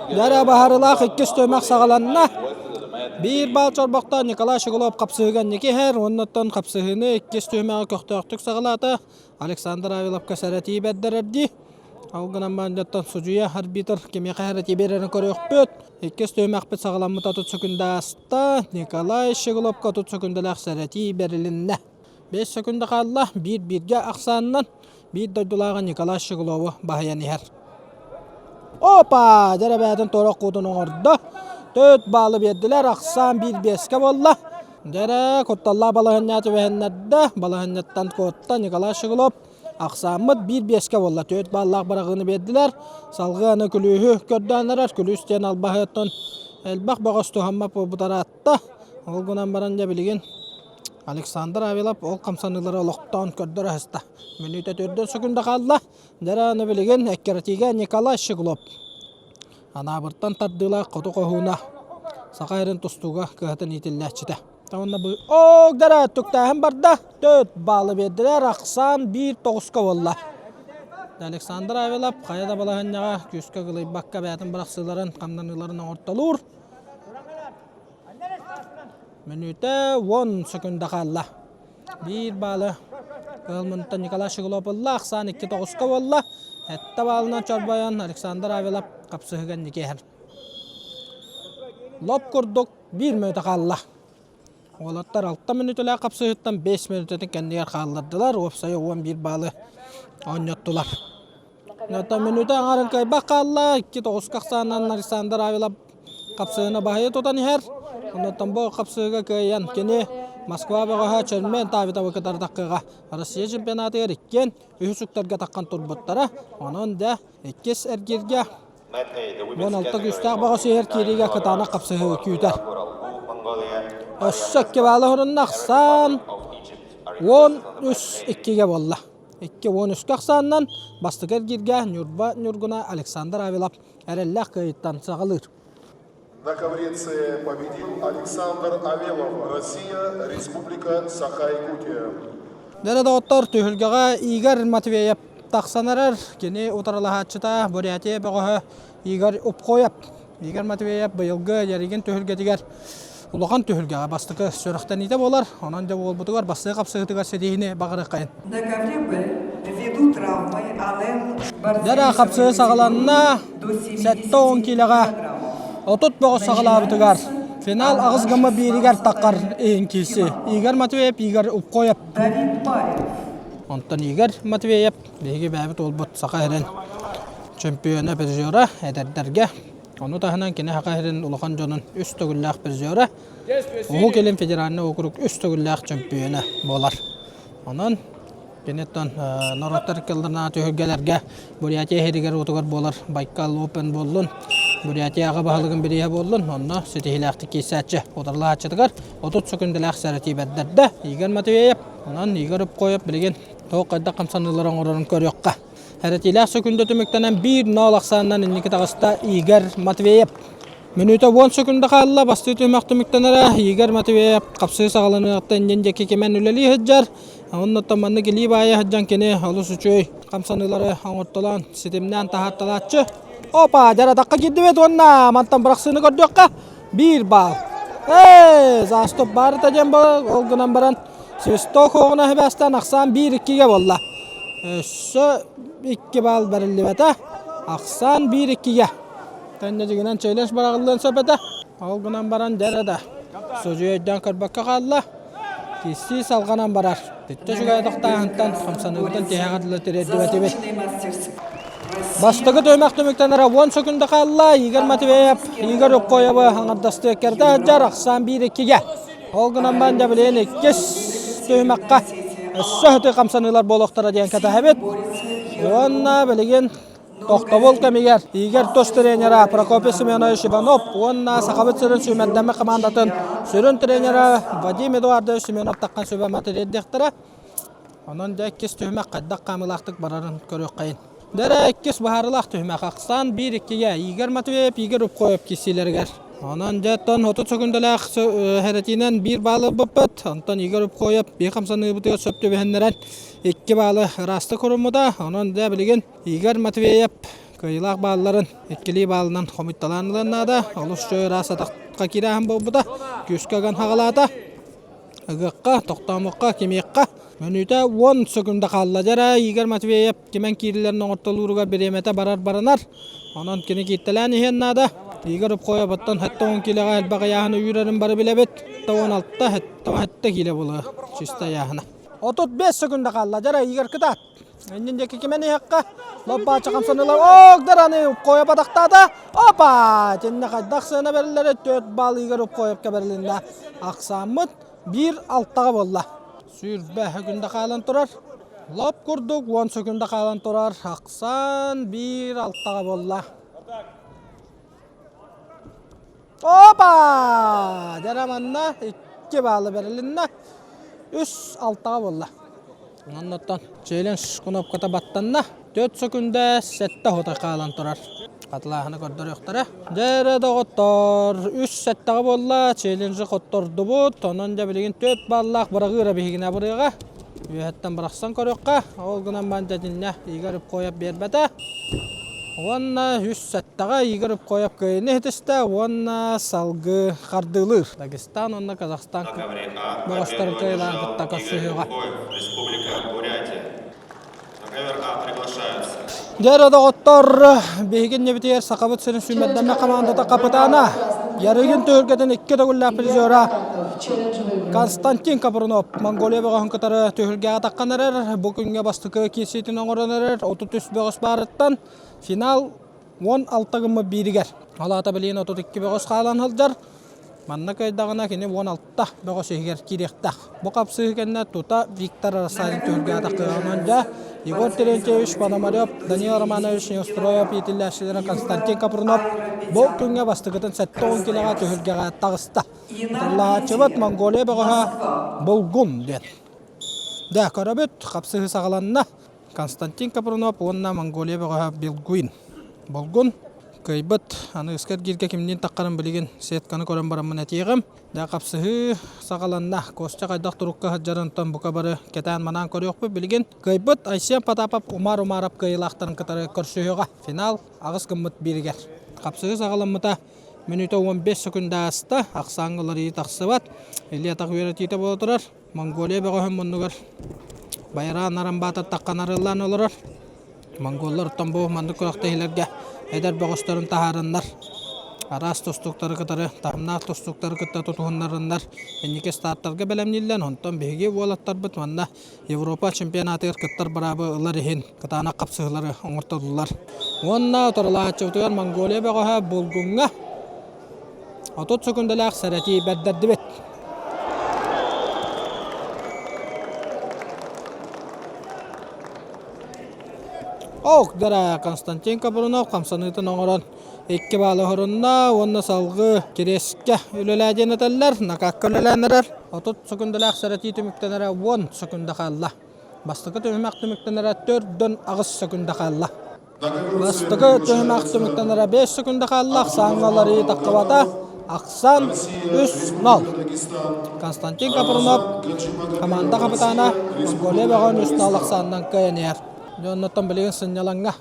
Дэрэ баһарылаах иккис түһүмэх саҕаланна. Биир баал чорбохтоох Николай Щеглов хапсыһыыга инники иһэр уоннаттан хапсыһыыны иккис түһүмэҕи көхтөөхтүк саҕалаата. Александр Авиловка сэрэтии бэрдэрэрдии. Ол гынан баран судьуйа арбитр кимиэхэ эрэ биэрэрин көрүөхпүт. Иккис түһүмэхпит саҕаламмыта 30 секунда ааста. Николай Щегловка 30 секундалаах сэрэтии бэрилиннэ. 5 секунда хаалла. Биир-бииргэ ахсаанынан биир дойдулааҕа Николай Щеглову баһыйан иһэр. Опа! Дьэ эбээтин туора куутун оҥордо. Төрт баалы биэрдилэр. Ахсаан биир биэскэ буолла. Дьэ кутталлаах балаһынньа түбэһиннэрдэ. Балаһынньаттан куотта Николай Щеглов. Ахсааммыт биир биэскэ буолла. Түөрт бааллаах быраҕыыны биэрдилэр. Салгыы аны күлүүһү көрдөөн эрэр. Күлүүс диэн албаһыттан элбэх бөҕөс туһаммат буолбут араатта. Ол гынан баран дьэ билигин Александр Авилов ол хамсаныылары олохтоон көрдөрө сыста. Мүнүүтэ төрдүн секунда хаалла. Дьэ аны билигин эккирэтиигэ Николай Щеглов. Анаабыртан тардыылаах хоту хоһууна Саха сирин тустууга кыһатын иитиллээччитэ. Уонна бу Оогдара түктээһин барда. Төрт баалы биэрдилэр. Ахсаан биир тоҕуска буолла. Александр Авилов хайа да балаһынньаҕа күүскэ кылыйбакка бэйэтин бырахсыыларын, хамнаныыларын оҥортолуур. Мүнүүтэ 10 секунда хаалла. Биир баалы Кыһыл муннуктан Николай Щеглов ылла. Ахсаан икки тоҕуска буолла. Хэтте баалынан чорбойон Александр Авелов хапсыһыга инники иһэр. Лоп курдук биир мүнүүтэ хаалла. Уолаттар 6 мүнүүтэлээх хапсыһыттан 5 мүнүүтэтин кэннигэр хааллардылар, уопсайа 11 баалы оонньоттулар. Оттон мүнүүтэ аҥарын кыайбах хаалла, 2-9 ахсаанынан Александр Авелов хапсыһыны баһыйа тутан иһэр. Оннуттан бу хапсыһыга кыайан кини Москва бөҕөһө Чермен Тавитовы кытары таххыаҕа. Россия чемпионатыгар иккиэн үһүс үктэргэ таххан турбуттара. Онон да иккис эргииргэ 16 күүстээх бөҕөс иһэр киириигэ кытаанах хапсыһыы күүтэр. Өссө икки баалы хорунна ахсаан 13 иккигэ буолла. 2-13 ахсаанынан бастакы эргииргэ Ньурба Ньургуна Александр Авелов эрэллээх кыайыттан саҕалыыр. На ковре победил Александр Авелов, Россия, Республика Саха-Якутия. Дэрэ доҕоттор, түһүлгэҕэ Игорь Матвеев тахсан эрэр. Кини утарылаһааччыта Бурятия бөҕөһө Игорь Упхоев. Игорь Матвеев быйылгы Яригин түһүлгэтигэр улахан түһүлгэҕэ бастакы сүрэхтэниитэ буолар. Онон дьэ буолбутугар бастакы хапсыһыытыгар ситиһиини баҕарыаххайын. На ковре Б ввиду травмы Ален Дьэ хапсыһыы саҕаланна. 70 киилэҕэ 30 бөҕө саҕалаабытыгар финал аҕыс гымма бииригэр таххар иһин киирси. Игорь Матвеев, Игорь Упкоев. Онтон Игорь Матвеев биһиги бэйэбит уолбут Саха сирин чемпиона призера эдэрдэргэ. Ону таһынан кини Саха сирин улахан дьонун үс төгүллээх призера, Уһук Илин федеральнай округ үс төгүллээх чемпиона буолар. Онон киниттэн норуоттар ыккалларына түһүлгэлэргэ Бурятия иһиригэр-уотугар буолар Байкал Open буоллун, Бурятия аҕа баһылыгын бирииһэ буоллун, онно ситиһиилээхтик киирсээччи утарылаһааччытыгар 30 сөкүндэлээх сэрэтии бэрдэрдэ Игорь Матвеев. Онон Игорь Упкоев билигин туох хайдах хамсаныылары оҥорорун көрүөххэ. Эрэтиилээх сөкүндэ түмүктэнэн 1-0 ахсаанынан инники таҕыста Игорь Матвеев. Мүнүүтэ 10 сөкүндэ хаалла, бастыы түһүмэх түмүктэнэрэ. Игорь Матвеев хапсыы саҕаланыаҕыттан иннин диэки кимэн үлэлии сылдьар. Оннуттан маннык илии баайа сылдьан кини олус үчүгэй хамсаныылары оҥортолоон, ситимнээн таһаарталааччы. Опа, дьаратахха киирдибит уонна мантан бырахсыыны көрдүөххэ биир баал. Ээ, заступ баарыта диэн ол гынан баран свисток оҕуна сибээстээн ахсаан 1-2-гэ буолла. Өссө 2 баал бэриллибэтэ. Ахсаан 1-2-гэ. Тэннэдьигинэн челлендж бараҕыллыан сөп этэ. Ол гынан баран дьэ эрэ да судьуйа өйдөөн көрбөккө хаалла. Киирсии салҕанан барар. Бүттэ үчүгэй тохтааһынтан хамсаныыбытын тиһэҕэр дылы тириэрдибэтибит. Бастакы түһүмэх түмүктэнэрэ 10 сөкүндэ хаалла. Игорь Матвеев Игорь Уккоевы аҥардастыы кэрдэ сылдьар. Ахсаан 1-2-гэ. Ол гынан баран дьэ билигин иккис түһүмэххэ өссө сытыы хамсаныылар буолуохтара диэн кэтэһэбит. Уонна билигин Тохтобул кэмигэр Игорь тус тренера Прокопий Семенович Иванов уонна Сахабыт сирин сүүмэрдэммит хамаандатын сүрүн тренера Вадим Эдуардович Семенов таххан сүбэ матырыйдыахтара. Онон дьэ иккис түһүмэх хайдах хаамыылаахтык барарын көрүөххэйин. Дэрэ иккис быһаарыылаах түһүмэх ахсаан 1-2-гэ Игорь Матвеев, Игорь Упкоев киирсиилэригэр. Онон дьэ оттон 30 сөкүндэлээх хэрэтиинэн биир баалы ылбыппыт. Онтон Игорь Упкоев биир хамсаныыбытыгар сөп түбэһиннэрэн икки баалы ыраастык уруммута. Онон дьэ билигин Игорь Матвеев кыайыылаах баалларын иккилии баалынан хомуйталаан ылыан наада. Олус үчүгэй ыраас атахха киирээһин буолбута. Күүскэ ыган хаҕалаата. Ыгыахха, тохтоомуохха, кимиэххэ. Мүнүүтэ 10 сөкүндэ хаалла. Дьэ Игорь Матвеев кимэн киирилэрин оҥортолууругар бириэмэтэ барар баранар. Онон кини кииртэлээн иһиэн наада. Игорь Упхоев оттон 70 киилэҕэ элбэх ыйааһыны үүрэрин бары билэбит. 16 77 киилэ буолуо чисто ыйааһына. 35 сөкүндэ хаалла. Дьэ Игорь кытаат. Иннин диэки кимэн иһэххэ, лоппааччы хамсаныылар оогдараны Упкоев атахтаата. Опа! Итиннэ хайдах сыана бэриллэри 4 балл Игорь Упкоевка бэрилиннэ. Ахсааммыт 1-6-ҕа буолла. Сүүрбэ сөкүндэ хаалан турар. Лоп курдук 10 сөкүндэ хаалан турар. Ахсаан 1-6-ҕа буолла. Опа! Дьэ манна 2 баалы бэрилиннэ. 3-6-ҕа буолла. Оннуттан челлендж кнопката баттанна. 4 сөкүндэ сэттэ хотой хаалан турар. Хатылааһыны көрдөрүөхтэрэ. Дьэ эрэ доҕоттор, үс сэттэҕэ буолла, челленджи хоттордубут. Онон дьэ билигин 4 баллаах быраҕыыра биһигини абырыаҕа. Үөһэттэн бырахсан көрүөххэ. Ол гынан баран дьэ Игорь Ипкоев биэрбэтэ. Уонна үс сэттэҕэ Игорь Ипкоев кыайыыны иһитистэ уонна салгыы хардыылыыр. Дагестан уонна Казахстан бөҕөстөрүн кыайыылаан кытта көрсүһүөҕэ. Республика Бурятия. Ковер А приглашаются. Дьэ доҕоттор, биһиги иннибитигэр Сахабыт сирин сүүмэрдэммит хамаандата хапытаана Ярыгин түһүлгэтин икки төгүллээх призера Константин Капрунов Монголия бөҕөһүн кытары түһүлгэҕэ таххан эрэр. Бу күҥҥэ бастакы киирсиитин оҥорон эрэр 33 бөҕөс баарыттан финал 16 гыммыт бииригэр. Ол аата билигин 32 бөҕөс хаалан сылдьар. Манна кыайдаҕына кини 16 бөҕөс иһигэр киириэхтээх. Бу хапсыһыы кэннэ тута Виктор Рассадин түһүлгэҕэ таххыаҕынан дьэ Егор Терентьевич Пономарев, Данил Романович Неустроев иитиллээччилэрэ Константин Капрунов бу күҥҥэ бастакытын 70 килэҕэ түһүлгэҕэ таҕыста. Тыллааччыбыт Монголия бөҕөһө Булгун диэн. Дьэ, көрөбүт, хапсыһыы саҕаланна. Константин Капрунов уонна Монголия бөҕөһө Билгуин. Булгун кыайбыт. Аны ыска эргииргэ кимниин таххарын билигин сетканы көрөн бараммын этиэҕим. Дьэ, хапсыһыы саҕаланна. Костя хайдах турукка сылдьарын онтон бука бары кэтээн-манаан көрүөхпүт. Билигин кыайбыт Айсен Потапов Умар Умаров кыайыылаахтарын кытары көрсүһүөҕэ. Финал аҕыс гыммыт бииригэр. Хапсыһыы саҕаламмыта мүнүүтэ 15 секунда ааста. Ахсааҥҥа уларыйыы тахсыбат. Илии-атах үөрэтиитэ буола турар. Монголия бөҕөһүн муннугар Байараан Арамбаатар таххан арыаллаан олорор. Монголлар оттон бу маннык күрэхтэһиилэргэ эдэр бөҕөстөрүн таһаараннар, араас тустууктары кытары, таһымнаах тустууктары кытта тутуһуннарыннар инники стартарга бэлэмнииллэр. Онтон биһиги уолаттарбыт манна Европа чемпионатыгар кыттар быраабы ылар иһин кытаанах хапсыһыылары оҥортордулар. Уонна утарылаһааччыбытыгар Монголия бөҕөһө Булгуҥҥа 30 секундалаах сэрэтии бэрдэрдибит. Ох, дара Константин Капрунов хамсаныытын оҥорон икки баалы оһорунна уонна салгыы Кириэскэ үлэлээ диэн этэллэр, накакка үлэлээн эрэр. 30 секундалаах сэрэтии түмүктэнэрэ 10 секунда хаалла. Бастакы түһүмэх түмүктэнэрэ 4-8 секунда хаалла. Бастакы түһүмэх түмүктэнэрэ 5 секунда хаалла, ахсааҥҥа уларыйыы таххыбата. Ахсаан 3-0. Константин Капрунов команда капитана Монголия бөҕөн 3-0 ахсаанынан кыайан иһэр. Дьоннортон билигин сынньалаҥҥа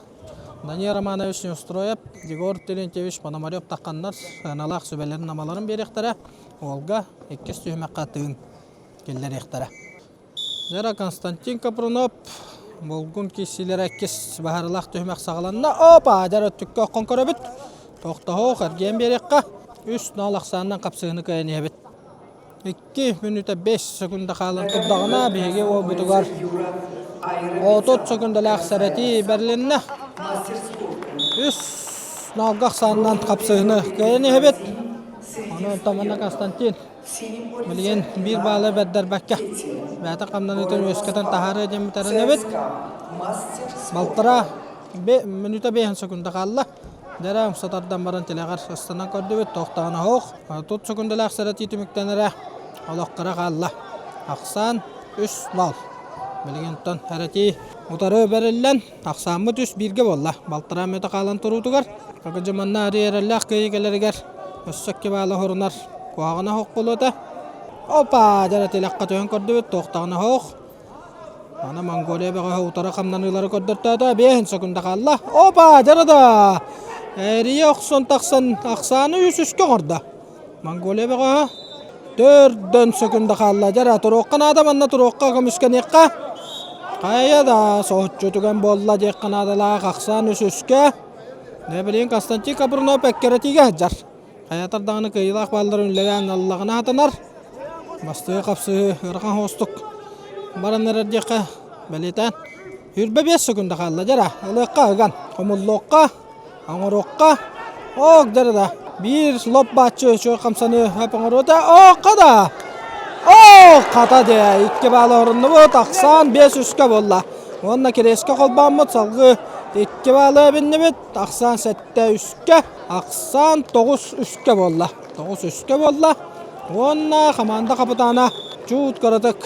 Данил Романович Неустроев, Егор Терентьевич Пономарев тахханнар сыаналаах сүбэлэрин-амаларын биэриэхтэрэ, Уолга иккис түһүмэххэ тыын киллэриэхтэрэ. Вера Константин Капрунов Булгун киирсиилэрэ иккис баһарылаах түһүмэх саҕаланна. Опа! Дьэр өттүккэ оххон көрөбүт. Тохтоһуох, эргийэн биэриэххэ. Үс нол ахсаанынан хапсыһыны кыайан иһэбит. 2 мүнүүтэ 5 секунда хаалан турдаҕына биһиги уолбутугар 30 секундалаах сэрэтии бэрилиннэ. Үс нолга ахсаанынан хапсыһыны кыайан иһэбит. Онон Томана Константин Билигин биир баалы бэрдэрбэккэ, бэйэтэ хамнаныытын үөскэтэн таһаарыа диэн бүтэрэнэбит. Балтараа мүнүүтэ биэһин секунда хаалла. Дьэрэ умса тардан баран тилэҕэр ыстанан көрдүбүт, туохтаҕына оһох. Тут секундалаах сэрэтии түмүктэнэрэ олоххоро хаалла. Ахсаан үс бал. Билигин оттон эрэтии утары бэриллэн, ахсааммыт үс бииргэ буолла. Балтараа мүнүүтэ хаалан туруутугар Кыдьыманна арыы эрэллээх кыайыы кэлэригэр өссө икки баалы хорунар куһаҕана оһох буолуота. Опа! Дьэ тилэххэ түһэн көрдүбүт, туохтаҕына оһох. Аны Монголия бөҕөһө утары хамнаныылары көрдөртөөтө, биэһин секунда хаалла. Опа! Дьэ да! Эрийэ охсон тахсан ахсааны үс үскэ оҥордо. Монголия бөҕөһө төрдөн секунда хаалла. Дьэ туруохха наада, манна туруохха көмүскэниэххэ. Хайа да соһуччу түгэн буолла диэххэ наадалаах ахсаан үс үскэ. Дьэ билигин Константин Капрунов эккирэтиигэ сылдьар. Хайатар даҕаны кыайыылаах баалларын үлэлээн аллаҕына хатанар. Бастыгы хапсыһыы ыарахан соҕустук баран эрэр диэххэ бэлиэтээн. Үрбэ биэс секунда хаалла дьара. Ылыахха ыган. Хомуллуохха, оҥоруохха. Ок дьара да. Биир лоп бааччы үчүгэй хамсаныы хөп оҥоруота. Оокка да! Ок хата дьэ икки баалы оруннубут. Ахсаан биэс үскэ буолла. Уонна кириэскэ холбооммут салгыы икки баалы эбиннибит. Ахсаан сэттэ үскэ, ахсаан тоҕус үскэ буолла. Тоҕус үскэ буолла. Уонна хамаанда хапытаана чуут кыратык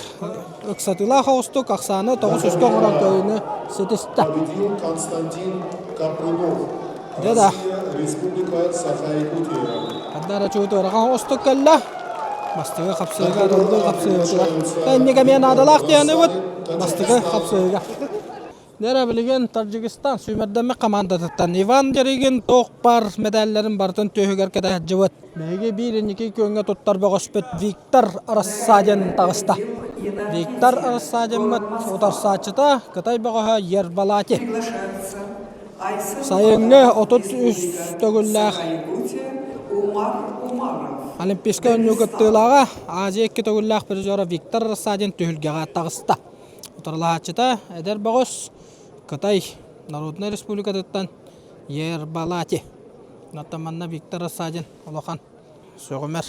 ыксатыылаах оҕустук ахсааны тоҕус үскэ оҥорон кыайыыны ситистэ. Победил Константин Капрунов. Дьэ да. Россия, Республика Саха-Якутия. Ханна эрэ чуут ыарахан оҕустук кэллэ. Бастакы хапсыыга арыллыы хапсыытыгар. Инники эмиэ наадалаах диэнибит. Бастакы хапсыыга. Нера билигин Таджикистан сүүмэрдэммит командатыттан Иван Ярыгин туох баар мэдээллэрин барытын түөһүгэр кэтэһдьибит. Биһиги биир инники күөҥҥэ туттар бөҕөспүт Виктор Рассадин таҕыста. Виктор Рассадиммыт утарсааччыта Кытай бөҕөһө Ербалати. Сайыҥҥы 33 төгүллээх Олимпийскай оонньуу кыттыылааҕа Азия икки төгүллээх призера Виктор Рассадин түһүлгэҕэ таҕыста. Утарылаһааччыта эдэр бөҕөс Кытай Народнай Республикатыттан Ербалати. Оттон манна Виктор Рассадин улахан сөҕүмэр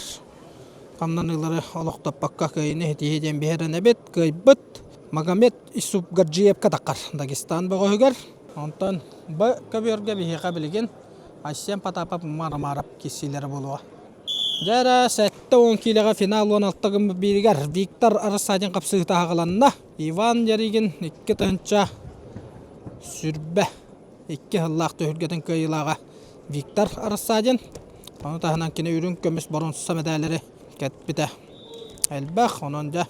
хамнаныылары олохтоппокко кыайыыны ситиһии диэн биһирэнэбит. Кыайбыт Магомед Исупгаджиевка таххар Дагестан бөҕөһүгэр. Онтон Б көбүөргэ биһиэхэ билигин Айсен Потапов Умар Амаров киирсиилэрэ буолуоҕа. Дьэ эрэ, 70 киилэҕэ финал 16 гыммыт бииригэр Виктор Рассадин хапсыһыыта аҕаланна. Иван Ярыгин 2 сүрбэ икки сыллаах түһүлгэтин кыайыылааҕа Виктор Рассадин. Ону таһынан кини үрүҥ көмүс боруонса мэдээлэри кэтпитэ элбэх. Онон дьэ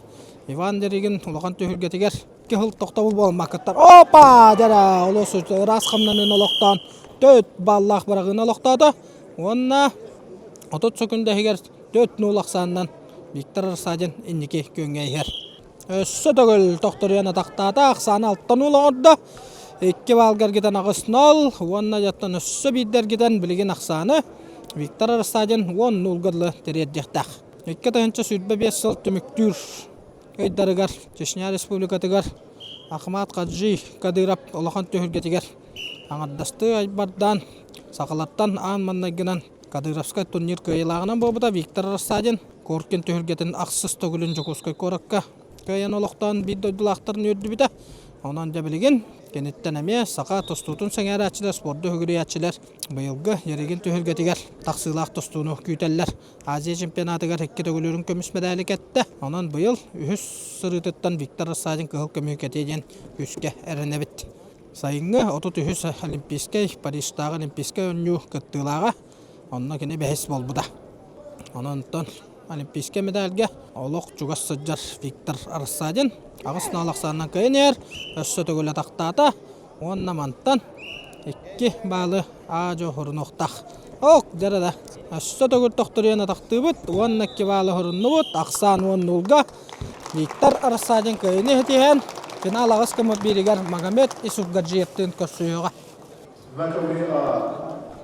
Иван Ярыгин улахан түһүлгэтигэр икки сыл тохтобул буолмаккыттар. Опа! Дьэ олус ыраас хамнаныын олохтоон төрт баллаах быраҕыыны олохтоото. Уонна 30 секунда иһигэр 4-0 ахсаанынан Виктор Рассадин инники күөҥҥэ иһэр. Өссө төгүл тохторуйан атахтаата, ахсааны алтан уол оҥордо. Икки баалга эргитэн 8-0 уонна дьаттан өссө биирдэ эргитэн билигин ахсааны Виктор Рассадин 10 нулга дылы тириэрдиэхтээх. 2025 сыл түмүктүүр ыйдарыгар Чечня Республикатыгар Ахмат Хаджи Кадыров улахан түһүлгэтигэр аҥардастыы айбардаан сахалартан аан маҥнайгынан Кадыровскай турнир кыайыылааҕынан буолбута Виктор Рассадин Коркин түһүлгэтин ахсыс төгүлүн Дьокуускай куоракка кыайан олохтоон биир дойдулаахтарын үөрдүбүтэ. Онон дьэ билигин киниттэн эмиэ саха тустуутун сэҥээрээччилэр, спорду үгүрүйээччилэр быйылгы Ярыгин түһүлгэтигэр тахсыылаах тустууну күүтэллэр. Азия чемпионатыгар икки төгүлүрүн көмүс мэдээли кэттэ. Онон быйыл үһүс сырыытыттан Виктор Рассадин кыһыл көмүһү кэтиэ диэн күүскэ эрэнэбит. Сайыҥҥы 33 Олимпийскай, Парижтааҕы Олимпийскай оонньуу кыттыылааҕа. Онно кини бэһис буолбута. Онон Олимпийскай медальга олох чугас сылдьар Виктор Рассадин аҕыс нал ахсаанынан кыайан иһэр, өссө төгүл атахтаата уонна мантан икки баалы аа-дьуо хорунуохтаах. Ок, дьара да. Өссө төгүл тохторуйан атахтыыбыт уонна икки баалы хоруннубут. Ахсаан уон нулга Виктор Рассадин кыайыыны ситиһэн, финал аҕыс гыммыт бииригэр Магомед Исуфгаджиевтыын көрсүһүөҕэ. На ковре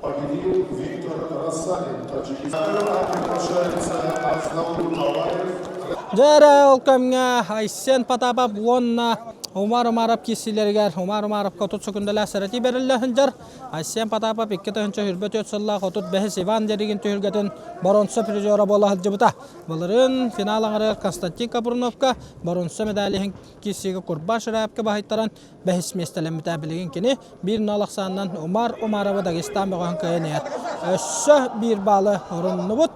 А победил Виктор Рассадин, Таджикистан. Приглашается Азнаур Талаев. Дьэ ол кэмҥэ Айсен Потапов уонна Умар Умаров киирсиилэригэр Умар Умаровка 30 секундалаах сэрэтии бэриллэ сылдьар. Айсен Потапов 2024 сыллаах 35 Иван Деригин түһүлгэтин боруонса призера буола сылдьыбыта. Былырыын финал аҥарыгар Константин Капруновка боруонса медали иһин киирсиигэ Курбан Шираевка баһыйтаран бэһис миэстэлэммитэ. Билигин кини биир нол ахсаанынан Умар Умаровы Дагестан бөҕөһүн кыайан иһэр. Өссө биир баалы оруннубут.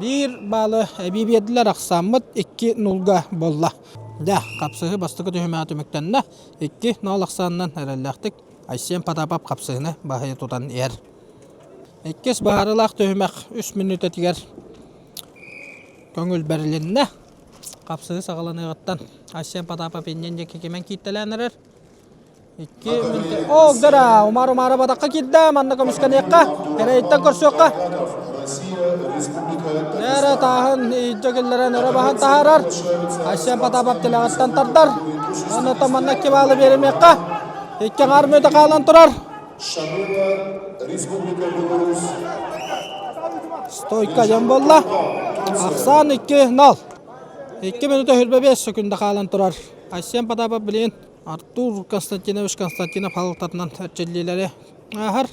Биир баалы эбии биэрдилэр, ахсааммыт икки нулга буолла. Дьэ, хапсыһыы бастакы түһүмэҕэ түмүктэннэ. Икки нол ахсаанынан эрэллээхтик Айсен Потапов хапсыһыны баһыйа тутан иһэр. Иккис быһаарыылаах түһүмэх үс мүнүүтэтигэр көҥүл бэрилиннэ. Хапсыһыы саҕаланыаҕыттан Айсен Потапов иннин диэки кимэн кииртэлээн эрэр. Икки мүнүүтэ. О, дара, Умар Умара батахха киирдэ, манна көмүскэниэххэ, кэрэйиттэн көрсүөххэ. Нэрэ тааһын иһирдьэ киллэрэн өрө баһан таһаарар. Айсен Потапов тилэҕиттэн тардар. Онно манна икки баалы биэримиэххэ. Икки аҥаар мүнүүтэ хаалан турар. Республика Беларусь. Стойка дьон буолла. Ахсаан 2-0. 2 минута 25 секунда хаалан турар. Айсен Потапов билигин Артур Константинович Константинов халалтатынан эрчиллиилэри ааһар.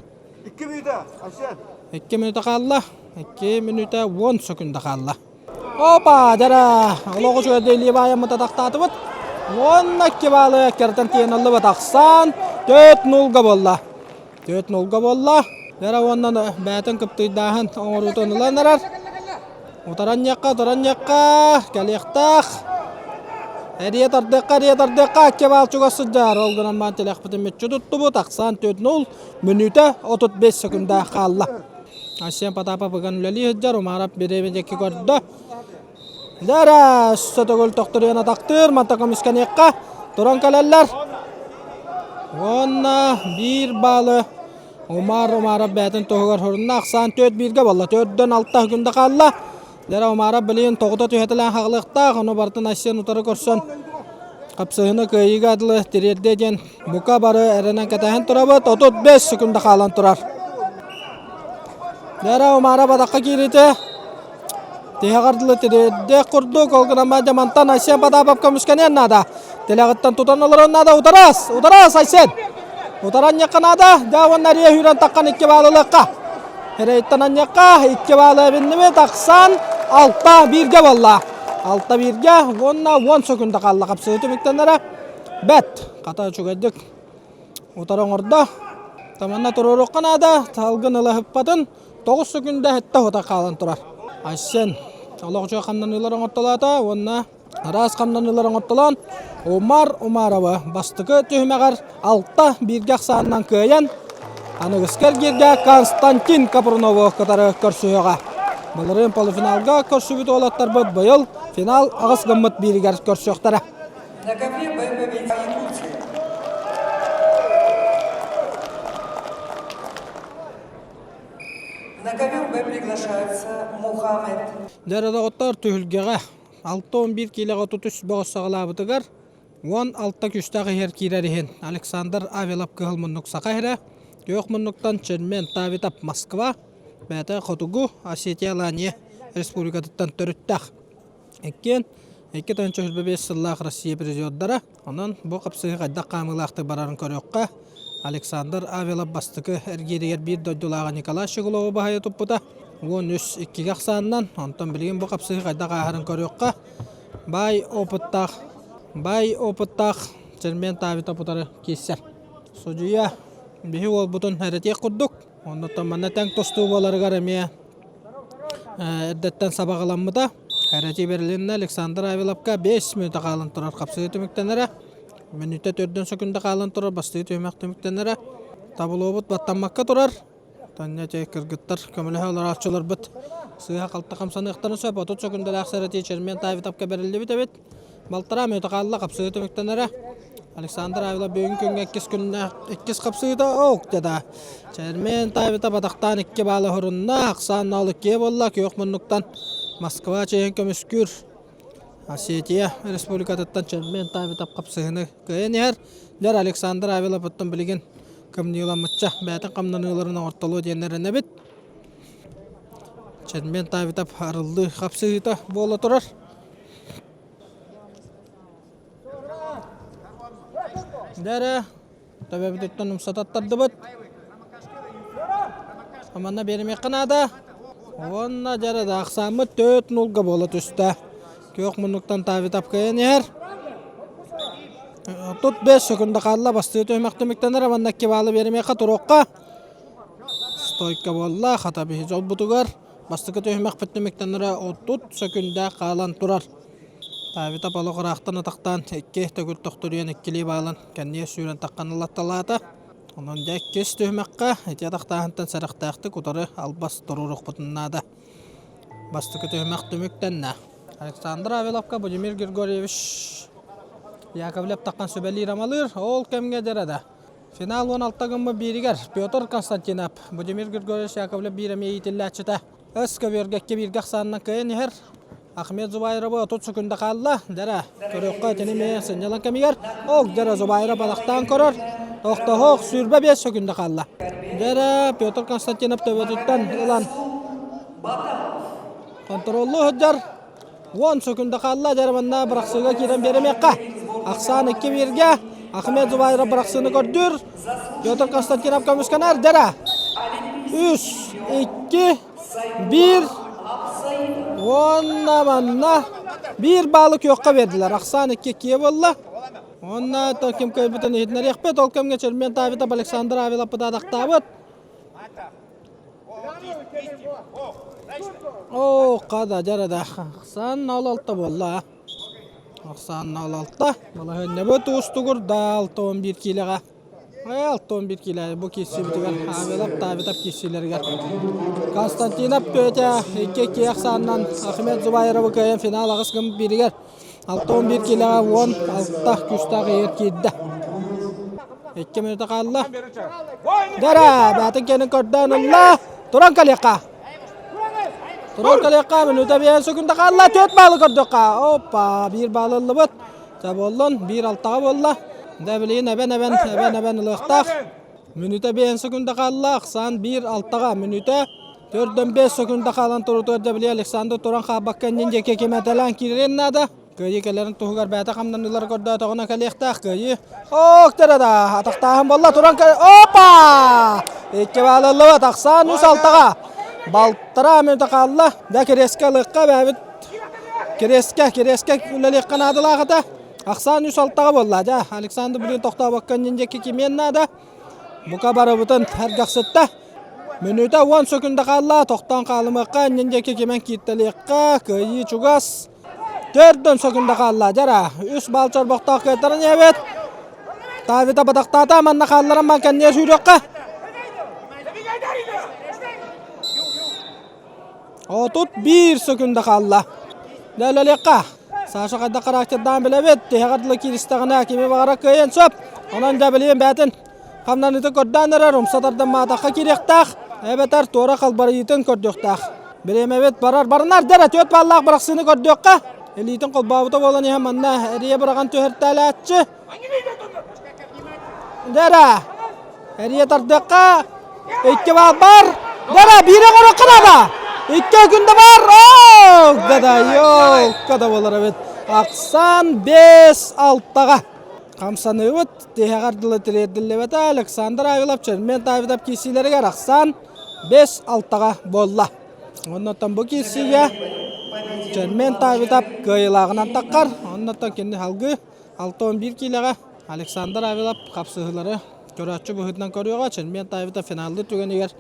2 минута, Айсен. 2 минута хаалла. 2 минута 10 секунда хаалла. Опа, дара, олоҕу үчүгэйдик илии тахтаатыбыт. Уонна икки баалы кэртэн тиийэн ыллыбыт ахсаан төрт нулга буолла. Төрт нулга буолла. Дара уонна бэйэтин кыптыйдааһын оҥоруутун ылан эрэр. Утаранньахха, утаранньахха, кэлиэхтээх. Эрийэ тардыахха, эрийэ тардыахха, икки баал чугас сылдьар. Ол гынан баран тилэхпитин мүччү туттубут. Ахсаан төрт нул, мүнүүтэ 35 секунда хаалла. Айсен Потапов ыган үлэлии сылдьар, Умаров бириэмэ диэки көрдө. Дара, өссө төгүл тохторуйан атахтыыр, манта көмүскэниэххэ туран кэлэллэр. Уонна биир баалы Умар Умаров бэйэтин туһугар хорунна. Ахсаан 4 бииргэ буолла. Төрдөн алта күндэ хаалла. Лера Умаров билигин тоҕута түһэтэлээн хаҕылыахтаах, ону барытын Айсен утары көрсөн хапсыһыны кыайыыга дылы тириэрдиэ диэн бука бары эрэнэн кэтэһэн турабыт. 35 секунда хаалан турар. Лера Умаров атахха киириитэ тиһэҕэр дылы тириэрдиэх курдук, ол гынан баран мантан Айсен Потапов көмүскэниэн наада. Тилэҕиттэн тутан олорон наада, утарас, утарас Айсен! Утаран ньахха наада, дьэ уонна арыйа сүүрэн таххан икки баалылыахха. Эрэйттэн анньахха икки баалы эбиннибит, ахсаан алта бииргэ буолла. Алта бииргэ уонна уон секунда хаалла хапсыы түмүктэнэрэ. Бэт, хата үчүгэйдик утары оҥордо. Таманна туруоруохха наада, салгын ыла ыппатын. 9 секунда сэттэ ута хаалан турар. Айсен олох үчүгэй хамнаныылар оҥортолоото уонна Араас хамнаныылар оҥортолоон Умар Умарова бастакы түһүмэҕэр алта бииргэ ахсаанынан кыайан, аныгыскы эргииргэ Константин Капрунову кытары көрсүһүөҕэ. Былырыын полуфиналга көрсүбүт уолаттарбыт быйыл финал аҕыс гыммыт бииригэр көрсүөхтэрэ. На ковре БМВ Якутия. На ковер Б приглашается Мухаммед. Дьэ, доҕоттор, түһүлгэҕэ 61 киилэҕэ 33 бөҕөс саҕалаабытыгар 16 күүстээх иһэр киирэр иһин Александр Авелов кыһыл муннук саха иһэрэ, күөх муннуктан Чермен Тавитов Москва, бэйэтэ Хотугу Осетия Алания Республикатыттан төрүттээх. Иккиэн 2025 сыллаах Россия призердара. Онон бу хапсыһыы хайдах хаамыылаахтык барарын көрүөххэ. Александр Авелов бастакы эргииригэр биир дойдулааҕа Николай Щеглову баһыйа туппута. 13 иккигэ ахсаанынан, онтон билигин бу хапсыһыы хайдах ааһарын көрүөххэ. Баай опыттаах, баай опыттаах Чермен Тавитов утары киирсэр. Судьуйа биһи уолбутун эрэтиэх курдук. Оннуттан манна тэҥ тустуу буоларыгар эмиэ эрдэттэн сабаҕаламмыта. Эрэтии бэрилиннэ Александр Авеловка 5 мүнүүтэ хаалан турар хапсыһыы түмүктэнэрэ. Мүнүүтэ төрдүн сөкүндэ хаалан турар бастыы түһүмэх түмүктэнэрэ. Таблобут баттаммакка турар. Таня чэй кыргыттар көмөлөһө олорооччуларбыт сыыһа-халта хамсаныахтарын сөп. 30 сөкүндэлээх сэрэтии Чермен Тавитовка бэриллибит эбит. Балтараа мүнүүтэ хаалла хапсыһыы түмүктэнэрэ. Александр Авилов бүгүн күҥҥэ иккис күннээх иккис хапсыһыыта ок дьада. Чермен Тавитов атахтаан икки баалы хорунна. Ахсаан ноол иккиэ буолла. Күөх муннуктан Москва чиэһин көмүскүүр. Осетия республикатыттан Чермен Тавитов хапсыһыыны кыайан иһэр. Дьэр Александр Авилов оттон билигин кымньыыламмычча бэйэтин хамнаныыларын оҥортолуо диэн эрэнэбит. Чермен Тавитов арыллыы хапсыһыыта буола турар. Дэрэ, төбөбүтүттэн умса таттардыбыт. Манна биэримиэххэ наада. Уонна дьэрэ да ахсааммыт төрт нулга буола түстэ. Күөх муннуктан Тавитов кыайан иһэр. Тут 5 секунда хаалла бастыы түһүмэх түмүктэнэр манна кибаалы биэримиэххэ туруохха. Стойка буолла, хата биһи дьолбутугар. Бастакы түһүмэхпит түмүктэнэрэ 30 сөкүндэ хаалан турар. Тавитов олох ыраахтан атахтаан икки төгүл тохтуруйан иккилии баалан кэннигэ сүүрэн таххан ылатталаата. Онон дьэ иккис түһүмэххэ ити атахтааһынтан сэрэхтээхтик утары албас туруоруохпутун наада. Бастакы түһүмэх түмүктэннэ. Александр Авеловка Владимир Григорьевич Яковлев таххан сүбэлиир-амалыыр. Ол кэмҥэ дьэрэ да Финал 16 гыммыт бииригэр Петр Константинов, Владимир Григорьевич Яковлев биир эмиэ иитиллээччитэ. Өс көбүөргэ икки бииргэ ахсаанынан кыайан иһэр. Ахмед Зубайровы 30 секунда хаалла. Дьэрэ, көрүөххэ итини эмиэ сынньалаҥ кэмигэр. Ок, дьэрэ, Зубайров балахтаан көрөр. Тохтоһуох, 25 секунда хаалла. Дьэрэ, Петр Константинов төбөтүттэн ылан контроллуу сылдьар. Уон сөкүндэ хаалла дьарыбанна бырахсыыга киирэн биэримиэххэ. Ахсаан икки бииргэ Ахмед Зубайров бырахсыыны көрдүүр. Петр Константинов көмүскэнэр дьэрэ. Үс, икки, биир. Уонна манна биир баалы күөххэ биэрдилэр. Ахсаан икки иккиэ буолла. Уонна ким кыайбытын иһитиннэриэхпит. Ол кэмҥэ Чермен Тавитов Александр Авилов пытаатахтаабыт. Оо, хада дьарада. Ахсаан 06 буолла. Ахсаан 06. Балаһыанньабыт уустугурда 61 киилэҕэ. 61 киилэ бу киирсибитигэр Авелов Тавитов киирсиилэригэр. Константинов Петя 2-2 ахсаанынан Ахмед Зубайровы кыайан финал аҕыс гын бииригэр 61 киилэҕэ 16 күүстээх иһигэр киирдэ. Икки мүнүүтэ хаалла. Дара, баатын кэнин көрдөөн ылла. Туран кэлиэххэ. Туран кэлиэххэ, мүнүүтэ биэн сөкүндэ хаалла, түөрт баалы көрдөххө. Опа, биир баалы ыллыбыт. Ча буоллун, биир алтаҕа буолла. Дэ билигин эбэн-эбэн, эбэн-эбэн ылыахтаах. Мүнүүтэ биэн сөкүндэ хаалла, ахсаан биир алтаҕа. Мүнүүтэ төрдөн бэс сөкүндэ хаалан турутугар дэ били Александр туран хаалбакка иннин диэки кимэтэлээн киириэн наада. Кыайыы кэлэрин туһугар бэйэтэ хамнаныылары көрдөөтөҕүнэ кэлиэхтээх кыайыы. Ок дэрэ да атахтааһын буолла туран Опа! Икки баалыллыбат ахсаан үс алтаҕа. Балтараа мүнүүтэ хаалла. Да кириэскэ ылыахха бэйэбит кириэскэ кириэскэ үлэлиэххэ наадалаах этэ. Ахсаан үс алтаҕа буолла. Дьэ Александр билигин тохтообокко иннин диэки кимиэн наада. Бука барыбытын эргэхситте. Мүнүүтэ уон сөкүндэ хаалла. Тохтоон хаалымыахха иннин диэки кимэн кииртэлиэххэ. Кыайыы чугас. Төрдөн сөкүндэ хаалла. Дьара, үс баал чорбохтоох кыайтаран иһэбит. Тавита батахтаата, манна хаалларан бан кэнниэ сүүрүөххэ. 31 сөкүндэ хаалла. Дэлэлиэххэ. Саша хайдах характердаан билэбит. Тиһэҕэр дылы кииристэҕинэ кими баҕара кыайан сөп. Онон дьэ билигин бээтин Хамнаныыта көрдөөн эрэр, умса тардан маатахха киириэхтээх, эбэтэр туора халбарыйыытын көрдүөхтээх. Бириэмэбит барар барынар дэрэ түөрт бааллаах бырахсыыны көрдүөххэ. Илиитин холбообута буолан иһэн манна эрийэ быраҕан түһэртээлээччи. Дэрэ эрийэ тардыахха. Икки баал бар. Дэрэ биири оҥоруохха наада. Икки күндэ бар. Оо, да ёлка да буолар эбит. Ахсан бес алтаҕа. Хамсаныыбыт тиһэҕэр дылы тириэрдиллибэтэ Александр Авилов Чермен Давидов киирсиилэригэр ахсаан 5-6-ҕа буолла. Оннуттан бу киирсиигэ Чермен Давидов кыайыылааҕынан таххар. Оннуттан кини салгыы 61 киилэҕэ Александр Авилов хапсыһыылары көрөөччү быһыытынан көрүөҕэ. Чермен Давидов финаллыыр түгэнигэр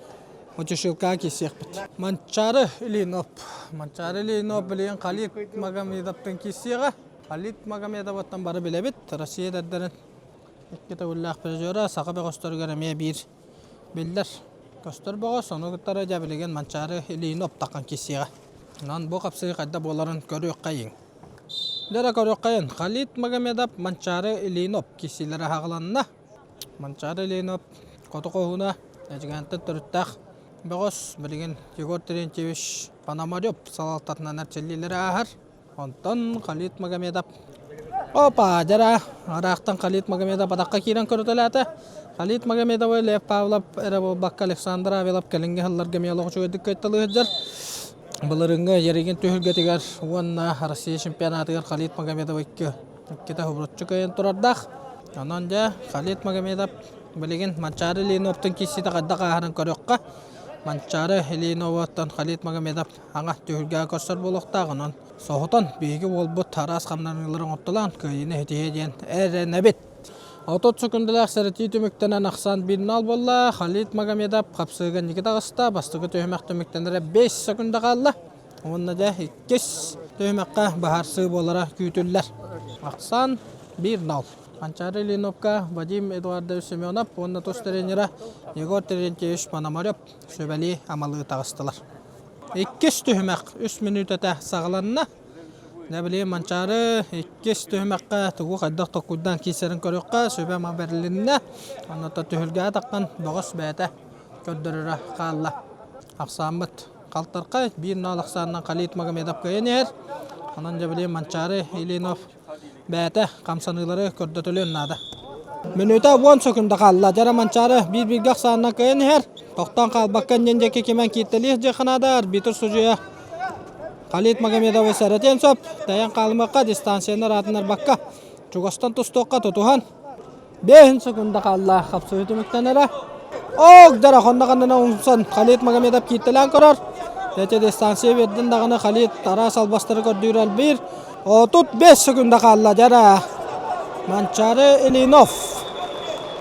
Мочешилкаҕа киирсиэхпит. Манчаары Ильинов. Манчаары Ильинов билигин Халид Магомедовтан киирсиэҕэ. Халид Магомедовыттан бары билэбит, Россия эдэрдэрин икки төгүллээх призера, саха бөҕөстөрүгэр эмиэ биир биллэр көстөр бөҕөс, ону кытары дьэ билигин Манчаары илиини оптаххан киирсиэҕэ. Онон бу хапсыы хайда буоларын көрүөххэйиҥ. Дьэ көрүөххэйин, Халид Магомедов Манчаары Ильиноп киирсиилэрэ аһаҕаланна. Манчаары Ильиноп хоту хоһууна Эдьигээнтэн төрүттээх бөҕөс, билигин Егор Терентьевич Пономарев салалтатынан эрчиллиилэри ааһар. Онтон Халид Магомедов Опа, дьара, ыраахтан Халид Магомедов атахха киирэн көрүтэлээтэ. Халид Магомедовы Лев Павлов эрэ буолбакка Александр Авелов кэлиҥҥи сылларга эмиэ олох үчүгэйдик кыайталыы сылдьар. Былырыыҥҥы Ярыгин түһүлгэтигэр уонна Россия чемпионатыгар Халид Магомедов икки иккитэ хобуруччу кыайан турардаах. Онон дьэ, Халид Магомедов билигин Манчаары Ильиновтан киирсиитэ хайдах ааһарын көрүөххэ. Манчаары Ильиноваттан Халид Магомедов Аҥа түһүлгэҕэ көрсөр буолуохтаах, онон соһутан биһиги уолбут араас хамнаныылары оҥортолоон кыайыыны ситиһиэ диэн эрэнэбит. 30 секундалаах сэрэтии түмүктэнэн ахсаан биир нал буолла. Халид Магомедов хапсыыга инники таҕыста. Бастакы түһүмэх түмүктэнэрэ 5 секунда хаалла. Уонна дьэ иккис түһүмэххэ быһаарсыы буолара күүтүллэр. Ахсаан 1-0. Манчаары Ильиновка Вадим Эдуардович Семенов уонна тус тренера Егор Терентьевич Пономарев сүбэлии амалыы таҕыстылар. Иккис түһүмэх үс мүнүүтэтэ саҕаланна. Дьэ билигин Манчаары иккис түһүмэххэ тугу хайдах толкуйдаан киирсэрин көрүөххэ, сүбэ-ама бэрилиннэ. Оннуттан түһүлгэҕэ таххан бөҕөс бэйэтэ көрдөрөрө хаалла. Ахсааммыт халтархай, биир ноол ахсаанынан Халид Магомедов кыайан иһэр. Онон дьэ билигин Манчаары Ильинов бэйэтэ хамсаныылары көрдөтөлүөн наада. Мүнүүтэ уон сөкүндэ хаалла. Дьара Манчаары биир-бииргэ ахсаанынан кыайан иһэр. Тохтоон хаалбакка иннин диэки кимэн кииртэлиир дьиэхэ наада. Арбитр судьуйа Халид Магомедовы сэрэтиэн сөп. Тэйэн хаалымыахха, дистанцияны ыраатыннарбакка, чугастан тустуохха тутуһан. Бэһин секунда хаалла. Хапсыһыы түмүктэнэрэ. Ок, дара хонно ханнана умсан Халид Магомедов кииртэлээн көрөр. Эти дистанция биэрдин даҕаны Халид араас албастары көрдүүр элбиир. 35 секунда хаалла дьара. Манчаары Ильинов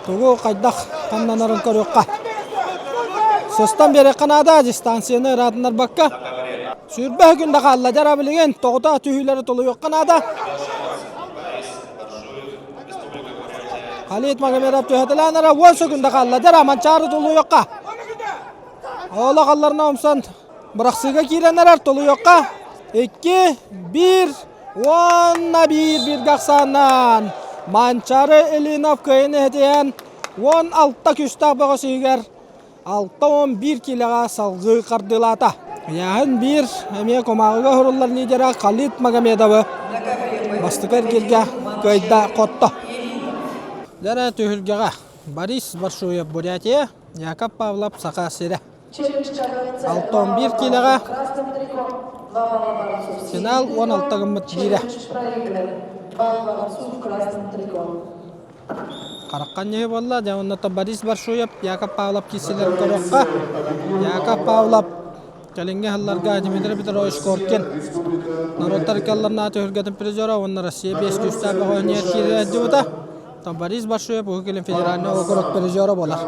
тугу хайдах хамнанарын көрүөххэ. Сыстан биэриэххэ наада дистанцияны ыраатыннарбакка. Сүүрбэ секунда хаалла дьара билигин тоҕута түһүүлэри тулуйуохха наада. Халид Магомедов түһэтэлээн эрэ уон секунда хаалла. Дьара Манчаары тулуйуохха. Олох алларына умсан бырахсыыга киирэн эрэр тулуйуохха. Икки, биир уонна биир бииргэ ахсааннаан Манчаары Ильинов кыайын иһитиһэн 16 күүстээх бөҕөс иһигэр 61 киилэҕэ салгыы хардыылаата. Ыйааһын биир эмиэ кумааҕыга уһуруллар лидера Халид Магомедовы бастакы эргииргэ кыайда хотто. Дьэ түһүлгэҕэ Борис Баршуев Бурятия, Яков Павлов Саха сирэ. 61 киилэҕэ финал 16 гыммыт биирэ. Хараххан ньыһы буолла, дьэ онно Борис Баршуев, Яков Павлов киирсилэрин көрүөххэ. Яков Павлов кэлиҥҥи сылларга Дмитрий Петрович Коркин норуоттар ыккалларына түһүлгэтин призера уонна Россия биэс күүстээх бөҕөһүнүгэр киирэ сылдьыбыта. Борис Баршуев Уһук Илин федеральнай округ призера буолар.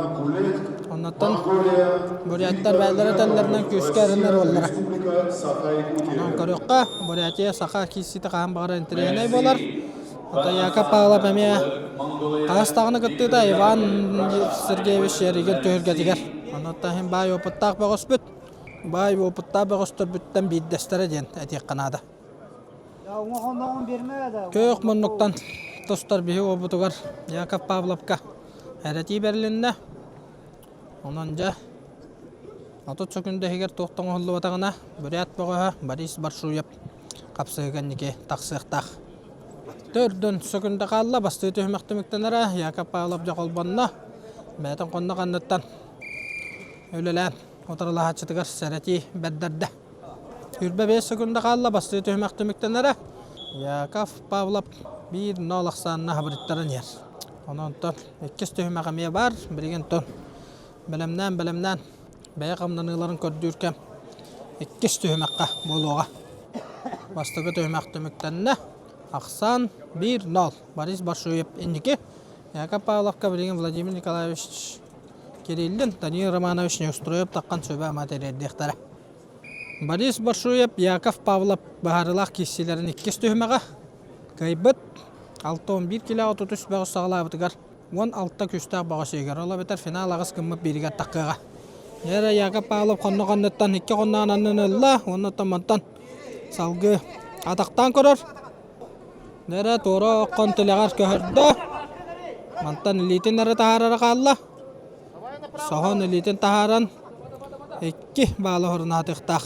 Оннуттан буряттар бэйэлэрэ тэллэринэн күүскэ эрэнэр буоллара. Онон көрүөххэ, Бурятия саха киирсиитэ хаһан баҕарар интэриэһинэй буолар. Оттон Яков Павлов эмиэ хаһыс даҕаны кыттыыта Иван Сергеевич Ярыгин түһүлгэтигэр. Оннуттан иһин баай опыттаах бөҕөспүт. Баай опыттаах бөҕөстөрбүттэн биирдэстэрэ диэн этиэххэ наада. Күөх муннуктан тустар биһи уолбутугар Яков Павловка эрэтии бэрилиннэ. Онон дьэ 30 сөкүндэ иһигэр туох да оҥоһуллубатаҕына бүрээт бөҕөһө Борис Баршуев хапсыһыга инники тахсыахтаах. Төрдүн сөкүндэ хаалла, бастыы түһүмэх түмүктэнэрэ Яков Павлов дьэ холбонно. Бэйэтин хонно ханныттан үлэлээн утарылаһааччытыгар сэрэтии бэрдэрдэ. 25 секунда хаалла, бастыы түһүмэх түмүктэнэрэ. Яков Павлов биир нол ахсаанна хабырыттаран иһэр. Онон онтон иккис түһүмэх эмиэ баар. Билигин тон бэлэмнээн бэлэмнээн бэйэ хамнаныыларын көрдүүр кэм иккис түһүмэххэ буолуоҕа. Бастакы түһүмэх түмүктэннэ. Ахсаан 1-0. Борис Баршуев инники. Яков Павловка билигин Владимир Николаевич Кириллин, Даниил Романович Неустроев таххан сүбэ-ама тириэрдиэхтэрэ. Борис Баршуев, Яков Павлов быһаарыылаах киирсиилэрин иккис түһүмэҕэ кыайбыт. 61 килоҕа 33 бөҕөс саҕалаабытыгар 16 күүстээх бөҕөс иһигэр, ол эбэтэр финал аҕыс гыммыт бииригэр таххыаҕа. Эрэ Яков Павлов хонно хоннуттан икки хонноон аннын ылла, уонна мантан салгыы атахтаан көрөр. Эрэ туора оххон тилэҕэр көһөрдө. Мантан илиитин эрэ таһаарара хаалла. Соһон илиитин таһааран икки баалы хорунаатыахтаах.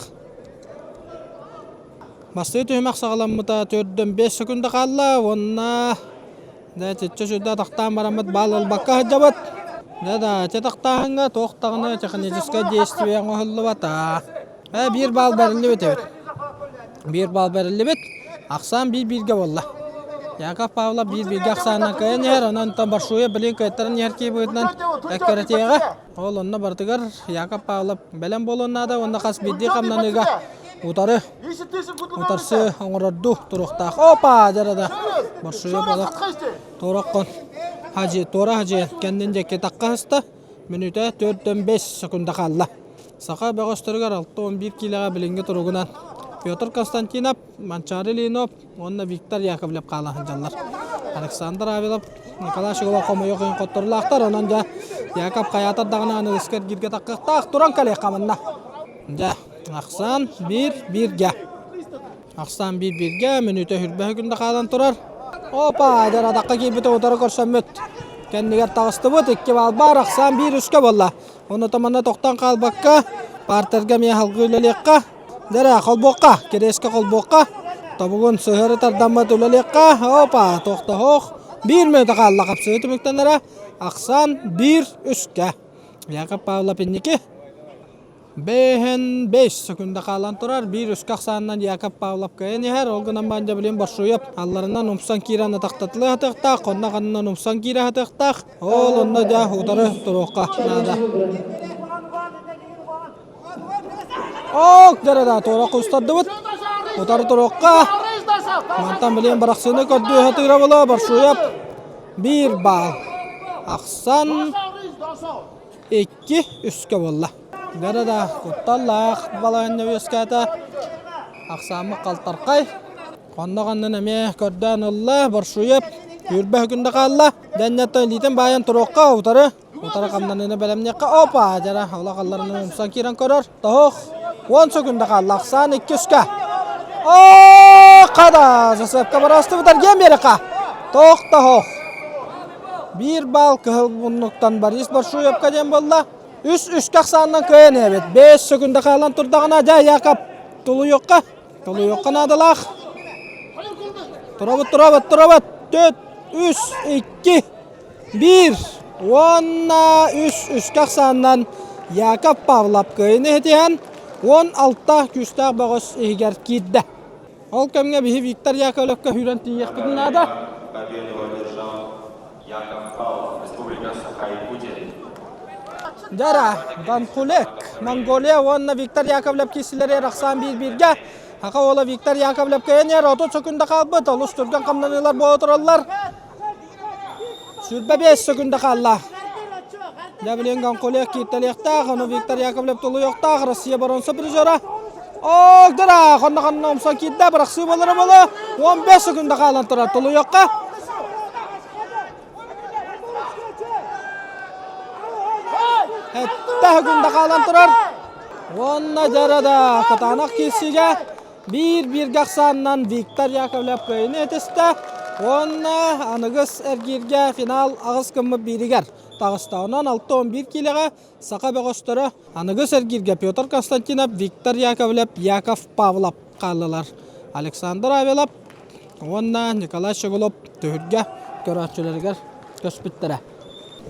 Бастыы түһүмэх саҕаламмыта төрдөн 5 секунда хаалла уонна дэ чиччэ сүрдэ атахтаан бараммыт баал ылбакка сылдьабыт. Дэ да ити атахтааһыҥҥа туох даҕаны техническэй действие оҥоһуллубата. Э биир баал бэриллибит эбит. Биир баал бэриллибит. Ахсаан биир-бииргэ буолла. Яков Павлов биир-бииргэ ахсаанынан кыайан иһэр, онон Баршуя билин кыайтаран иһэр киһи быһыытынан эккирэтиэҕэ. Ол онно барытыгар Яков Павлов бэлэм буолуон наада уонна хас биирдии хамнаныыга утары утарсы оҥорордуу туруохтаах. Опа! Дьарада. Баршуя балык туороккон хажи туора хажи кэннин диэки тахха сыста. Мүнүүтэ 4-5 секунда хаалла. Саха бөҕөстөрүгэр 61 киилэҕэ билиҥҥи туругунан Петр Константинов, Манчаары Ильинов уонна Виктор Яковлев хаала сылдьаллар. Александр Авилов, Николай Щеглов хомойуох иһин хотторулаахтар. Онон дьэ Яков хайаатар даҕаны аныгыскы эргииргэ таххыахтаах. Туран кэлиэххэ манна. Дьэ, ахсаан биир бииргэ. Ахсаан биир бииргэ, мүнүүтэ хүрбэһэ күндэ хаалан турар. Опа, дьэ атахха киирбитэ утары көрсөммүт. Кэннигэр таҕыстыбыт, икки баал баар, ахсаан биир үскэ буолла. Онно манна тохтоон хаалбакка, партерга эмиэ салгыы үлэлиэххэ. Дэрэ, холбуохха, кириэскэ холбуохха. Тобугун сыһыары тардаммыт үлэлиэххэ. Опа, тохтоһуох. Биир мүнүүтэ хаалла хапсыы түмүктэнэрэ. Ахсаан биир үскэ. Яков Павлов инники. Бэһэн бэс секунда хаалан турар. Биир үскэ ахсаанынан Яков Павлов кыайан иһэр. Ол гынан баран дьэ Боршуев алларынан умсан киирэн атахтатылыы сатыахтаах, хонно ханнынан умсан киирэ сатыахтаах. Ол онно дьэ утары туруохха наада. Ок дэрэ туора кустардыбыт. Утары туруохха. Мантан билиэн барахсыны көрдүү сатыыра була Боршуев биир баал. Ахсан икки үскэ буолла. Дэрэ да кутталлаах балаһынньа үөскээтэ. Ахсааммыт халтархай. Хонно-ханнын эмиэ көрдөөн ылла Боршуев. Үүрбэ күндэ хаалла. Дэннэттэн илиитин баайан туруохха утары. Утары хамнаныыны бэлэмниэххэ. Опа! Дьара улахалларынан умсан киирэн көрөр. Тоһух. 10 секунда хаалла. Ахсаан икки-үскэ. О, хада! Засыпка барастыбыт эргиэн биэрэххэ. Тох тоһух. Биир баал кыһыл муннуктан Борис Боршуевка диэн буолла. Үс үскэ ахсаанынан кыайан эбит. 5 секунда хаалан турдаҕына дьэ Яков тулуйуохха. Тулуйуохха наадалаах. Турабыт, турабыт, турабыт. 4, 3, 2, 1. Уонна үс үскэ ахсаанынан Яков Павлов кыайыны иһитиһэн 16 күүстээх бөҕөс иһигэр киирдэ. Ол кэмҥэ биһи Виктор Яковлевка сүүрэн тиийиэхпитин наада. Победу одержал Яков Павлов, Республика Саха-Якутия. Дара, Данхулек, Монголия уонна Виктор Яковлев киирсилэри арахсаан биир-бииргэ. Саха уола Виктор Яковлев кыайан 30 секунда хаалбыт, олус түргэн хамнаныылар буола тураллар. 25 секунда хаалла. Дьэ, Ганкулек кииртэлиэхтээх, ону Виктор Яковлев тулуйуохтаах, Россия боронса призера. Оогдара, хонно-хонно умсан киирдэ, бырахсыы болара боло, 15 секунда хаалан турар тулуйуохха. Хэтте секунда хаалан турар. Уонна дьарада кытаанах киирсиигэ Биир-бииргэ ахсаанынан Виктор Яковлев кыайыыны этистэ уонна аныгыс эргииргэ финал аҕыс гыммыт бииригэр таҕыста. Онон 6-11 киилэҕэ саха бөҕөстөрө аныгыс эргииргэ Петр Константинов, Виктор Яковлев, Яков Павлов хааллылар. Александр Авелов уонна Николай Щеглов түһүлгэ көрөөччүлэригэр көспүттэрэ.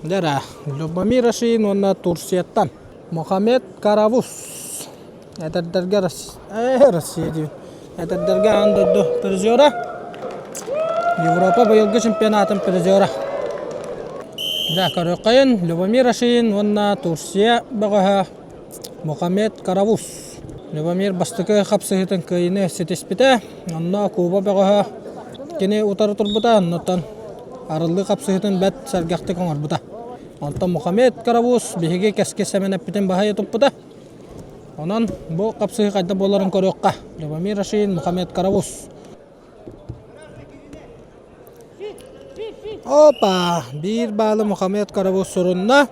Дьэ, Любомир Рашин уонна Турцияттан Мохаммед Каравус Эдэрдэргэ Россия диибин. Эдэрдэргэ аан дойду призера. Европа быйылгы чемпионатын призера. Дьэ, көрүөххэйин Любомир Рашин уонна Турция бөҕөһө Мухаммед Каравус. Любомир бастакы хапсыһыытын кыайыыны ситиспитэ. Онно Куба бөҕөһө кини утары турбута, оннуттан арыллыы хапсыһыытын бэрт сэргэхтик оҥорбута. Онтон Мухаммед Каравус биһиги кэскил сэмэнэппитин баһыйа туппута. Онон бу хапсыһыы хайдах буоларын көрүөххэ. Любомир Рашин, Мухаммед Каравус. Опа! Биир баалы Мухаммед Каравус сурунна.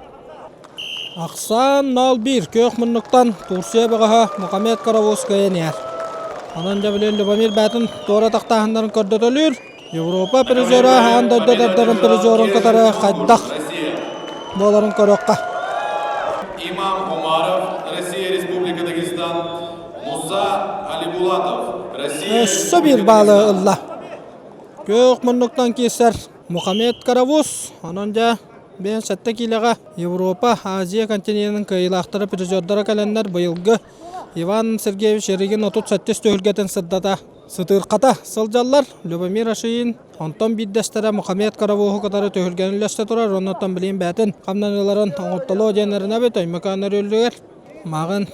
Ахсаан 0-1 күөх муннуктан Турция бөҕөһө Мухаммед Каравус кыайан иһэр. Онон дьэ билин Любомир бээтин туора тахтааһыннарын көрдөтөлүүр. Европа призера аан дойду дардарын призерун кытары хайдах буоларын көрүөххэ. Имам Омаров, Россия Республика Дагестан, Муса Алибулатов, Россия Өссө биир баалы ылла. Күөх муннуктан киирсэр Мухаммед Каравус, онон дьэ бэйэн сэттэ киилэҕэ Европа, Азия континенын кыайыылаахтара призердара кэлэннэр быйылгы Иван Сергеевич Ярыгин 37 түһүлгэтин сырдата Сытыырхата сылдьаллар Любомир Ашиин, онтон биирдэстэрэ Мухаммед Каравуһу кытары түһүлгэни үллэстэ турар, оннуттан билигин бэйэтин хамнаныыларын оҥортолуо диэн эрэнэбит Өймөкөөн өрүөллүгэр. Мааҕын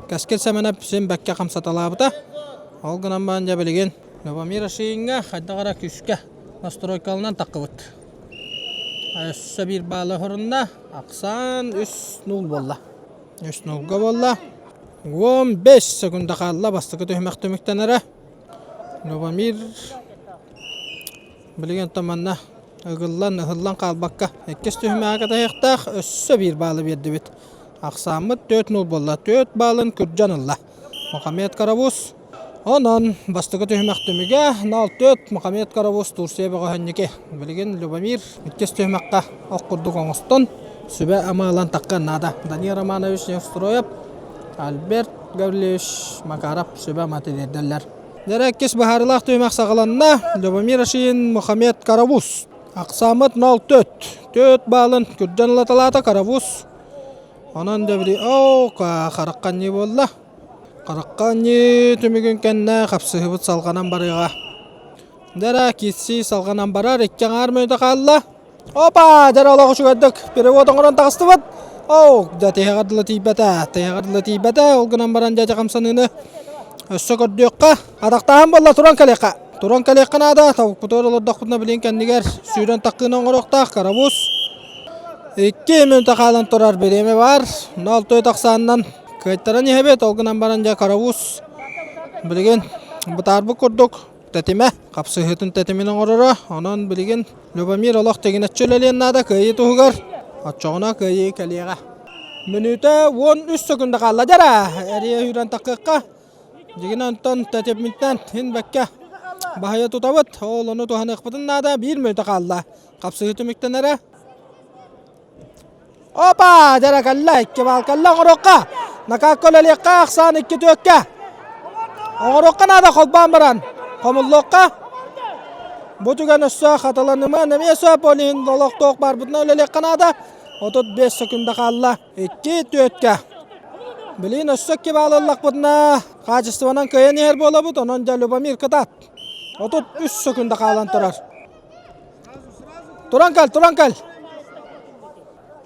Кэскил Сэмэнэп син бэккэ хамсаталаабыта. Ол гынан баран дьэ билигин Любомир Ашииҥҥа хайдах эрэ күүскэ настройкаланан таххыбыт. Өссө биир баалы оһорунна, ахсаан 3-0 буолла. 3-0 буолла. 15 секунда хаалла бастакы түһүмэх түмүктэнэрэ. Любомир билигин оттон манна ыгыллан, ыһыллан хаалбакка иккис түһүмэҕи кэтэһиэхтээх өссө биир баалы биэрдибит. Ахсааммыт 4-0 буолла. 4 баалын күрдьэн ылла. Мухаммед Каравус. Онон бастакы түһүмэх түмүгэ 0-4 Мухаммед Каравус Турция бөҕөһөнньүкэ. Билигин Любомир иккис түһүмэххэ ох курдук оҥостон сүбэ-ама ылан таххан наада. Данил Романович Неустроев, Альберт Гаврильевич Макаров сүбэ-ама тириэрдэллэр. Дьэ иккис быһаарыылаах түһүмэх саҕаланна. Любомир Ашин, Мухаммед Каравус. Ахсааммыт 0-4. 4 баалын күрдьэн ылаталаата Каравус. Онон дьэ оо, харахха анньыы буолла. Харахха анньыы түмүгүн кэннэ хапсыһыбыт салҕанан барыаҕа. Дьэ киирсии салҕанан барар, икки аҥаар мүнүүтэ хаалла. Опа! Дьэ олох үчүгэйдик перевод оҥорон таҕыстыбыт. Оо, дьэ тиһэҕэр дылы тиийбэтэ, тиһэҕэр дылы тиийбэтэ. Ол гынан баран дьэ хамсаныыны өссө көрдүөххэ. Атахтааһын буолла, туран кэлиэххэ. Туран кэлиэххэ наада. Тобукпутугар олордохпутуна билин кэннигэр сүүрэн таххыыны оҥоруохтаах Карабус. Икки мүнүүтэ хаалан турар бириэмэ баар. 0-4 ахсаанынан кыайтаран иһэбит. Ол гынан баран дьэ Карабус билигин бытаарбыт курдук тэтимэ, хапсыһыытын тэтимин оҥороро. Онон билигин Любомир олох тигинэччи үлэлиэн наада кыайыы туһугар. Оччоҕуна кыайыы кэлиэҕэ. Мүнүүтэ 13 секунда хаалла дьара. Эрийэ сүүрэн таххыахха. Дьигин онтон тэтимиттэн иһин бэккэ баһыйа тутабыт. Ол ону туһаныахпытын наада. Биир мүнүүтэ хаалла. Хапсыһыы түмүктэнэрэ. Опа! Дьэрэ кэллэ, икки баал кэллэ оҥоруохха. Накаакка үлэлиэххэ, ахсаан икки түөккэ. Оҥоруохха наада холбоон баран. Хомуллуохха. Бу түгэн өссө хатыланыман эмиэ сөп, ол иһин олохтоох барбытынан үлэлиэххэ наада. 35 секунда хаалла. Икки түөккэ. Билигин өссө икки баал ыллахпытына хаачыстыбанан кыайан иһэр буолабыт, онон дьэ Любомир кытаат. 33 секунда хаалан турар. Туран кэл, туран кэл.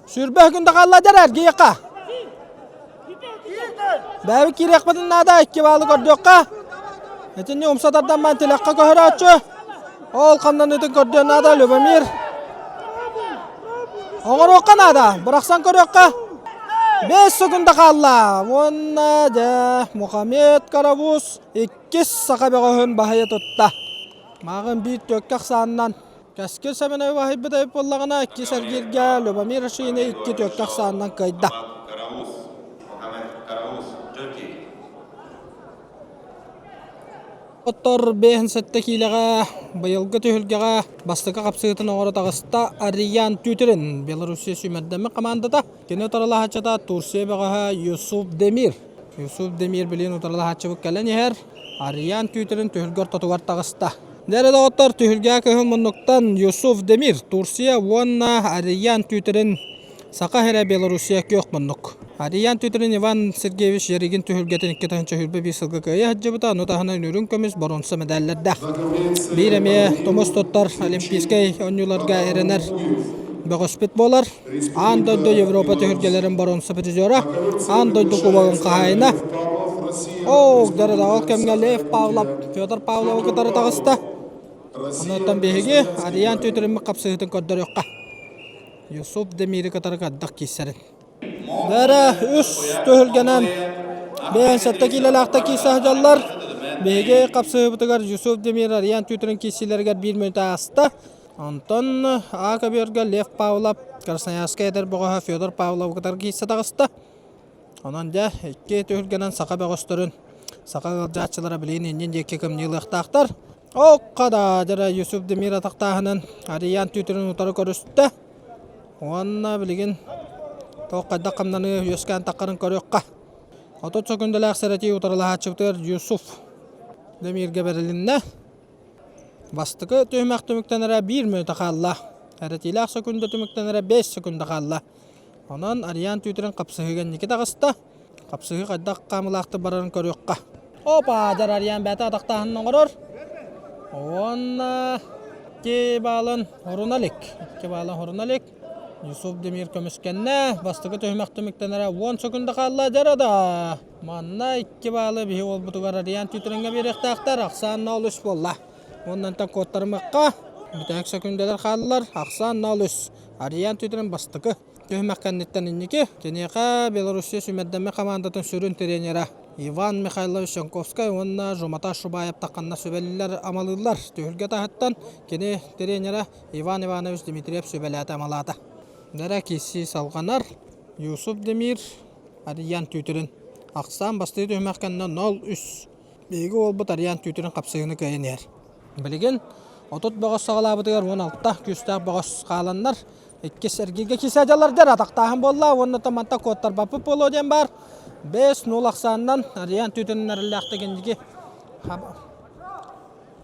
Сүүрбэ күндэ хаалла дэрэр, гиэхэ. Бэйэбит киириэхпитин наада, икки баалы көрдүөххэ. Итинни умса тардан бан тилэххэ көһөрөөччү. Ол ханнаныытын көрдүөн наада Любомир. Оҥоруохха наада, бырахсан көрүөххэ. 5 секунда хаалла. Уонна дьэ Мухаммед Карабус иккис саха бөҕөһүн баһыйа тутта. Мааҕын биир түөккэ ахсаанынан Кэскил Сэмэнэви баһыйбыт эбит буоллаҕына, иккис эргииргэ Любомир Рашини икки түөккэ ахсаанынан кыайда. Оттор 57 киилэҕэ быйылгы түһүлгэҕэ бастакы хапсыытын оҥоро таҕыста Ариян Тютрин, Белоруссия сүүмэрдэммит хамаандата. Кини утарылаһааччыта Турция бөҕөһө Юсуф Демир. Юсуф Демир билигин утарылаһааччыбыт кэлэн иһэр. Ариян Тютрин түһүлгэ ортотугар таҕыста. Дьэ доҕоттор, түһүлгэ кыһыл муннуктан Юсуф Демир, Турция уонна Ариян Тютрин Саха сирэ Белоруссия күөх муннук. Ариян Тютрин Иван Сергеевич Ярыгин түһүлгэтин 2021 сылга кыайа сылдьыбыта, ону таһынан үрүҥ көмүс боруонса мэдээллэрдээх. Биир эмиэ тумус туттар Олимпийскай оонньууларга эрэнэр бөҕөспүт буолар. Аан дойду Европа түһүлгэлэрин боруонса призера, аан дойду кубогын хаһаайына. Оо, дьэ ол кэмҥэ Лев Павлов Федор Павловы кытары таҕыста. Онтон биһиги Ариян Тютрин хапсыһыытын көрдөрүөххэ. Юсуп Демири кытары каддах киирсэрин. Бэрэ үс түһүлгэнэн бэйэн сэттэ киилэлээхтэ киирсэ сылдьаллар. Биһиги хапсыһыыбытыгар Юсуф Демир Ариян Тютрин киирсиилэригэр биир мүнүүтэ ааста. Онтон А көбүөргэ Лев Павлов Красноярскай эдэр бөҕөһө Федор Павловы кытары киирсэ таҕыста. Онон дьэ, икки түһүлгэнэн саха бөҕөстөрүн саха ыалдьааччылара билигин иннин диэки кымньыылыахтаахтар. Окко да, дьэ Юсуф Демир атахтааһынын Ариян Тютрин утары көрүстэ. Уонна билигин туох хайдах хамнаныы үөскээн таххарын көрүөххэ. 30 сөкүндэлээх сэрэтии утарылаһааччыбытыгар Юсуф Демиргэ бэрилиннэ. Бастакы түһүмэх түмүктэнэрэ биир мүнүүтэ хаалла. Эрэтиилээх сөкүндэ түмүктэнэрэ 5 сөкүндэ хаалла. Онон Ариан Тютрин хапсыһыыга инники таҕыста. Хапсыһыы хайдах хаамыылаахтык барарын көрүөххэ. Опа, дьэр Ариан бэйэтэ атахтааһынын оҥорор. Уонна икки баалын оруна илик. Икки баалын оруна илик. Юсуф Демир көмүскэннэ. Бастакы түһүмэх түмүктэнэрэ 10 сөкүндэ хаалла. Дьэр да. Манна икки баалы биһи уолбутугар Ариан Тютринга биэриэхтээхтэр, ахсаан 0-3 буолла. Уоннантан куоттарымыахха, бүтэһик сөкүндэлэр хааллылар, ахсаан 0-3. Ариан Тютрин бастакы түһүмэх кэнниттэн инники. Киниэхэ Белоруссия сүүмэрдэммит хамаандатын сүрүн тренера Иван Михайлович Янковскай уонна Жумата Шубаев тахханна сүбэлииллэр амалыыллар. Түһүлгэ таһыттан кини тренера Иван Иванович Дмитриев сүбэлээтэ амалаата. Дэрэ киирсии салҕанар. Юсуф Демир Арыйаан Түүтүрүн ахсаан бастакы түһүмэх кэннэ 0-3 биһиги уолбут Арыйаан Түүтүрүн хапсыһыыны кыайан иһэр. Билигин 30 бөҕөс саҕалаабытыгар 16 күүстээх бөҕөс хааланнар иккис эргииргэ киирсэ дьаллардар атахтааһын буолла уонна манта куоттарбаппыт буолуо диэн баар 5-0 ахсаанынан Арыйаан Түүтүрүн эрэллээхтик инники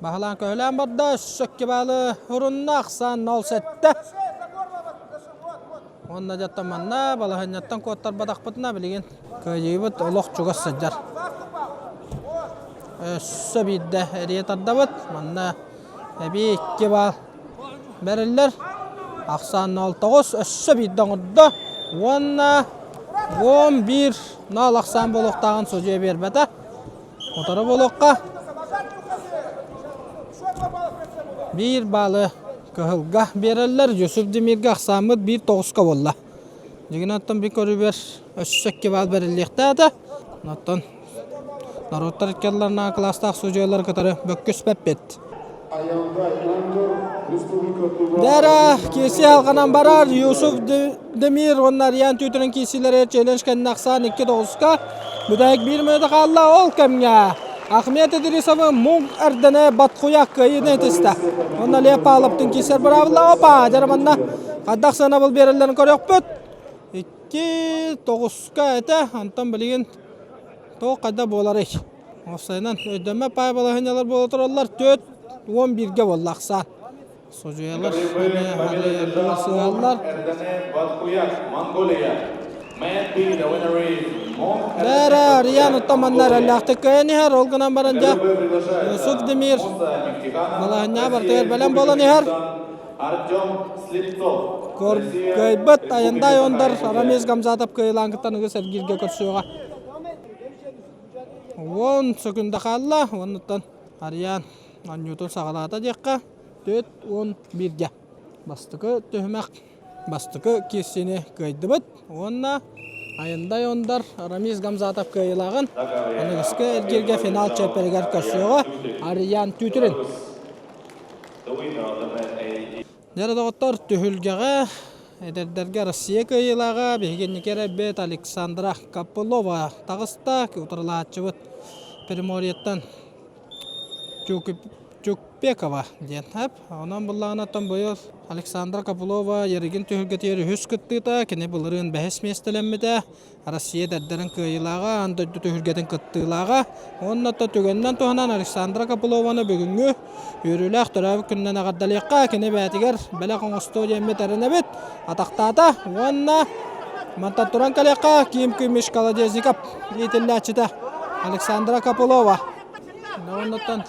Баһылаан көһөлөөн барда, өссө икки баалы урунна, ахсаан 0-7. Уонна дьаттан манна балаһыанньаттан куоттарбатахпытына билигин кыайыыбыт олох чугас сылдьар. Өссө биирдэ эрийэ тардабыт. Манна эбии икки баал бэриллэр. Ахсаан 0-9 өссө биирдэ оҥордо. Уонна 11 0 ахсаан буолуохтааҕын судьуйа биэрбэтэ. Утары буолуохха. Биир баалы кыһылга биэрэллэр. Юсуф Демиргэ ахсааммыт биир тоҕуска буолла. Дьигин оттон би көрүбэр өссө икки баал бэриллиэхтээтэ. Оттон норуоттар иккиалларына кылаастаах судьуйалар кытары бөккүспэппит. Дара киирсии алҕанан барар Юсуф Демир уонна Ариан Тютрин киирсиилэрэ челлендж кэннэ ахсаан 2-9-ка бүтэһик биир мүнүүтэ хаалла. Ол кэмҥэ Ахмед Идрисовы муҥ эрдэнэ Батхуяк кыайыыны итистэ. Онно Лев Павловтын киирсэр быраабыла. Опа! Дьэ манна хайдах сыанабыл биэрэллэрин көрүөхпүт. 2 тоҕуска этэ, онтон билигин туох хайда буоларый? Уопсайынан өйдөммөт паай балаһыанньалар буола тураллар. 4-11-гэ буолла ахсаан. Судьуйалар эмиэ арыйаллар сыһаллар. Бээрэ, Арыйаан оттон манна эрэллээхтик кыайан иһэр. Ол гынан баран дьэ, Юсуф Демир балаһынньаҕа барытыгар бэлэм буолан иһэр. Кыайбыт Айандай Ондар Рамиз Гамзатов кыайылаан кыттан ыгыс эргииргэ көрсүөҕэ. 10 секунда хаалла. Оннуттан Арыйаан оонньуутун саҕалаата диэххэ. 41-гэ. Бастакы түһүмэх бастакы киирсиини кыайдыбыт уонна Айандай Ондар Рамиз Гамзатов кыайыылааҕын аныгыскы эргииргэ финал чиэппэригэр көрсүөҕэ Арыйаан Түүтүрүн. Дьэ доҕоттор, түһүлгэҕэ эдэрдэргэ Россия кыайыылааҕа биһиги инники эрэйбит Александра Копылова таҕыста. Утарылааччыбыт Приморьеттан Тюкпекова диэн эп. Онон буллаҕына оттон быйыл Александра Копылова Ярыгин түһүлгэтигэр үһүс кыттыыта, кини былырыын бэһис миэстэлэммитэ. Россия эдэрдэрин кыайыылааҕа, аан дойду түһүлгэтин кыттыылааҕа. Уонна да түгэнинэн туһанан Александра Копылованы бүгүҥҥү үөрүүлээх төрөөбүт күнүнэн эҕэрдэлиэххэ. Кини бэйэтигэр бэлэх оҥостуо диэммит эрэнэбит. Атахтаата уонна мантан туран кэлиэххэ Ким Кимиш Колодезников иитиллээччитэ Александра Копылова. Оннуттан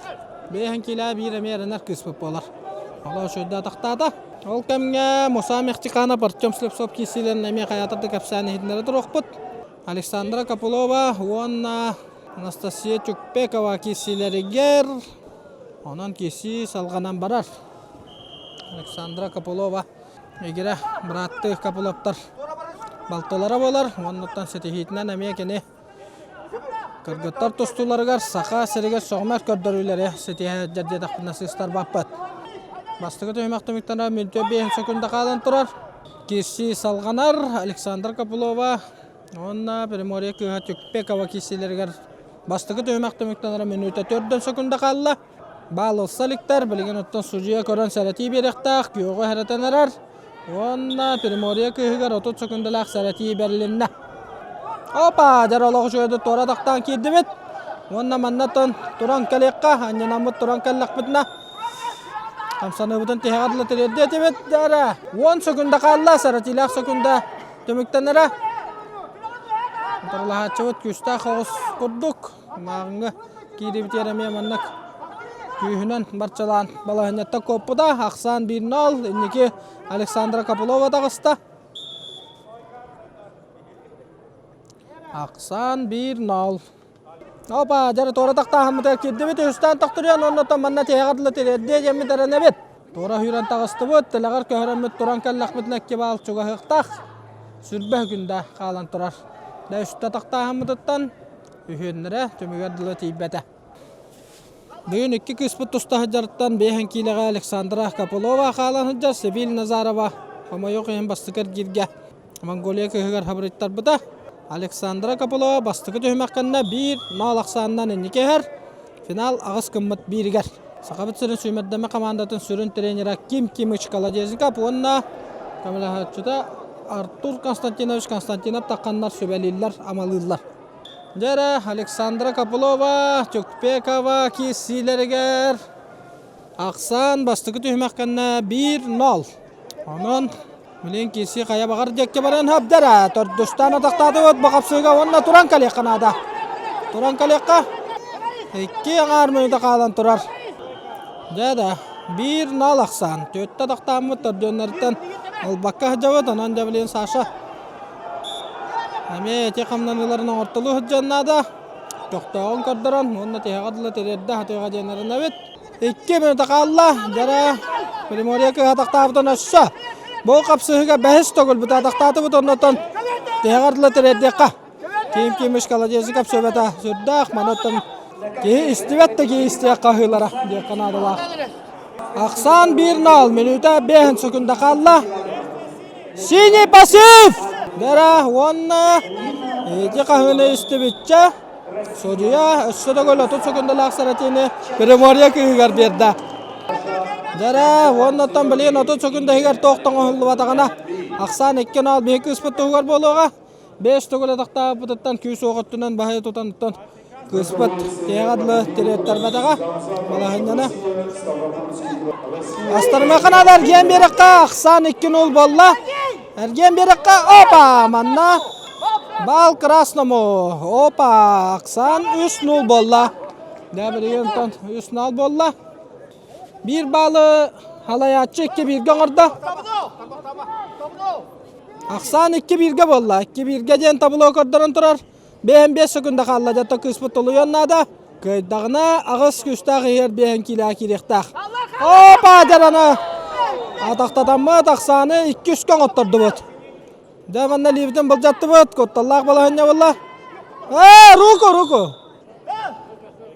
бэйэһин киилээ биир эмиэ эрэнэр кыыспыт буолар. Олох үчүгэйдик атахтаата. Ол кэмҥэ Муса Мехтиканов, Артем Слепцов киирсиилэрин эмиэ хайаатар да кэпсээн иһитиннэрэ туруохпут. Александра Копылова уонна Анастасия Чукпекова киирсиилэригэр онон киирсии салҕанан барар. Александра Копылова игирэ бырааттыы Копыловтар балтылара буолар. Оннуттан ситиһиитинэн эмиэ кини Кыргыттар тустууларыгар Саха сиригэр сөҕүмэр көрдөрүүлэри ситиһэр диэтэхпинэ сыыстарбаппыт. Бастакы түһүмэх түмүктэнэ мүнтүө 5 секунда хаалан турар. Киирсии салҕанар. Александр Копылова уонна Приморье кыыһа Тюкпекова киирсиилэригэр бастакы түһүмэх түмүктэнэрэ мүнүүтэ 4 секунда хаалла. Баал ылса иликтэр, билигин оттон судьуйа көрөн сэрэтии биэриэхтээх, күөҕү эрэтэн эрэр. Уонна Приморье кыыһыгар 30 секундалаах сэрэтии бэрилиннэ. Опа, дьэр олох үчүгэйдик туора тахтаан киирдибит. Уонна маннаттан туран кэлиэххэ, анньынаммыт туран кэллэхпитинэ, хамсаныыбытын тиһэҕэр дылы тириэрдиэ этибит. Дьэрэ, 10 секунда хаалла, сэрэтиилээх секунда түмүктэнэрэ. Утарылаһааччыбыт күүстээх оҕус курдук. Мааҕыҥҥа киирибитигэр эмиэ маннык күүһүнэн барчалаан балаһыанньаттан куоппута. Ахсаан 1-0. Инники Александра Копылова таҕыста. Ахсаан 1-0. Опа, дьэ туора тахтааһыммытыгар киирдибит. Үһүстээн тохтуруйан уонна манна тиһэҕэр дылы тириэрдиэ диэммит эрэнэбит. Туора сүүрэн таҕыстыбыт, тилэҕэр көһөрөммүт туран кэллэхпитинэ икки баал чугаһыахтаах. Сүрбэ күндэ хаалан турар. Дэ үстэ тахтааһыммытыттан Үһүөннэрэ түмүгэр дылы тиийбэтэ. Бүгүн икки кыыспыт туста сылдьарыттан биэһэн киилэҕэ Александра Копылова хаалан сылдьар Сибиль Назарова хомойуох иһин бастакы эргииргэ Монголия кыыһыгар хабырыйтарбыта. Александра Копылова бастакы түһүмэх кэннэ биир нол ахсаанынан инники иһэр. Финал аҕыс гыммыт бииригэр. Сахабыт сирин сүүмэрдэмэ хамаандатын сүрүн тренера Ким Кимыч Колодезников уонна көмөлөһөөччүтэ Артур Константинович Константинов тахханнар сүбэлииллэр, амалыыллар. Дьэ эрэ, Александра Копылова, Чукпекова киирсиилэригэр ахсаан бастакы түһүмэх кэннэ 1-0. Онон билин киирсии хайа баҕар диэкки баран хабдара. Төрдүстаан атахтаатыбыт бу хапсыыга уонна туран кэлиэххэ наада. Туран кэлиэххэ. Икки аҥаар мүнүүтэ хаалан турар. Дьэ да, 1-0 ахсаан. Түөттэ атахтааммыт төрдүөннэриттэн ылбакка сылдьабыт. Онон дьэ билин Саша Эмиэ ити хамнаныыларын оҥортолуу сылдьан наада. Көхтөөҕүн көрдөрөн уонна тиһэҕэ дылы тириэрдэ сатыаҕа диэн эрэнэбит. Икки мүнүүтэ хаалла. Дьара Приморье кыыһа атахтаабытын өссө. Бу хапсыһыыга бэһис төгүл бүтэ атахтаатыбыт оннуттан тиһэҕэр дылы тириэрдиэххэ. Ким Кимыш Колодезников сүбэтэ сүрдээх. Манаттан киһи истибэт да киһи истиэх хаһыылара диэххэ наадалаах. Ахсаан 1-0 мүнүүтэ 5 секунда хаалла. Синий пассив! Дара уонна ити хаһыыны истибиччэ судьуйа өссө да көл 30 секундалаах саратыыны Приморье кыыһыгар биэрдэ. Дара уоннаттан билигин 30 секунда иһигэр туох тоҥоһуллубатаҕына. Ахсаан 2-0 биһи кыыспыт туһугар буолуоҕа. 5 төгүл атахтаабытыттан күүс уох өттүнэн баһыйа тутан кыыспыт тиһэҕэ дылы тириэттэрбэтэҕэ. Балаһынньаны Астарымаха наада эргиэн биэрэххэ ахсаан 2-0 буолла. Эргиэн биэрэххэ опа манна бал красному опа ахсаан 3-0 буолла. Дэ билигин онтон 3-0 буолла. Биир баалы халайааччы икки бииргэ оҥордо. Ахсаан икки бииргэ буолла. Икки бииргэ диэн табло көрдөрөн турар. Бэйэм биэс секунда хаалла дьэ кыыспыт толуйуон наада. Кыайдаҕына аҕыс күүстээх иһэр биэһэн киилэҕэ киириэхтээх. Опа дьарана! Атахтатаммыт ахсааны икки үскэ оҥоттордубут. Дьэ манна лиибитин былдьаттыбыт, кутталлаах балаһыанньа буолла. Ээ, руку, руку!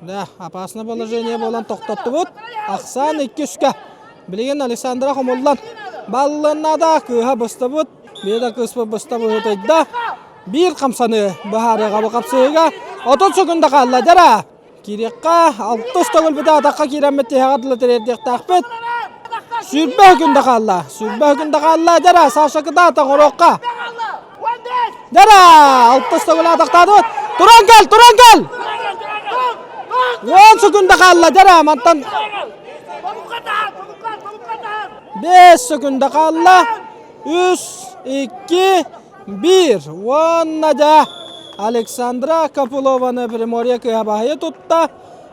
Да, опасное положение буолан тохтоттубут. Ахсаан икки үскэ. Билигин Александра хомуллан баллын наада, кыыһа быстыбыт. Биир да кыыспыт быста быһыытыйда. Биир хамсаныы быһаарыаҕа бу хапсыһыыга. 30 секунда хаалла дьара. Киириэххэ алтыс төгүл бүтэ киирэммит тиһэҕэ дылы тириэрдиэхтээхпит. Сүүрбэ күндэ хаалла. Сүүрбэ күндэ хаалла. Дьара, Саша кытаата оҥоруохха. Дьара, алтыс төгүл атахтаатыбыт. Туран кэл, туран кэл! Уон секунда хаалла, дьара, мантан 5 секунда хаалла. Үс, икки, биир. Уонна дьэ Александра Копылованы Приморье кыһабаһыйа тутта.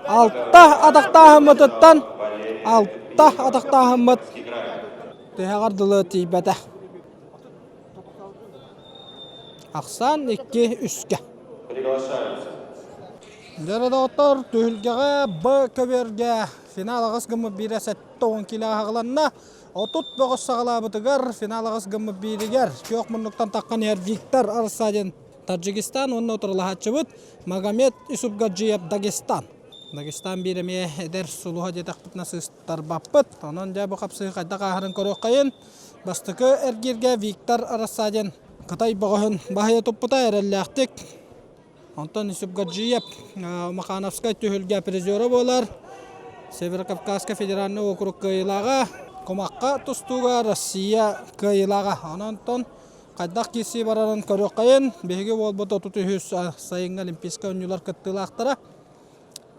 Алта атахтааһыммытыттан алта атахтааһыммыт тыһаҕар дылы тиийбэтэ. Ахсаан икки үскэ. Дьэ доҕоттор, түһүлгэҕэ Б көбүөргэ финал аҕыс гыммыт биирэ 70 килоҕа аҕаланна. 30 бөҕөс саҕалаабытыгар финал аҕыс гыммыт бииригэр күөх муннуктан таххан иһэр Виктор Арсадин Таджикистан уонна утарылаһааччыбыт Магомед Исупгаджиев Дагестан. Дагестан биир эмиэ эдэр сулуһа диэтэхпитинэ сыыстарбаппыт. Онон дьэ бу хапсыһыы хайдах ааһарын көрүөххэйин. Бастакы эргииргэ Виктор Рассадин Кытай бөҕөһүн баһыйа туппута эрэллээхтик. Онтон Исупгаджиев Махановскай түһүлгэ призера буолар. Северо-Кавказскай федеральный округ кыайыылааҕа, Кумахха тустууга Россия кыайыылааҕа. Онон хайдах киирсии барарын көрүөххэйин. Биһиги уолбут 33 сайыҥҥы Олимпийскай оонньуулар кыттыылаахтара.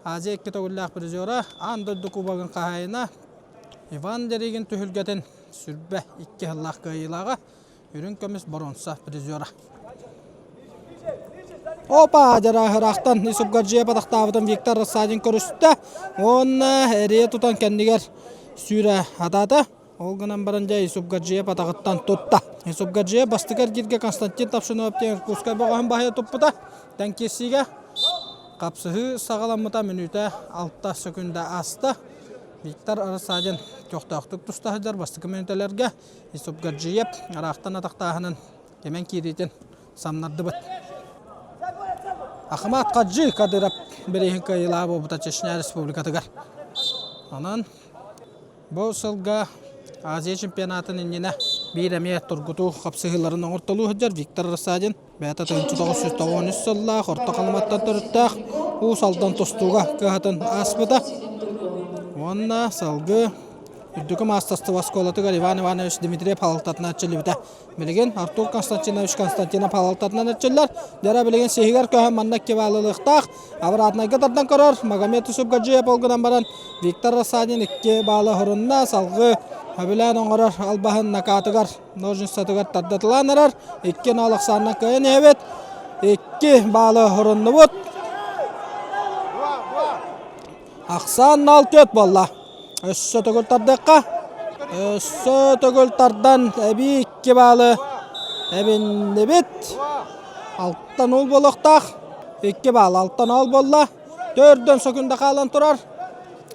Азия икки төгүллээх призера, аан дойду кубогын хаһаайына Иван Деригин түһүлгэтин сүрбэ икки сыллаах кыайыылааҕа, үрүҥ көмүс боруонса призера. Опа! Дьарааһыраахтан Исупгаджия батахтаабытын Виктор Рассадин көрүстэ уонна эрийэ тутан кэннигэр сүүрэ атаата. Ол гынан баран дьэ Исупгаджия батаҕыттан тутта. Исупгаджия бастакы эргииргэ Константин Тапшинов диэн Иркутскай бөҕөһүн баһыйа туппута. Тэн киирсиигэ хапсыһыы саҕаламмыта мүнүүтэ 6 сөкүндэ ааста. Виктор Рассадин көхтөөхтүк туста сылдьар бастакы мүнүүтэлэргэ Исупгаджиев ыраахтан атахтааһынын кэмэн киириитин самнардыбыт. Ахмат Хаджи Кадыров бирииһин кыайыылаах буолбута Чечня Республикатыгар. Онон бу сылга Азия чемпионатын иннинэ биир эмиэ тургутуу хапсыһыыларын оҥортолуу сылдьар Виктор Рассадин бэйэтэ 1993 сыллаах Орто Халыматтан төрүттээх Уус Алдан тустууга кыһатын ааспыта. Уонна салгыы Үрдүкү маастарыстыба оскуолатыгар Иван Иванович Дмитриев халалтатынан эрчиллибитэ. Билигин Артур Константинович Константинов халалтатынан эрчиллэр. Дьара билигин сиһигэр көһөн манна икки баалылыахтаах. Обратнайга тардан көрөр. Магомед Юсупгаджиев ол гынан баран Виктор Рассадин икки баалы хорунна. Салгыы сөбүлээн оҥорор албаһын накаатыгар ножницатыгар тардатылаан эрэр. Икки нал ахсаанынан кыайан иһэбит. Икки баалы хоруннубут. Ахсаан 0-4 буолла. Өссө төгүл тардыахха. Өссө төгүл тардан эбии икки баалы эбиннибит. Алтан уол буолуохтаах. Икки баал алтан ол буолла. Төрдөн сөкүндэ хаалан турар.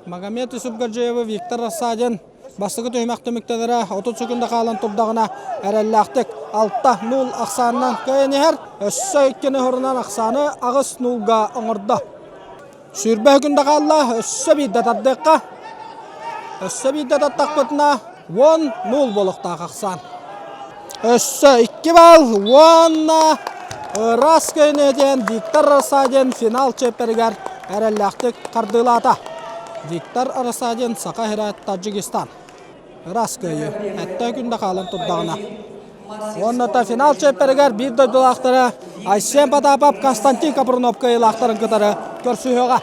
Магомед Юсупгаджиевы Виктор Рассадин бастакы түһүмэх түмүктэнэрэ 30 сөкүндэ хаалан турдаҕына эрэллээхтик 6-0 ахсаанынан кыайан иһэр. Өссө иккини хорунан ахсааны 8-0-га оҥордо. Сүүрбэ күндэ хаалла, өссө биирдэ тардыахха. Өссө биирдэ таттахпытына 10-0 буолуохтаах ахсаан. Өссө икки балл уонна ыраас көйнө диэн Виктор Рассадин финал чиэппэригэр эрэллээхтик хардыылаата. Виктор Рассадин Саха сирэ Таджикистан. Ыраас кыайыы. Этте күндэ хаалан турдаҕына. Уонна та финал чиэппэригэр биир дойдулаахтара Айсен Потапов Константин Капрунов кыайыылаахтарын кытары көрсүһүөҕэ.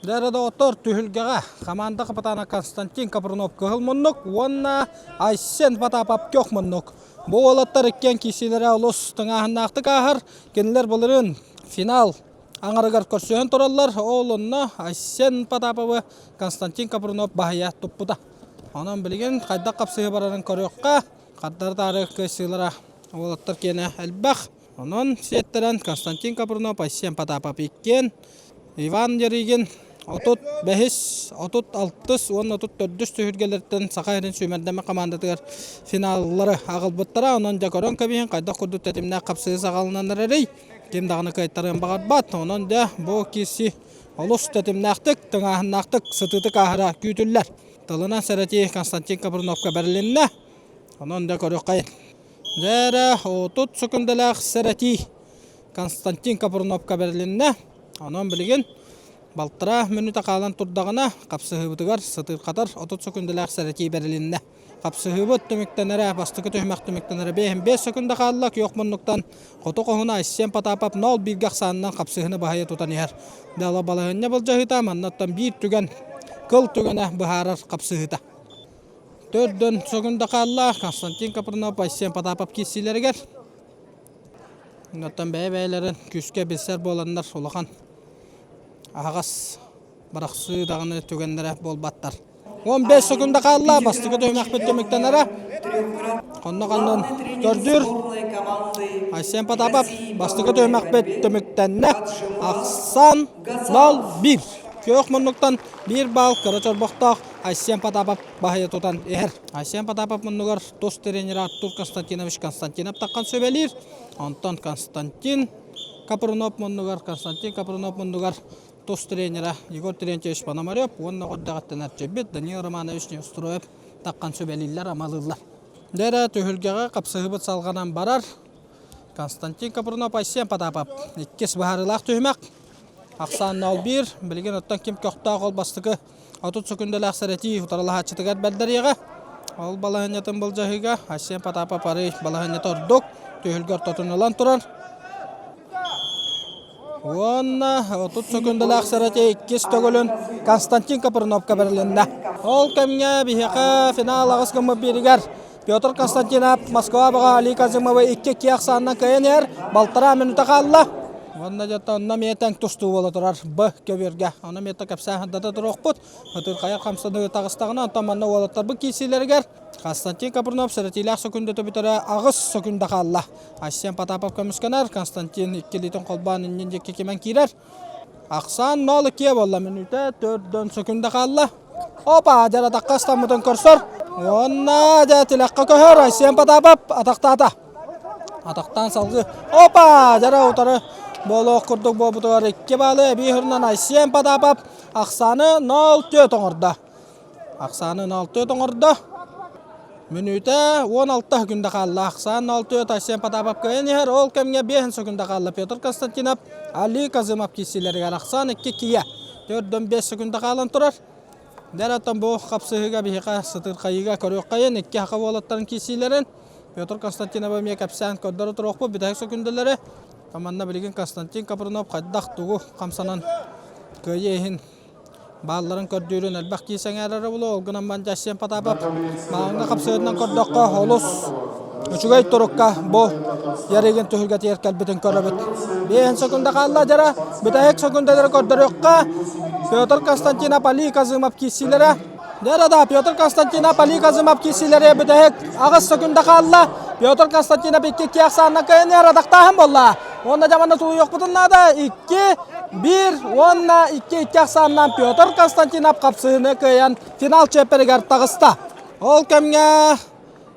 Дьэ доҕоттор, түһүлгэҕэ хамаанда капитана Константин Капрунов кыһыл муннук уонна Айсен Потапов көх муннук. Бу уолаттар иккиэн киирсиилэрэ олус тыҥааһыннаахтык ааһар. Кинилэр былырыын финал аҥарыгар көрсүһэн тураллар. Ол онно Айсен Потаповы Константин Капрунов баһыйа туппута. Онон билигин хайдах хапсыһыы барарын көрүөххэ. Хардары-таары кыайсыылара уолаттар киэнэ элбэх. Онон сиэттэрэн Константин Капрунов, Айсен Потапов иккиэн, Иван Ярыгин 35, 36 уонна 34 түһүлгэлэртэн Саха сирин сүүмэрдэммит хамаандатыгар финаллары аҕалбыттара. Онон дьэ көрөн кэбиһин хайдах курдук тэтимнээх хапсыһыы саҕаланан эрэрий. Ким даҕаны кыайтарыан баҕарбат. Онон дьэ бу киирсии олус тэтимнээхтик, тыҥааһыннаахтык, сытыытык ааһара күүтүллэр. Тылынан сэрэтии Константин Капруновка бэрилиннэ. Онон дьэ көрүөххэйин. Дьэ эрэ, 30 сөкүндэлээх сэрэтии Константин Капруновка бэрилиннэ. Онон билигин балтараа мүнүүтэ хаалан турдаҕына, хапсыһыыбытыгар сытыырхатар 30 сөкүндэлээх сэрэтии бэрилиннэ. Хапсыһыыбыт түмүктэнэрэ, бастакы түһүмэх түмүктэнэрэ 5 сөкүндэ хаалла. Күөх муннуктан хоту хоһуна Айсен Потапов 0-1-гэ ахсаанынан хапсыһыыны баһыйа тутан иһэр. Дала балаһыанньа былдьаһыыта маннаттан биир түгэн, кыл түгэнэ быһаарар хапсыһыыта. Төрдөн сөкүндэ хаалла Константин Капрунов, Айсен Потапов киирсиилэригэр. Оттон бэйэ-бэйэлэрин күүскэ билсэр буоланнар улахан аһаҕас бырахсыы даҕаны түгэннэрэ буолбаттар. 15 секунда хаалла, бастакы түһүмэхпит түмүктэнэрэ. Хонно-хоннон көрдүүр. Айсен Потапов бастакы түһүмэхпит түмүктэннэ. Ахсан 0-1. Күөх муннуктан 1 балл кыра чорбохтоох Айсен Потапов баһыйа тутан иһэр. Айсен Потапов муннугар тус тренер Артур Константинович Константинов таххан сүбэлиир. Онтон Константин Капрунов муннугар Константин Капрунов муннугар тус тренера Егор Терентьевич Пономарев уонна ордаҕыттан эрчийбит Данил Романович Неустроев таххан сүбэлииллэр, амалыыллар. Дэрэ түһүлгэҕэ хапсыһыбыт салҕанан барар. Константин Капрунов, Айсен Потапов. Иккис быһаарыылаах түһүмэх. Ахсаан 0-1. Билигин оттон ким көхтөөх ол бастакы 30 сөкүндэлээх сэрэтии утарылаһааччытыгар бэрдэриэҕэ. Ол балаһыанньатын былдьаһыыга Айсен Потапов арый балаһыанньата ордук. Түһүлгэ ортотун ылан турар. Уонна 30 сөкүндэлээх сэрэтии иккис төгүлүн Константин Капруновка бэрилиннэ. Ол кэмҥэ биһиэхэ финал аҕыс гыммыт бииригэр Петр Константинов Москва баҕа Али Казымовы 2-2 ахсаанынан кыайан иһэр. Балтараа мүнүүтэ хаалла. Уонна дьэ онно эмиэ тэҥ тустуу буола турар Б көбүөргэ. Ону эмиэ кэпсээн сырдата туруохпут. Ытырхайар хамсаныы таҕыстаҕына, онтон манна уолаттарбыт киирсиилэригэр Константин Капрунов сэрэтиилээх сөкүндэ бүтэрэ аҕыс сөкүндэ хаалла. Айсен Потапов көмүскэнэр, Константин иккилиитин холбоон иннин диэки кимэн киирэр. Ахсаан 0-2 буолла мүнүүтэ төрдөн сөкүндэ хаалла. Опа, дьэр атахха ыстаммытын көрсөр. Уонна дьэ тилэххэ көһөр Айсен Потапов атахтаата. Атахтаан салгыы. Опа, дьэрэ утары буолуох курдук буолбутугар икки баалы эбии хырынан Айсен Потапов ахсааны 0-4 оҥордо. Ахсааны 0-4 оҥордо. Мүнүүтэ 16 күндэ хаалла. Ахсаан 0-4 Айсен Потапов кыайан иһэр. Ол кэмҥэ 5 секунда хаалла. Петр Константинов, Али Казымов киирсиилэригэр ахсаан 2 киэ. 4-5 секунда хаалан турар. Дэр оттон бу хапсыһыыга биһиэхэ сытыырхайыыга көрүөххэйин икки хака уолаттарын киирсиилэрин Петр Константинов эмиэ кэпсээн көрдөрө туруохпут бүтэһик сөкүндэлэри. Манна билигин Константин Капрунов хайдах тугу хамсанан кыайыы иһин баалларын көрдүүрүн элбэх киһи сэҥээрэрэ буолуо. Ол гынан баран Дьассен Потапов мааҥҥа хапсыһыытынан көрдөххө олус үчүгэй турукка бу Ярыгин түһүлгэтигэр кэлбитин көрөбүт. Биэһин секунда хаалла дьара. Бүтэһик секундалары көрдөрүөххэ. Петр Константинов, Али Казымов киирсиилэрэ. Дьара да Петр Константинов, Али Казымов киирсиилэрэ бүтэһик аҕыс секунда хаалла. Петр Константинов икки икки ахсаанна кыайан арадахтааһын буолла. Уонна дьаманы тулуйуохпутун наада. Икки, биир уонна икки икки ахсааннаан Петр Константинов хапсыһыыны кыайан финал чиэппэригэр таҕыста. Ол кэмҥэ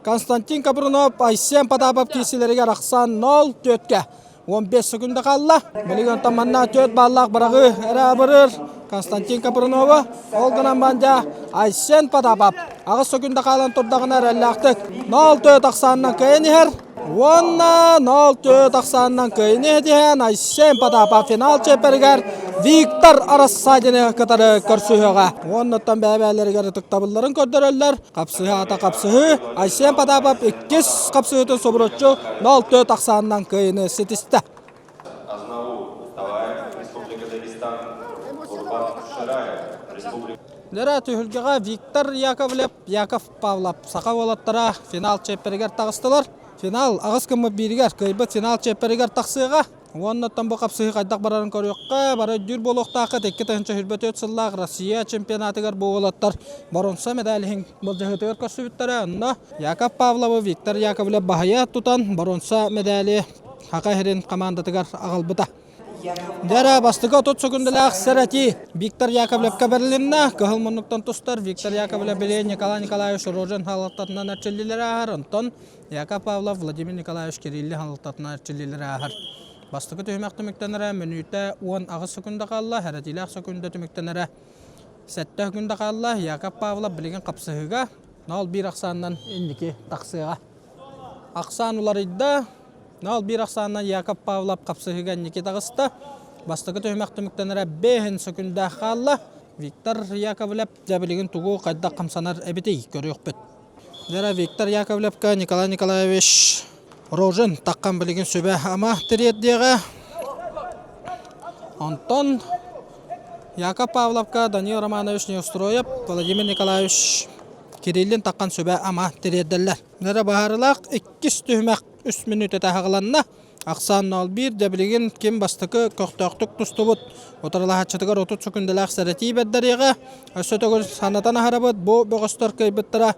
Константин Капрунов, Айсен Потапов киирсиилэригэр ахсаан 0-4-кэ 15 секунда хаалла. Билигин онтон манна 4 баллаах быраҕыы эрэ абырыр Константин Капрунова. Ол гынан бандя Айсен Потапов аҕыс секунда хаалан турдаҕына эрэллээхтик 0-4 ахсаанынан кыайан иһэр. Уонна 0-4 ахсаанынан кыайыны иһитиһэн Айсен Потапов финал чиэппэригэр Виктор Рассадины кытары көрсүһүөҕэ. Уоннаттан бэйэ-бэйэлэригэр ытыктабылларын көрдөрөллөр. Хапсыһыы аата хапсыһыы. Айсен Потапов иккис хапсыһыытын субуруччу 0-4 ахсаанынан кыайыыны ситистэ. Азнаур Таваев, Республика Дагестан, Курбан Шираев, Республика Лера түһүлгэҕэ Виктор Яковлев, Яков Павлов саха уолаттара финал чиэппэригэр таҕыстылар. Финал аҕыс гыммыт бииригэр кыайбыт финал чиэппэригэр тахсыаҕа. Уоннаттан бу хапсыһыы хайдах барарын көрүөххэ, бары өйдүүр буолуохтааххыт 2024 сыллаах Россия чемпионатыгар бу уолаттар боруонса медаль иһин былдьаһыытыгар көрсүбүттэрэ. Онно Яков Павловы Виктор Яковлев баһыйа тутан боруонса медали Саха сирин командатыгар аҕалбыта. Дьэ бастакы 30 секундалаах сэрэтии Виктор Яковлевка бэрилиннэ. Кыһыл муннуктан тустар Виктор Яковлев билигин Николай Николаевич Рожин хаалаттарынан эрчиллиилэрэ ааһар. Онтон Яков Павлов Владимир Николаевич Кирилли хаалаттарынан эрчиллиилэрэ ааһар. Бастакы түһүмэх түмүктэнэрэ мүнүүтэ 18 секунда хаалла, эрэтиилээх секунда түмүктэнэрэ 7 секунда хаалла. Яков Павлов билигин хапсыһыыга 0-1 ахсаанынан инники тахсыаҕа. Ахсаан уларыйда. 0-1 ахсаанынан Яков Павлов хапсыһыыга инники таҕыста. Бастакы түһүмэх түмүктэнэрэ 5 сөкүндэ хаалла. Виктор Яковлев дьэ билигин тугу хайдах хамсанар эбитий көрүөхпүт. Дьэ Виктор Яковлевка Николай Николаевич Рожин таххан билигин сүбэ-ама тириэрдиэҕэ. Онтон Яков Павловка Данил Романович Неустроев, Владимир Николаевич Кириллин таххан сүбэ-ама тириэрдэллэр. Нара баһаарылаах иккис түһүмэх үс мүнүүтэ таһаҕаланна. Ахсаан 0-1 дьэ билигин ким бастакы көхтөөхтүк тустубут утарылаһааччытыгар 30 сөкүндэлээх сэрэтии бэрдэриэҕэ. Өссө төгүл санатан аһарабыт бу бөҕөстөр кыайбыттара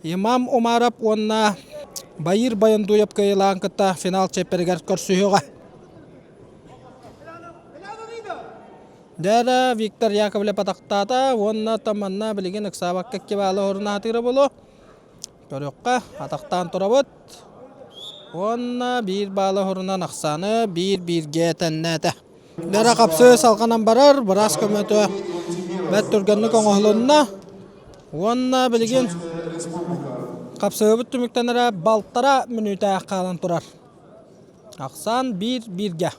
Имам Умаров уонна Баир Баяндуев кыайыылаан кытта финал чиэппэригэр көрсүһүөҕэ. Дьэ Виктор Яковлев атахтаата уонна манна билигин ыксаабакка кибаалы орунаатыыра буолуо. Көрүөххэ, атахтаан турабыт. Уонна биир баалы оһорунан ахсааны биир-бииргэ тэннээтэ. Дара хапсыы салҕанан барар, быраас көмөтө бэрт түргэнник оҥоһулунна. Уонна билигин хапсыһыбыт түмүктэнэрэ балтара мүнүүтэ хаалан турар. Ахсаан биир-бииргэ.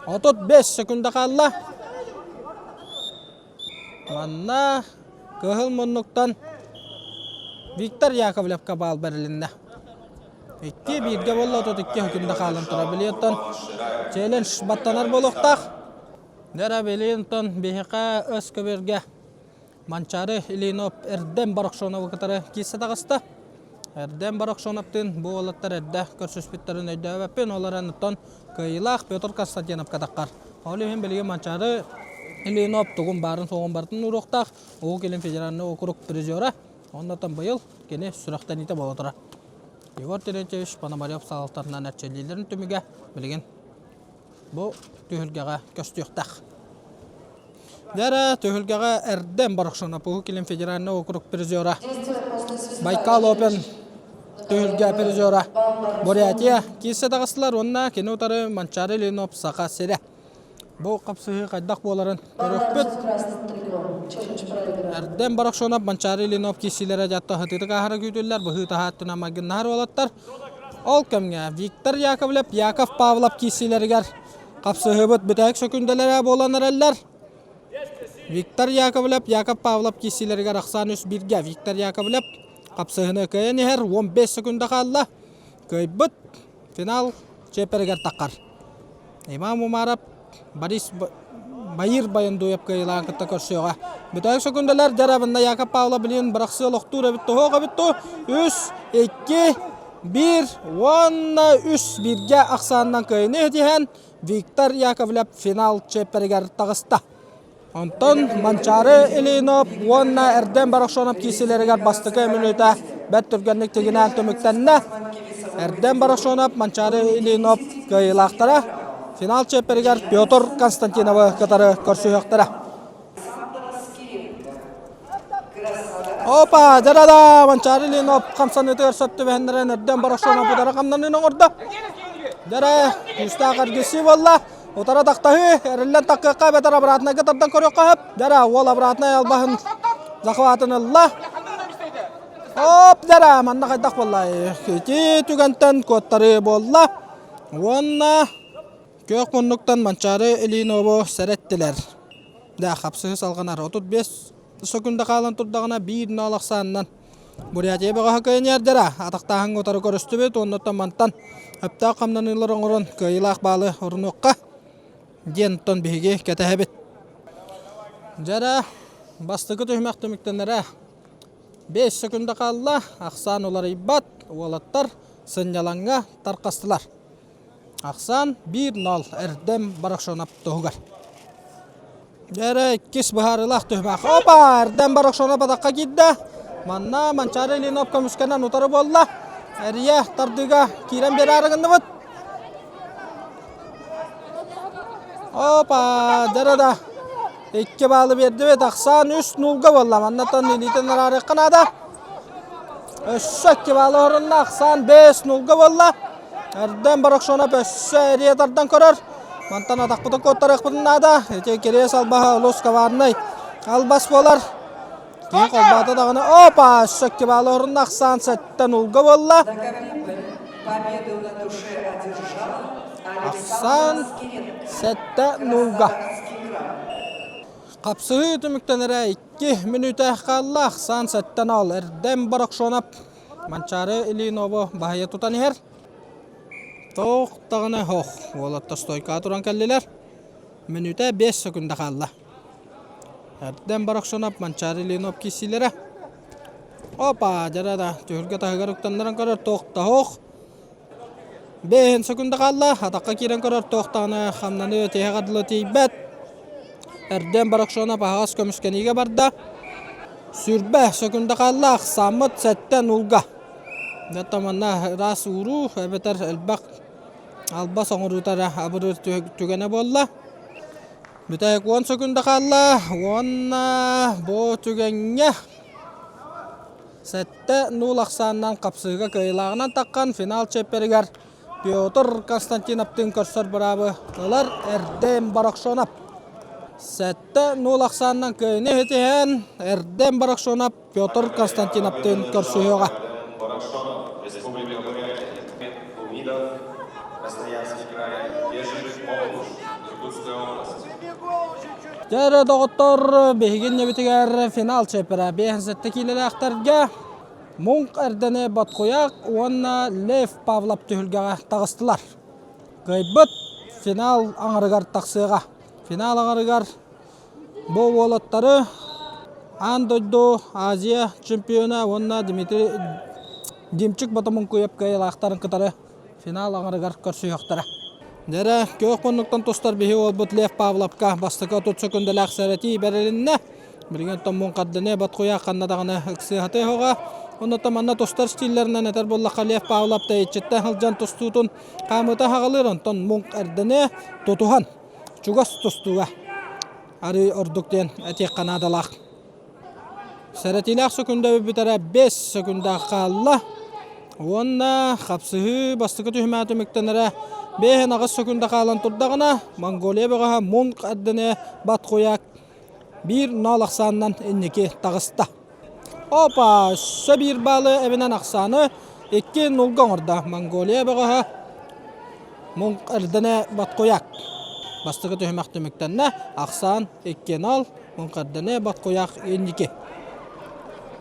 35 секунда хаалла. Манна кыһыл муннуктан Виктор Яковлевка баал бэрилиннэ. Икки бииргэ буолла, 32 хөкүмдэ хаалан турар. Билиэттэн челлендж баттанар буолуохтаах. Дара билиэнтон биһиэхэ өс көбүөргэ Манчаары Ильинов Эрдэм Барахшоновы кытары киирсэ таҕыста. Эрдэм Барахшоновтыын бу уолаттар эрдэ көрсүспүттэрин өйдөөбөппүн. Ол эрэн оттон кыайыылаах Петр Константиновка таххар. Ол иһин билигин Манчаары Ильинов тугун баарын-суоҕун барытын ууруохтаах Уһук Илин федеральнай округ призера. Оннотон быйыл кини сүрэхтэниитэ буола турар. Егор Терентьевич Пономарев салалтатынан эрчиллиилэрин түмүгэ билигин Бу түһүлгэҕэ көстүөхтээх. Дьэ түһүлгэҕэ эрдэ Барахшонов Уһук Илин федеральнай округ призера Байкал Опен түһүлгэ призера Бурятия киирсэ таҕыстылар уонна кини утары Манчаары Ильинов Саха сирэ. Бу хапсыһыы хайдах буоларын көрүөхпүт. Эрдэм Барахшонов Манчаары Ильинов киирсиилэрэ дьатта сытыытык ааһара күүтүллэр быһыы таһааттынан майгыннаһар уолаттар. Ол кэмҥэ Виктор Яковлев, Яков Павлов киирсиилэригэр хапсыһыыбыт бүтэһик сөкүндэлэрэ буолан эрэллэр. Виктор Яковлев, Яков Павлов киирсиилэригэр ахсаан үс бииргэ Виктор Яковлев хапсыһыыны кыайан иһэр 15 секунда хаалла. Кыайбыт финал чиэппэригэр таххар. Имам Умаров Борис Баир Баяндуев кыайыылаан кытта көрсүөҕэ. Бүтэһик сөкүндэлэр дьарабынна Яков Павлов билин бырахсыы олохтуур эбит тоһуох эбит ту. Үс, икки, биир уонна үс бииргэ ахсаанынан кыайыыны ситиһэн Виктор Яковлев финал чиэппэригэр таҕыста. Онтон Манчаары Ильинов уонна Эрден Барахшонов киирсиилэригэр бастакы мүнүүтэ бэрт түргэнник тигинээн түмүктэннэ. Эрден Барахшонов, Манчаары Ильинов кыайыылаахтара финал чиэппэригэр Петр Константиновы кытары көрсүһүөхтэрэ. Опа, дьарада Манчаары Ильинов хамсаныытыгар сөп түбэһиннэрэн Эрден Барахшонов утары хамнаныы оҥордо. Дьэрэ, күүстээх эргиссии буолла. Утара тахтаһыы, эриллэн таккыахха эбэтэр обратнайга тардан көрүөххэ сөп. Дьара, уол обратнай албаһын захватын ылла. Оп, дьара, манна хайдах буолла? Ити түгэнтэн куоттарыы буолла. Уонна. Күөх муннуктан Манчаары Ильинову сэрэттилэр. Да, хапсыһы салҕанар. 35 сөкүндэ хаалан турдаҕына биир ноол ахсаанынан Бурятия бөҕөһө кыайан атахтааһыҥҥа утары көрүстүбүт уонна мантан өптөөх хамнаныылар оҥорон кыайыылаах баалы орунуохха диэн оттон биһиги кэтэһэбит. Дьэрэ бастакы түһүмэх түмүктэнэрэ 5 сөкүндэ хаалла, ахсаан уларыйбат, уолаттар сынньалаҥҥа тарҕастылар. Ахсаан 1-0 Эрдэм Барахшонов туһугар. Дьэрэ иккис быһаарыылаах түһүмэх. Опа! Эрдэм Барахшонов атахха киирдэ. Манна Манчаары Ильинов көмүскэнэн утары буолла. Эрийэ тардыыга киирэн биэрээри гынныбыт. Опа! Дьэрэ да икки баалы биэрдибит. Ахсаан үс нуулга буолла. Маннаттан илиитин араарыахха наада. Өссө икки баалы орунна. Ахсаан бэс нуулга буолла. Эрдэн Барахшонов өссө эрийэ тардан көрөр. Мантан атахпытын куоттарыахпытын наада. Ити кириэс албаһа олус коварнай албас буолар. Киһи холбоото даҕаны опа өссө икки баалы орунна ахсаан сэттэн улга буолла. Ахсаан сэттэ нулга. Хапсыһыы түмүктэнэрэ икки мүнүүтэ хаалла. Ахсаан сэттэн ол. Эрдэм Барахшонов Манчаары Ильинову баһыйа тутан иһэр. Туох даҕаны ох, уолаттар стойкаҕа туран кэллилэр. Мүнүүтэ 5 секунда хаалла. Эрдэм Барахсанов, Манчаары Ильинов киирсиилэрэ. Опа, дьара да, түһүлгэ таһыгар уктаннаран көрөр туох да ох. Бэһин секунда хаалла, атахха киирэн көрөр туох даҕаны хамнаныы тиһэҕэ дылы тиийбэт. Эрдэм Барахсанов аһаҕас көмүскэниигэ барда. Сүрбэ сөкүндэ хаалла, ахсааммыт сэттэ нулга. Дьэ манна ыраас ууруу эбэтэр элбэх албас оҥоруута эрэ абырыыр түгэнэ буолла. Бүтэһик уон сөкүндэ хаалла уонна бу түгэҥҥэ сэттэ нуул ахсаанынан хапсыһыыга кыайыылааҕынан таххан финал чиэппэригэр Петр Константиновтыын көрсөр быраабы ылар Эрдэм Барахшонов. Сэттэ нуул ахсаанынан кыайыыны ситиһэн Эрдэм Барахшонов Петр Константиновтыын көрсүһүөҕэ. Барахшонов, Республика Бурятия, Умидов, Красноярский край, Бежев, Мокуш, Иркутская область. Дьэ доҕоттор, биһиги иннибитигэр финал чиэппэрэ 57 киилэлээхтэргэ Муҥх Эрдэни Баткуяк уонна Лев Павлов түһүлгэҕэ таҕыстылар. Кыайбыт финал аҥарыгар тахсыаҕа. Финал аҥарыгар бу уолаттары аан дойду Азия чемпиона уонна Дмитрий Димчик Ботомункуев кыайыылаахтарын кытары финал аҥарыгар көрсүһүөхтэрэ. Дьэрэ, күөх муннуктан тустар биһи уолбут Лев Павловка бастакы 30 секундалаах сэрэтии бэрилиннэ. Билигин оттон Муҥхардыны Баткуйа ханна даҕаны ыксыахаты оһоҕо. Оннуттан манна тустар стиллэринэн этэр буоллахха Лев Павлов тэйиччиттэн сылдьан тустуутун хаамыыта хаҕалыыр, онтон Муҥх Эрдэни тутуһан чугас тустууга арыы ордук диэн этиэххэ наадалаах. Сэрэтиилээх сөкүндэ бүтэрэ 5 сөкүндэ хаалла. Уонна хапсыһыы бастакы түһүмэҕэ түмүктэнэрэ 5-8 сөкүндэ хаалан турдаҕына, Монголия бөҕөһө Мунг Эрдэни Баткуяк биир ноол ахсаанынан инники таҕыста. Опа! Өссө биир баалы эбинэн ахсааны икки нулга оҥордо Монголия бөҕөһө Мунг Эрдэни Баткуяк. Бастакы түһүмэх түмүктэннэ. Ахсаан 2-0. Муҥхарданы Баткуях инники.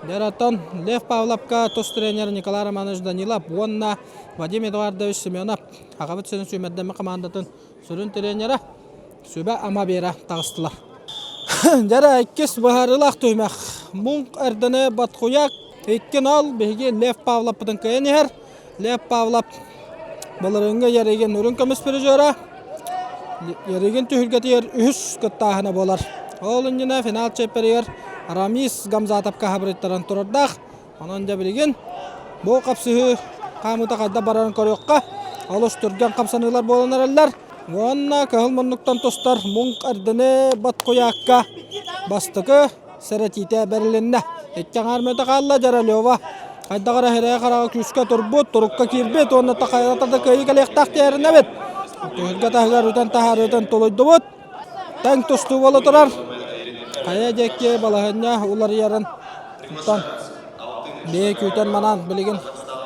Дьаратон Лев Павловка тус тренер Николай Романович Данилов уонна Вадим Эдуардович Семенов аҕабыт сирин сүүмэрдэммит хамаандатын сүрүн тренерэ сүбэ-ама биэрэ таҕыстылар. Дьэрэ иккис быһаарыылаах түһүмэх. Муҥх Эрдэни Баткуяк 2-0 биһиги Лев Павловпытын кыайан иһэр. Лев Павлов былырыыҥҥы Ярыгин үрүҥ көмүс призера Ярыгин түһүлгэтигэр үһүс кыттааһына буолар. Ол иннинэ финал чиэппэригэр Рамис Гамзатовка хабырыйтаран турардаах. Онон дьэ билигин бу хапсыһыы хаамыыта хайдах барарын көрүөххэ. Олус түргэн хамсаныылар буолан эрэллэр. Уонна кыһыл муннуктан тустар Муҥх Эрдэни Баткуйаакка бастакы сэрэтиитэ бэрилиннэ. Икки аҥаар мүнүүтэ хаалла Жаралева хайдах эрэ сирэйэ-хараҕа күүскэ турбут, турукка киирбит уонна хайата да кыайыы кэлиэхтээх диэринэбит. Түһүлгэ таһыгар үтэн таһаарыытын тулуйдубут. Тэҥ тустуу буола турар. Хайа диэки балаһыанньа уларыйарын оттон бэйэ күүтэн манан билигин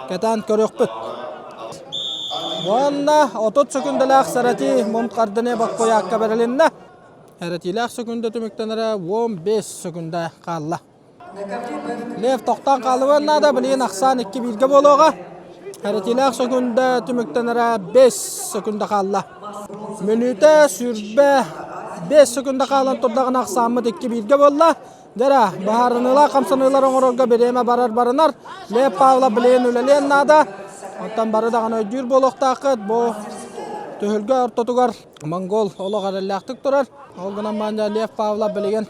кэтээн көрүөхпүт. Уонна 30 сөкүндэлээх сэрэтии Мунхардыны Баккуйаакка бэрилиннэ. Эрэтиилээх сөкүндэ түмүктэнэрэ 15 сөкүндэ хаалла. Лев тохтоон хаалыбыан наада, билигин ахсаан икки бииргэ буолуоҕа. Эрэтиилээх сөкүндэ түмүктэнэрэ 5 сөкүндэ хаалла. Мүнүүтэ сүүрбэ 5 сөкүндэ хаалан турдаҕына ахсааммыт икки бииргэ буолла. Дьэрэ, быһаарыныылаах хамсаныылар оҥорорго бириэмэ барар барынар. Лев Павлов билигин үлэлиэн наада. Оттон бары даҕаны өйдүүр буолуохтааххыт. Бу түһүлгэ ортотугар Монгол олох эрэллээхтик турар. Ол гынан баран Лев Павлов билигин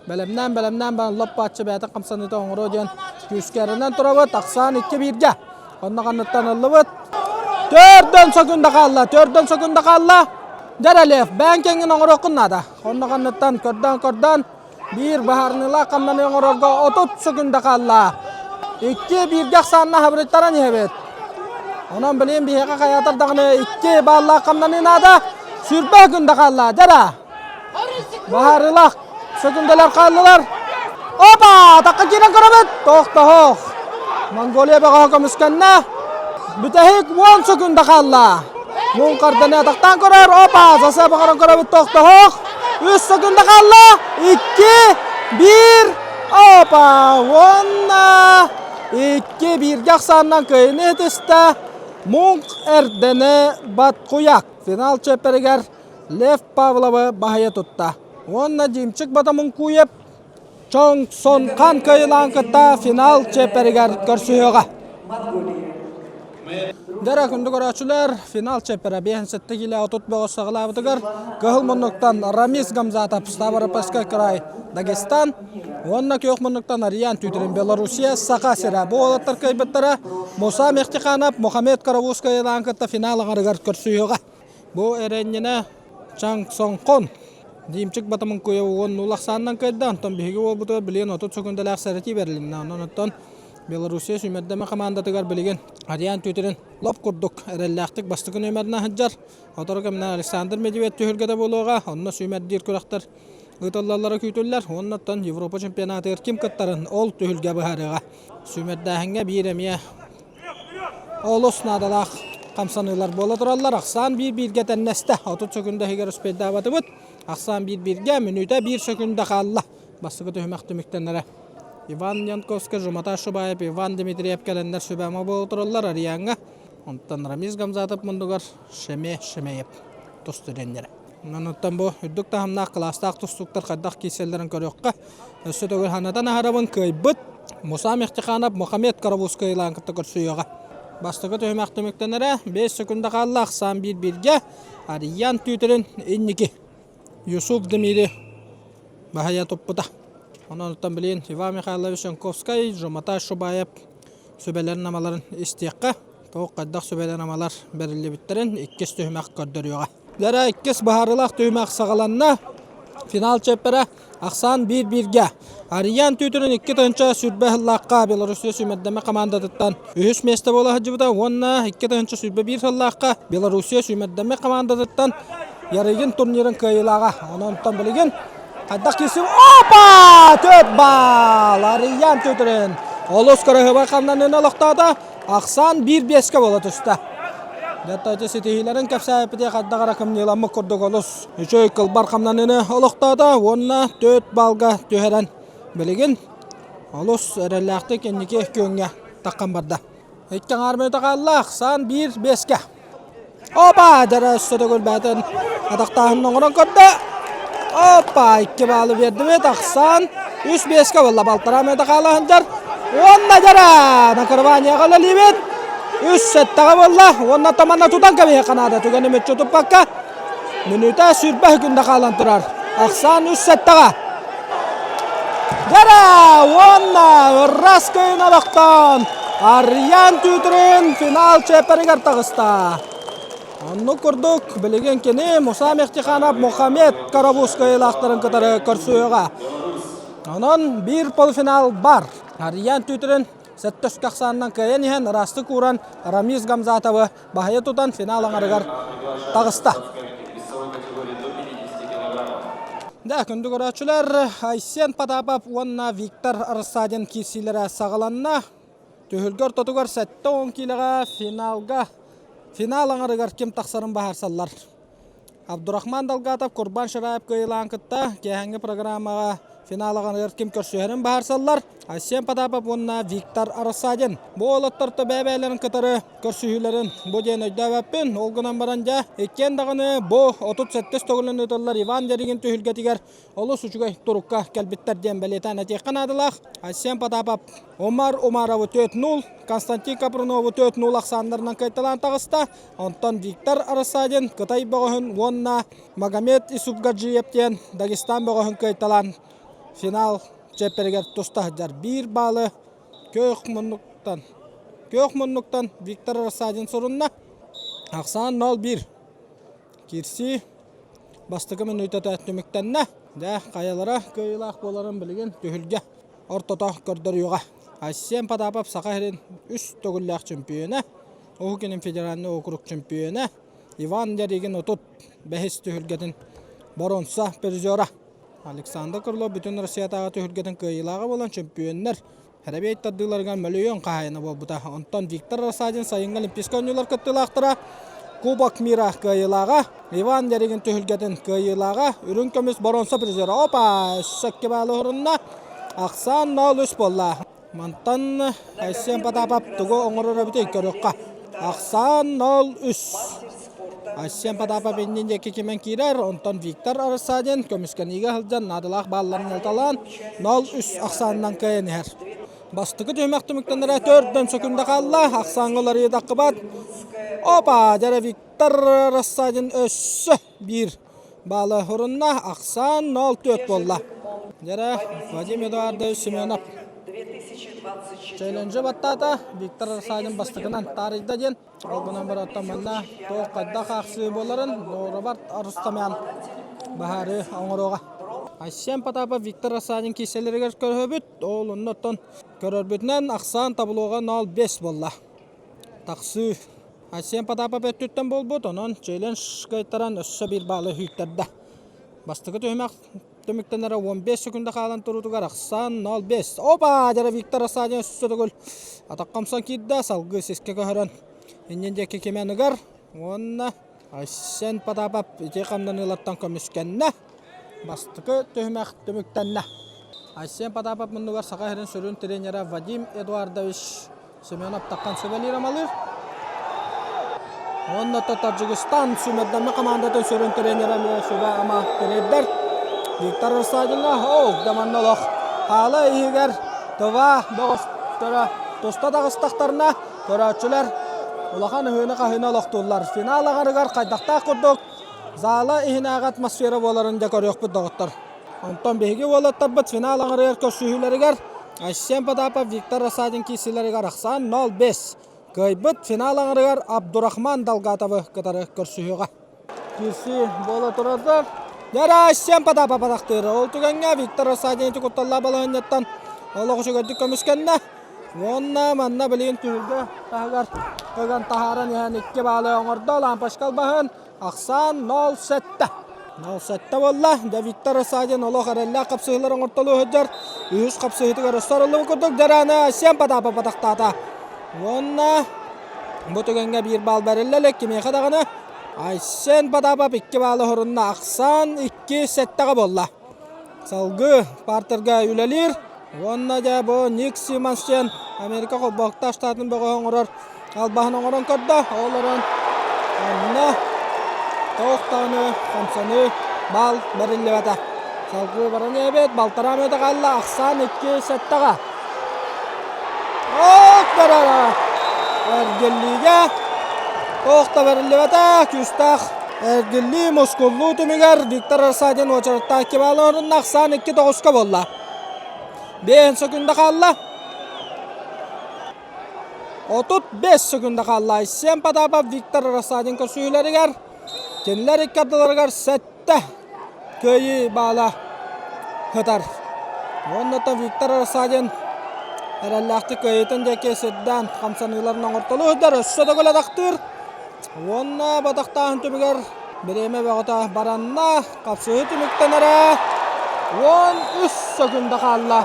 бэлэмнээн бэлэмнээн баран лоп-бааччы бэйэтин хамсаныыта оҥоруо диэн күүскэ эрэнэн турабыт. Ахсаан икки бииргэ. Онно ханныттан ыллыбыт. Төрдөн сөкүндэ хаалла, төрдөн сөкүндэ хаалла. Дьэ Лев, бэйэҥ кэҥҥин оҥоруоххун наада. Онно ханныттан көрдөөн-көрдөөн биир быһаарыныылаах хамнаныы оҥорорго 30 сөкүндэ хаалла. Икки бииргэ ахсаанна хабырыттаран иһэбит. Онон билигин биһиэхэ хайаатар даҕаны икки бааллаах хамнаныы наада. Сүүрбэ сөкүндэ хаалла. Дьара. Быһаарыылаах сөкүндэлэр хааллылар. Опа! Такка киирэн көрөбүт. Тохтоһох. Монголия бөҕөһө көмүскэннэ. Бүтэһик уон сөкүндэ хаалла. Муҥ карданы атахтаан көрөр. Опа! Заса баҕаран көрөбүт тохтоһох. Үс сөкүндэ хаалла. Икки, биир. Опа! Уонна икки бииргэ ахсаанынан кыайыыны ытыста Муҥ Эрдэни Баткуяк. Финал чиэппэригэр Лев Павловы баһыйа тутта. Уонна Димчик Батамункуев Чоҥ Сон Хан кыайыылаан кытта финал чиэппэригэр көрсүһүөҕэ. Дьэ күндү көрөөччүлэр, финал чиэппэрэ 57 киилэ 30 бөҕөс саҕалаабытыгар кыһыл муннуктан Рамис Гамзатов Ставропольскай край Дагестан уонна күөх муннуктан Ариан Тютрин Белоруссия Саха сирэ. Бу уолаттар кыайбыттара Муса Мехтиханов Мухаммед Каравуз кыайыылаан кытта финал аҥарыгар көрсүһүөҕэ. Бу эрэнньинэ Чаҥ Соҥхон Димчик Батамынкуев уон ахсаанынан кыайда, онтон биһиги уолбутугар билигин 30 сөкүндэлээх сэрэтии бэрилиннэ. Онон оттон Белоруссия сүүмэрдэмэ хамаандатыгар билигин Ариан Тютрин лоп курдук эрэллээхтик бастакы нүөмэринэн сылдьар. Сотору кэминэн Александр Медведь түһүлгэтэ буолуоҕа, онно сүүмэрдиир күрэхтэр ыытыллаллара күүтүллэр. Уонна оттон Европа чемпионатыгар ким кыттарын ол түһүлгэ быһаарыаҕа. Сүүмэрдээһиҥҥэ биир эмиэ Олус наадалаах хамсаныылар буола тураллар. Ахсаан биир-бииргэ тэннэстэ. 30 сөкүндэ иһигэр успейдаабатыбыт. Ахсаан биир-бииргэ, мүнүүтэ биир сөкүндэ хаалла. Бастакы түһүмэх түмүктэнэрэ. Иван Янковскай, Жумата Шубаев, Иван Дмитриев кэлэннэр сүбэ-ама буола тураллар Ариаҥҥа. Онтон Рамиз Гамзатов муннугар Шеме Шемеев тус тренерэ. Онон бу үрдүк таһымнаах кылаастаах тустууктар хайдах киирсэллэрин көрүөххэ. Өссө төгүл ханатан аһарабын кыайбыт Муса Мехтиханов Мухаммед Карабузскай ылаан кытта көрсүөҕэ. Бастакы түһүмэх түмүктэнэрэ 5 секунда хаалла ахсаан биир-бииргэ Ариян Түүтүрүн инники Юсуф Демири баһыйа туппута. Онон билигин Иван Михайлович Янковскай, Жоматай Шубаев сүбэлэрин-амаларын истиэххэ. Туох хайдах сүбэлэр-амалар бэриллибиттэрин иккис түһүмэх көрдөрүөҕэ. Дьэ иккис быһаарыылаах түһүмэх саҕаланна. Финал чиэппэрэ ахсаан биир-бииргэ. Ариян Түүтүрүн 2020 сыллаахха Белоруссия сүүмэрдэмэ хамаандатыттан үһүс миэстэ буола сылдьыбыта уонна 2021 сыллаахха Белоруссия сүүмэрдэмэ хамаандатыттан Ярыгин турнирын кыайыылааҕа. Онон билигин хайдах киирсим? Опа! Төрт балл! Ариян Түүтүрүн олус кыраһыабай хамнаныыны олохтоото. Ахсаан биир биэскэ буола түстэ. Дьэ ситиһиилэрин кэпсээбиппитигэр хайдах эрэ кымньыыламмыт курдук олус үчүгэй кылбар хамнаныыны олохтоото уонна төрт баллга түһэрэн билигин олус эрэллээхтик инники күөҥҥэ таххан барда. Икки аҥаар мүнүүтэ хаалла, ахсаан биир биэскэ. Опа! Дьэ өссө төгүл бэйэтин атахтааһынын оҥорон көрдө. Опа! Икки баалы биэрдибит. Ахсаан үс биэскэ буолла. Балтараа мүнүүтэ хаала сылдьар. Уонна дьэрэ! Накрыванияҕа үлэлиибит. Үс сэттэҕэ буолла. Уонна таманна тутан кэбиһиэххэ наада. Түгэни мүччү туппакка. Мүнүүтэ сүүрбэ секунда хаалан турар. Ахсаан үс сэттэҕэ. Дьэрэ! Уонна ырас кыйын олохтоон Арыйаан Түүтүрүн финал чиэппэригэр таҕыста. Оннук курдук билигин кини Муса Мехтиханов Мухаммед Карабус кыайыылаахтарын кытары көрсүөҕэ. Онон биир полуфинал бар. Арыйаан Түүтүрүн сэттэ өскө ахсаанынан кыайан иһэн ыраастык ууран Рамиз Гамзатовы баһыйа тутан финал аҥарыгар таҕыста. Да, күндү көрөөччүлэр, Айсен Потапов уонна Виктор Рассадин киирсиилэрэ саҕаланна. Түһүлгэ ортотугар 70 киилэҕэ финалга. Финал аҥарыгар ким тахсарын быһаарсаллар. Абдурахман Долгатов Курбан Шараев кыайыылаан кытта киэһэҥҥи программаҕа финал аҕаныгар ким көрсүһэрин быһаарсаллар. Айсен Потапов уонна Виктор Рассадин. Бу уолаттар бэйэ-бэйэлэрин кытары көрсүһүүлэрин бу диэн өйдөөбөппүн. Ол гынан баран дьэ, иккиэн даҕаны бу 37 төгүлүн ыытыллар Иван Деригин түһүлгэтигэр олус үчүгэй турукка кэлбиттэр диэн бэлиэтээн этиэххэ наадалаах. Айсен Потапов Умар Умаровы 4-0, Константин Капрунову 4-0 ахсааннарынан кыайталаан таҕыста. Онтон Виктор Рассадин Кытай бөҕөһүн уонна Магомед Исупгаджиев диэн Дагестан бөҕөһүн кыайталаан финал чиэппэригэр туста сылдьар. Биир баалы күөх муннуктан күөх муннуктан Виктор Рассадин сурунна. Ахсаан 0-1. Киирсии бастакы мүнүүтэтэ түмүктэннэ. Дьэ, хайалара кыайыылаах буоларын билигин түһүлгэ ортото көрдөрүөҕэ. Айсен Потапов Саха сирин үс төгүллээх чөмпүйүөнэ, Уһук Илин федеральнай округ чөмпүйүөнэ, Иван Ярыгин 35 түһүлгэтин боруонса призера. Александр Крылов бүтүн Россиятааҕы түһүлгэтин кыайыылааҕа буолан чөмпүйүөннэр Һэрэбиэй тардыыларыгар мөлүйүөн хаһаайына буолбута. Онтон Виктор Рассадин сайыҥҥы Олимпийскай оонньуулар кыттыылаахтара Кубок мира кыайыылааҕа, Иван Ярыгин түһүлгэтин кыайыылааҕа, үрүҥ көмүс боруонса призера. Опа! Өссө икки баалы уһурунна. Ахсаан 0-3 буолла. Мантан Айсен Потапов тугу оҥорор эбитий көрүөххэ. Ахсаан 0-3. Айсен Потапов иннин диэки кимэн киирэр, онтон Виктор Рассадин көмүскэниигэ сылдьан наадалаах баалларын ылталаан 0-3 ахсаанынан кыайан иһэр. Бастакы түһүмэх түмүктэнэрэ төрдөн сөкүндэ хаалла, ахсааҥҥа уларыйыы таххыбат. Опа, дьэрэ Виктор Рассадин өссө биир баалы урунна, ахсаан 0-4 буолла. Дьэрэ Вадим Эдуардович Семенов челленджи баттаата, Виктор Рассадин бастакынан таарыйда диэн Ол гынан баран манна туох хайдах аахсыы буоларын Роберт Арустамян баһаары оҥоруоҕа. Айсен Потапов Виктор Рассадин киирсэлэригэр көрөбүт. Ол оннуттан көрөрбүтүнэн ахсаан таблоға 0-5 буолла. Тахсыы Айсен Потапов өттүттэн буолбут, онон челлендж кыайтаран өссө биир баалы күүттэрдэ. Бастакы түһүмэх Түмүктэнэрэ 15 секунда хаалан туруутугар ахсаан 0-5. Опа! Дьэрэ Виктор Рассадин өссө төгүл атахха умсан киирдэ. Салгыы сискэ көһөрөн иннин диэки кимэн ыгар. Уонна Айсен Потапов ити хамнаныылартан көмүскэннэ. Бастакы түһүмэх түмүктэннэ. Айсен Потапов муннугар Саха сирин сүрүн тренерэ Вадим Эдуардович Семенов таххан сүбэлиир амалыыр. Уонна Таджикистан сүүмэрдэммит командатын сүрүн тренерэ эмиэ сүбэ-ама тириэрдэр. Виктор Рассадинга оок да манна олох хаала иһигэр Тыва бөҕөстөрө туста таҕыстахтарына көрөөччүлэр улахан ыһыыны-хаһыыны олохтууллар. Финал аҕарыгар хайдахтаах курдук зала иһинээҕи атмосфера буоларын дьэ көрүөхпүт доҕоттор. Онтон биһиги уолаттарбыт финал аҥарыгар көрсүһүүлэригэр Айсен Потапов, Виктор Рассадин киирсиилэригэр ахсаан 0-5 кыайбыт финал аҥарыгар Абдурахман Долгатовы кытары көрсүһүөҕэ. Киирсии буола турардар. Дьэ Айсен Потапов атахтыыр. Ол түгэҥҥэ Виктор Рассадин ити кутталлаах балаһыанньаттан олох үчүгэйдик көмүскэннэ. Уонна манна билигин түһүлгэ таһыгар ыган таһааран иһэн икки баалы оҥордо. Лампочка албаһын Ахсаан 0-7. 0-7 буолла. Дьэ Виктор Рассадин олох эрэллээх хапсыһыылар оҥортолуу сылдьар. Үһүс хапсыһыытыгар өссө арыллыбыт курдук Дьарааны Айсен Потапов атахтаата. Уонна бу түгэҥҥэ биир баал бэриллэ илик кимиэхэ даҕаны. Айсен Потапов икки баалы хорунна. Ахсаан 2-7-ҕэ буолла. Салгыы партерга үлэлиир. Уонна дьэ бу Ник Симонс диэн Америка холбоһуктаах штатын бөҕөһө оҥорор албаһын оҥорон көрдө. Ол эрэн онно туох даҕаны хамсаныы баал бэриллибэтэ. Салгыы баран иһэбит. Балтараа мүнүүтэ хаалла. Ахсаан 2-7-ҕэ. Ок барара! Эргиллиигэ туох да бэриллибэтэ. Күүстээх эргиллии мускуллуу түмүгэр Виктор Рассадин уочараттаах кибаалы орунна ахсаан 2-9-ка буолла. Биэһин сөкүндэ хаалла. 35 сөкүндэ хаалла. Айсен Потапов Виктор Рассадин көрсүһүүлэригэр кинилэр икки ардыларыгар сэттэ кыайыы баала сытар. Уонна Виктор Рассадин эрэллээхтик кыайыытын диэки сирдээн хамсаныыларын оҥортолуу сылдьар. Өссө төгүл атахтыыр. Уонна батахтааһын түмүгэр бириэмэ бөҕөтө баранна. Хапсыһыы түмүктэнэрэ 13 сөкүндэ хаалла.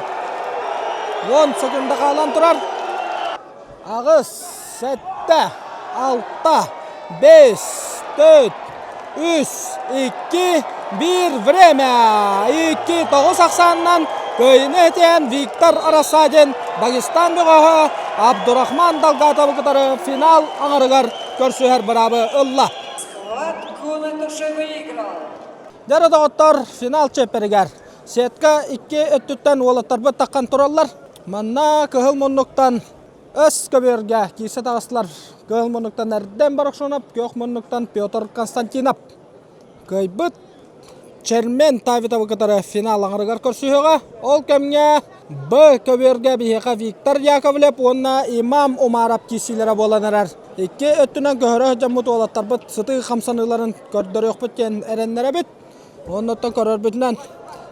10 сөкүндэ хаалан турар. Аҕыс, сэттэ, алта, 5, 4, 3, 2, 1 время! 2 9 ахсаанынан кыайыыны этиэн Виктор Рассадин Дагестан бөҕөһө Абдурахман Далгатовы кытары финал аҥарыгар көрсүһэр быраабы ылла. Схватку на душе выиграл. Дьэ доҕоттор, финал чиэппэригэр сетка икки өттүттэн уолаттарбыт таххан тураллар. Манна кыһыл муннуктан Өс көбүөргэ киирсэ таҕыстылар. Кыһыл муннуктан Эрден Барахшонов, күөх муннуктан Петр Константинов. Кыайбыт Чермен Тавитовы кытары финал аҥарыгар көрсүһүөҕэ. Ол кэмҥэ Б көбүөргэ биһиэхэ Виктор Яковлев уонна Имам Умаров киирсиилэрэ буолан эрэр. Икки өттүнэн көһөрө сылдьаммыт уолаттарбыт сытыы хамсаныыларын көрдөрүөхпүт диэн эрэннэрэбит. Оннуттан көрөрбүтүнэн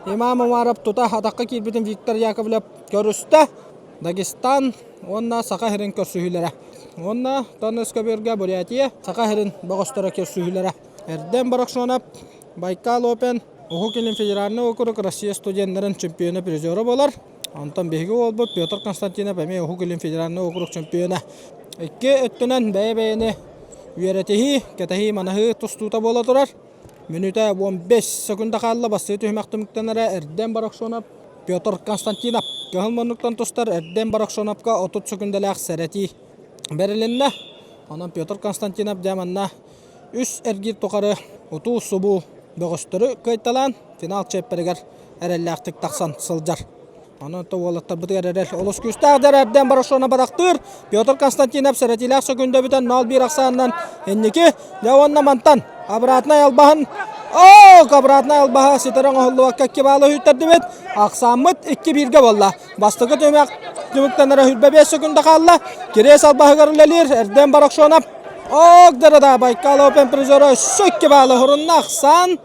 Имам Умаров тута атахха киирбитин Виктор Яковлев көрүстэ. Дагестан уонна Саха сирин көрсүһүүлэрэ. Уонна Тонус көбүөргэ Бурятия, Саха сирин бөҕөстөрө көрсүһүүлэрэ. Эрден Барахшонов, Байкал Open, Уһук Илин федеральный округ Россия студеннарын чемпиона призера буолар. Онтон биһиги уолбут Петр Константинов эмиэ Уһук Илин федеральный округ чемпиона. Икки өттүнэн бэйэ-бэйэни үөрэтиһии, кэтэһии-манаһыы тустуута буола турар. Мүнүүтэ 15 секунда хаалла бастыы түһүмэх түмүктэнэрэ Эрден Барахшонов Петр Константинов кыһыл муннуктан тустар Эрден Барахшоновка 30 секундалаах сэрэтии бэрилиннэ. Онон Петр Константинов дьэ манна үс эргиир тухары утуу-субуу бөҕөстөрү кыайталаан финал чиэппэригэр эрэллээхтик тахсан сылдьар. Онон то уолаттарбытыгар эрэл олус күүстээх дэр Эрден Барашона барахтыыр. Петр Константинов сэрэтиилээх сөкүндэ бүтэн 0-1 ахсаанынан инники. Дьэ уонна мантан обратнай албаһын Ок, обратнай албаһа ситэрэ оҥоһуллубакка икки баалы үһүттэрдибит. Ахсааммыт 2-1-гэ буолла. Бастакы түмэх түмүктэнэрэ 25 секунда хаалла. Кириэс албаһыгар үлэлиир Эрден Барахшонов. Ок, да Байкал Open призера өссө икки баалы хурунна ахсаан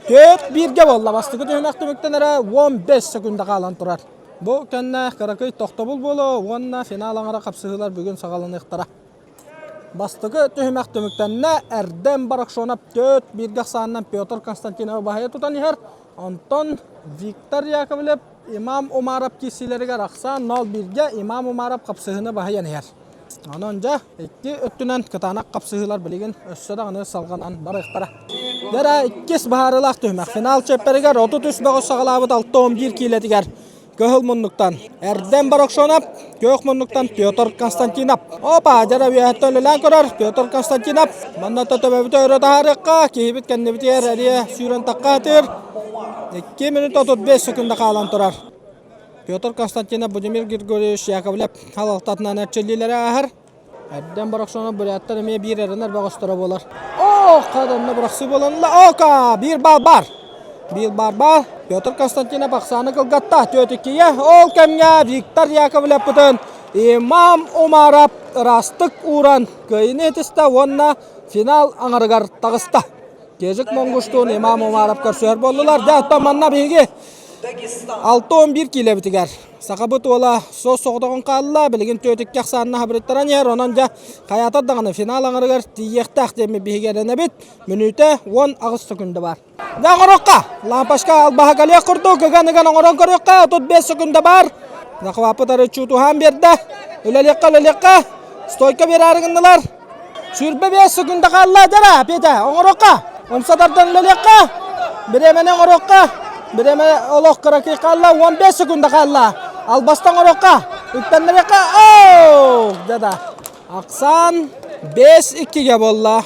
4-1-гэ буолла. Бастакы түһүмэх түмүктэнэрэ 15 секунда хаалан турар. Бу кэннэ кыракый тохтобул буолуо уонна финал аҥара хапсыһыылар бүгүн саҕаланыахтара. Бастакы түһүмэх түмүктэннэ. Эрден Баракшонов 4-1-гэ ахсаанынан Петр Константиновы баһыйа тутан иһэр. Онтон Виктор Яковлев Имам Умаров киирсиилэригэр ахсаан 0-1-гэ Имам Умаров хапсыһыыны баһыйан иһэр. Онон дьэ, икки өттүнэн кытаанах хапсыһыылар билигин өссө даҕаны салҕанан барыахтара. Дьэ иккис быһаарыылаах түһүмэх финал чиэппэригэр 33 бөҕөс саҕалаабыт 61 киилэтигэр кыһыл муннуктан Эрден Барокшонов, күөх муннуктан Петр Константинов. Опа, дьэ үөһэттэн үлэлээн көрөр Петр Константинов. Манна төбөбүтэ өрө таһаарыахха, киһибит кэннибитигэр эрийэ сүүрэн тахха атыыр. 2 минут 35 секунда хаалан турар. Петр Константинов, Будимир Григорьевич Яковлев халалтатынан эрчиллиилэри ааһар. Эрдэн Барахсанов буряттар эмиэ биир эрэнэр бөҕөстөрө буолар. Ох, хадамна бырахсыы буоланла. Ока, биир бал бар. Биир бар бар. Петр Константинов ахсааны кылгатта. Түөтүккиге ол кэмҥэ Виктор Яковлевпытын Имам Умаров ырастык ууран кыайыны этистэ уонна финал аҥарыгар таҕыста. Кежик Монгуштуун Имам Умаров көрсүһэр буоллулар. Дьэ, оттон манна биһиги 6-11 киилэбитигэр сахабыт уола суос соҕотоҕун хаалла. Билигин түөтүккэ ахсаанна хабырыттаран иһэр. Онон дьэ хайаатар даҕаны финал аҥарыгар тиийиэхтээх диэмми биһиги эрэнэбит. Мүнүүтэ 18 секунда бар. Дьэ оҥоруохха. Лампочка албаһа кэлиэх курдук ыган-ыган оҥорон көрүөххэ. 35 секунда бар. Захваппыт арыччы тутуһан биэрдэ. Үлэлиэххэ, үлэлиэххэ. Стойка биэрээри гыннылар. 25 секунда хаалла дьара, Петя, оҥоруохха. Умса тардан үлэлиэххэ. Бириэмэни оҥоруохха. Бириэмэ олох кыракый хаалла, 15 секунда хаалла. Албастан оҥоруохха. Үктэннэриэххэ. Оо, дада. Ахсаан 5-2-ге буолла.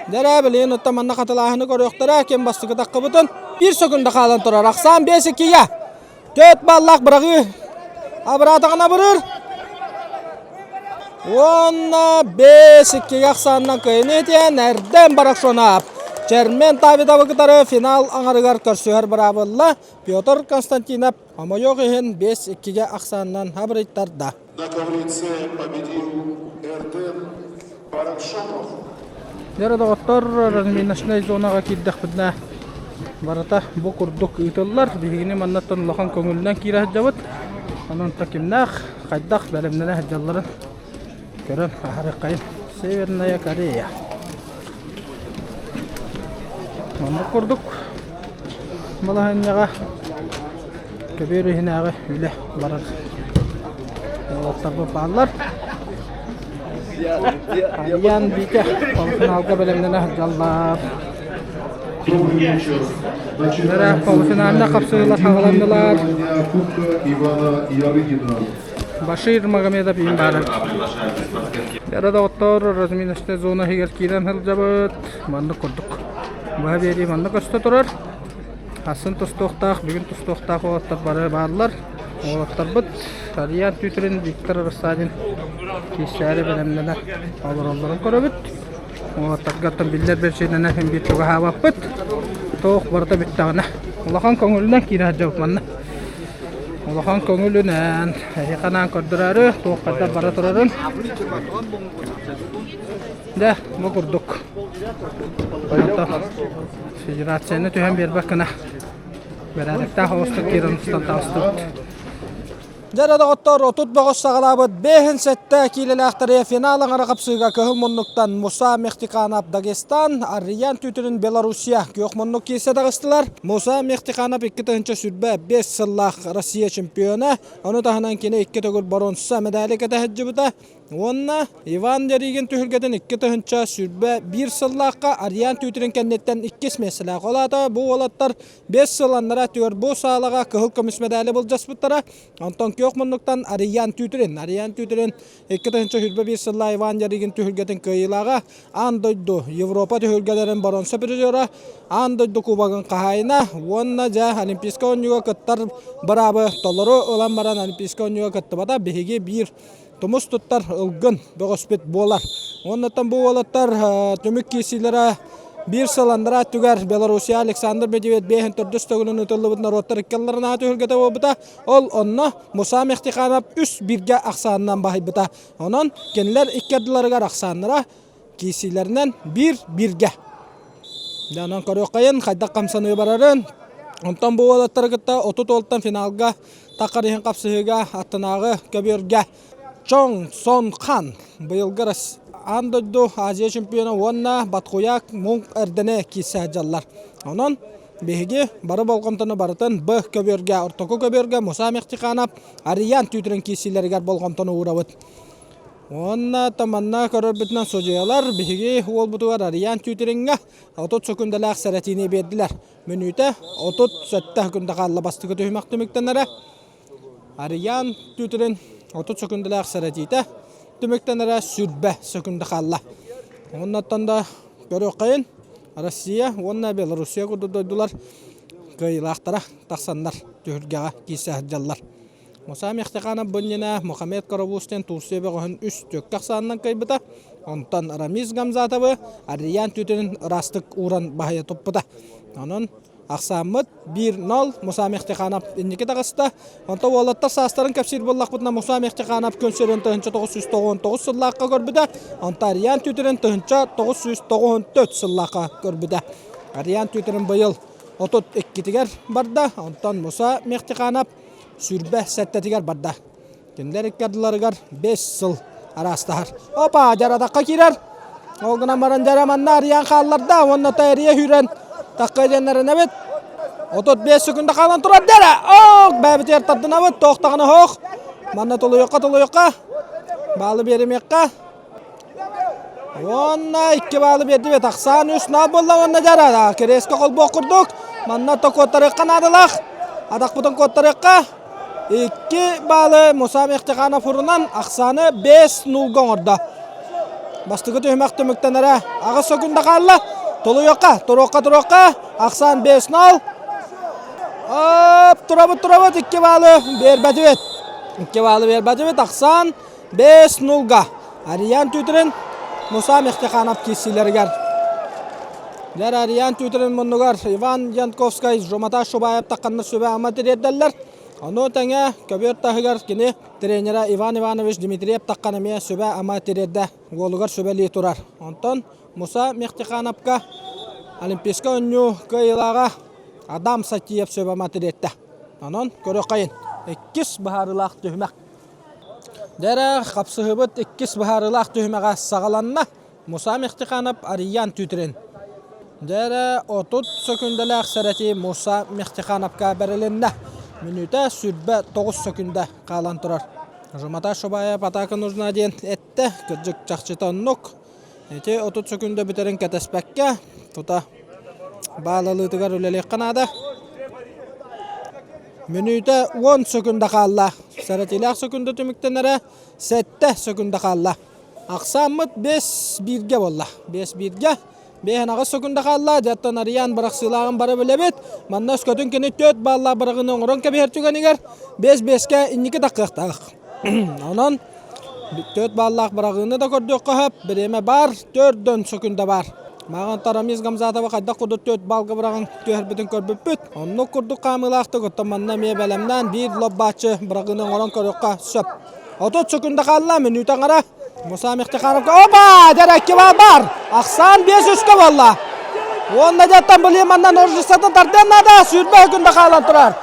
Дэрэ, билигин оттон манна хатылааһыны көрүөхтэрэ, ким бастакы таххыбытын. 1 секунда хаалан турар. Ахсаан 5-2-ге. Төрт баллаах быраҕыы абыраатаҕына абырыыр. Уонна бэс иккигэ ахсаанынан кыайыны этиэн Эрден Барахшонов Чермен Тавидовы кытары финал аҥарыгар көрсүһэр быраабылла Петр Константинов хомойуох иһин 5-2-гэ ахсаанынан абырыйтарда. На коврице победил Эрден Барахшонов. Дьэ доҕоттор, разминочнай зонаҕа киирдэхпитинэ барыта бу курдук ыытыллар. Биһигини маннаттан улахан көҥүлүнэн киирэ сылдьабыт. Онон кимнээх, хайдах бэлэмнэнэ сылдьалларын көрөн аһарыаххайын. Северная Корея. Маннык курдук балаһыанньаҕа көбүөр иһинээҕи үлэ барар. Уолаттарбыт бааллар. Арыйаан Витя полуфиналга бэлэмнэнэ сылдьаллар. Эрэ полуфинальна хапсыһыылар хаҕыланнылар. Башир Магомедов иин баара. Эрэ доҕоттор разминочная зона иһигэр киирэн сылдьабыт. Маннык курдук. Быһа биэрии манна көстө турар. Асын тустуохтаах, бүгүн тустуохтаах уолаттар бары бааллар. Уолаттарбыт Арыйаан Түүтүрүн, Виктор Рассадин киирсээри бэлэмнэнэ олороллорун көрөбүт. Уолаттарга биллэр бэрсиэнэнэ син биир чугаһаабаппыт. Туох барыта бүттэҕинэ. Улахан көҥүлүнэн киирэ сылдьабыт манна. Улахан көҥүлүнэн эһиэхэ анаан көрдөрөөрү туох хайдах бара турарын. Дьэ, бу курдук. Федерацияны түһэн биэрбэт гына бэрээдэктээх оҕустук киирэн устан таҕыстыбыт. Дьэ доҕоттор, 30 бөҕөс саҕалаабыт 57 киилэлээхтэри финал аҥара хапсыыга кыһыл муннуктан Муса Мехтиканов Дагестан, Ариян Түтүрүн Белоруссия күөх муннук киирсэ таҕыстылар. Муса Мехтиканов 2025 сыллаах Россия чемпиона, ону таһынан кини икки төгүл боруонса медали кэтэ сылдьыбыта. Уонна Иван Ярыгин түһүлгэтин 2021 сыллаахха Ариан Түүтүрүн кэнниттэн иккис миэстэлээх. Ол аата бу уолаттар 5 сыл аннараа өттүгэр бу саалаҕа кыһыл көмүс мэдээли былдьаспыттара. Онтон күөх муннуктан Ариан Түүтүрүн. Ариан Түүтүрүн 2021 сыллаах Иван Ярыгин түһүлгэтин кыайыылааҕа, аан дойду, Европа түһүлгэлэрин боруонса призера, аан дойду кубогын хаһаайына уонна дьэ Олимпийскай оонньууга кыттар быраабы толору ылан баран Олимпийскай оонньууга кыттыбата. Биһиги биир тумус туттар ылгын бөҕөспүт буолар. Уоннаттан бу уолаттар түмүк киирсиилэрэ биир сыл анараа өттүгэр Белоруссия Александр Медведев биэһин төрдүс төгүлүн ыытыллыбыт норуоттар икки ардыларынааҕы түһүлгэтэ буолбута. Ол онно Муса Мехтиханов үс бииргэ ахсаанынан баһыйбыта. Онон кинилэр икки ардыларыгар ахсааннара киирсиилэринэн биир бииргэ. Дьэ, онон көрүөххэйин хайдах хамсаныы барарын. Онтон бу уолаттары кытта 30 уолтан финалга таххар иһин хапсыһыыга аттынааҕы көбүөргэ Чоҥ Сон Хан быйылгы аан дойду Азия чемпиона уонна Батхуяк Мунг Эрдене киирсэ сылдьаллар. Онон биһиги бары болҕомтону барытын Б көбүөргэ, ортоку көбүөргэ Муса Мехтиханов, Ариян Түүтүрүн киирсиилэригэр болҕомтону уурабыт. Уонна манна көрөрбүтүнэн судьуйалар биһиги уолбутугар Ариян Түүтүрүҥҥэ 30 сөкүндэлээх сэрэтиини биэрдилэр. Мүнүүтэ 37 сөкүндэ хаалла бастакы түһүмэх түмүктэнэрэ. Арыйаан Түүтүрүн 30 сөкүндэлээх сэрэтиитэ түмүктэнэрэ сүрбэ сөкүндэ хаалла. Оннуттан да көрүөххэйин Россия уонна Белоруссия курдук дойдулар кыайыылаахтара тахсаннар түһүлгэҕэ киирсэ сылдьаллар. Муса Мехтиханов бу иннинэ Мухаммед Карабус диэн Турция бөҕөһүн үс түөккэ ахсаанынан кыайбыта. Онтон Рамиз Гамзатовы Ариян Түүтүнүн ыраастык ууран баһыйа туппута. Онон ахсааммыт 1-0 Муса Мехтиханов инники таҕыста. Онтон уолаттар саастарын кэпсиир буоллахпытына Муса Мехтиханов күн сирин 1999 сыллаахха көрбүтэ. Онтон Ариян Түүтүрүн 1994 сыллаахха көрбүтэ. Ариян Түүтүрүн быйыл 32-тигэр барда. Онтон Муса Мехтиханов сүүрбэ сэттэтигэр барда. Кинилэр икки ардыларыгар 5 сыл араастаһар. Опа, дьарадахха киирэр. Ол гынан баран дьара манна арыйан хаалларда уонна тайрия сүүрэн тахха диэннэрин эбит. 35 секунда хаалан турар дьара. Ок, бэйэбитигэр тардынабыт, туохтаҕына оһох. Манна тулуйуохха, тулуйуохха. Баалы биэримиэххэ. Уонна икки баалы биэрдибит. Ахсаан үс наа буолла уонна дьара. Кириэскэ холбуох курдук. Манна то куоттарыахха наадалаах. Атахпытын куоттарыахха. Икки баалы Муса Мехтиханов урунан ахсааны 5-0-га оҥордо. Бастакы түһүмэх түмүктэнэрэ аҕыс секунда хаалла. Тулуйуохха, туруохха, туруохха. Ахсаан 5-0. Оп, турабыт, турабыт. Икки баалы биэрбэтибит. Икки баалы биэрбэтибит. Ахсаан 5-0-га Ариян Түүтүрүн Муса Мехтиханов киирсиилэригэр. Дьэр Ариян Түүтүрүн муннугар Иван Янковскай, Жомата Шубаев тахханна сүбэ-ама тириэрдэллэр. Ону тэҥэ көбүөр таһыгар кини тренера Иван Иванович Дмитриев таххан эмиэ сүбэ-ама тириэрдэ уолугар сүбэлии турар. Онтон Муса Мехтихановка Олимпийскай оонньуу кыайыылааҕа Адам Сатиев сүбэ-ама тириэртэ. Онон көрүөххэйин. Иккис быһаарыылаах түһүмэх. Дэрэ, хапсыһыбыт иккис быһаарыылаах түһүмэҕэ саҕаланна. Муса Мехтиханов Ариян Түүтүрүн. Дэрэ, 30 сөкүндэлээх сэрэтии Муса Мехтихановка бэрилиннэ. Мүнүүтэ 29 сөкүндэ хаалан турар. Жумата Шубаев атака нужна диэн эттэ. Кырдьык чахчыта оннук. Ити 30 секунда бүтэрин кэтэспэккэ тута баалалыытыгар үлэлиэххэ наада. Мүнүүтэ 10 секунда хаалла. Сэрэтиилээх секунда түмүктэнэрэ 7 секунда хаалла. Ахсааммыт 5 бииргэ буолла. 5 бииргэ. Бэһин аҕыс секунда хаалла. Дьаттан Арыйаан бырахсыылааҕын бары билэбит. Манна өскөтүн кини 4 баллаах быраҕыыны оҥорон кэбиһэр түгэнигэр 5-5-кэ инники таххыахтаах. Онон 4 баллаах быраҕыыны да көрдүөххэ сөп. Бириэмэ баар, 4 секунда баар. Мааҕын Тарамис Гамзатова хайдах курдук 4 балга быраҕын түһэрбитин көрбүппүт. Оннук курдук хаамыылаахтык оттон манна эмиэ бэлэмнээн биир лоббааччы быраҕыыны оҥорон көрүөххэ сөп. 30 секунда хаалла, мүнүүтэ аҥара. Муса Мехтихановка, опа! Дэрекки бар бар! Ахсаан 5-3-кө буолла. Уонна дьаттан билим манна ножницатын тардыан наада, сүүрбэ секунда хаалан турар.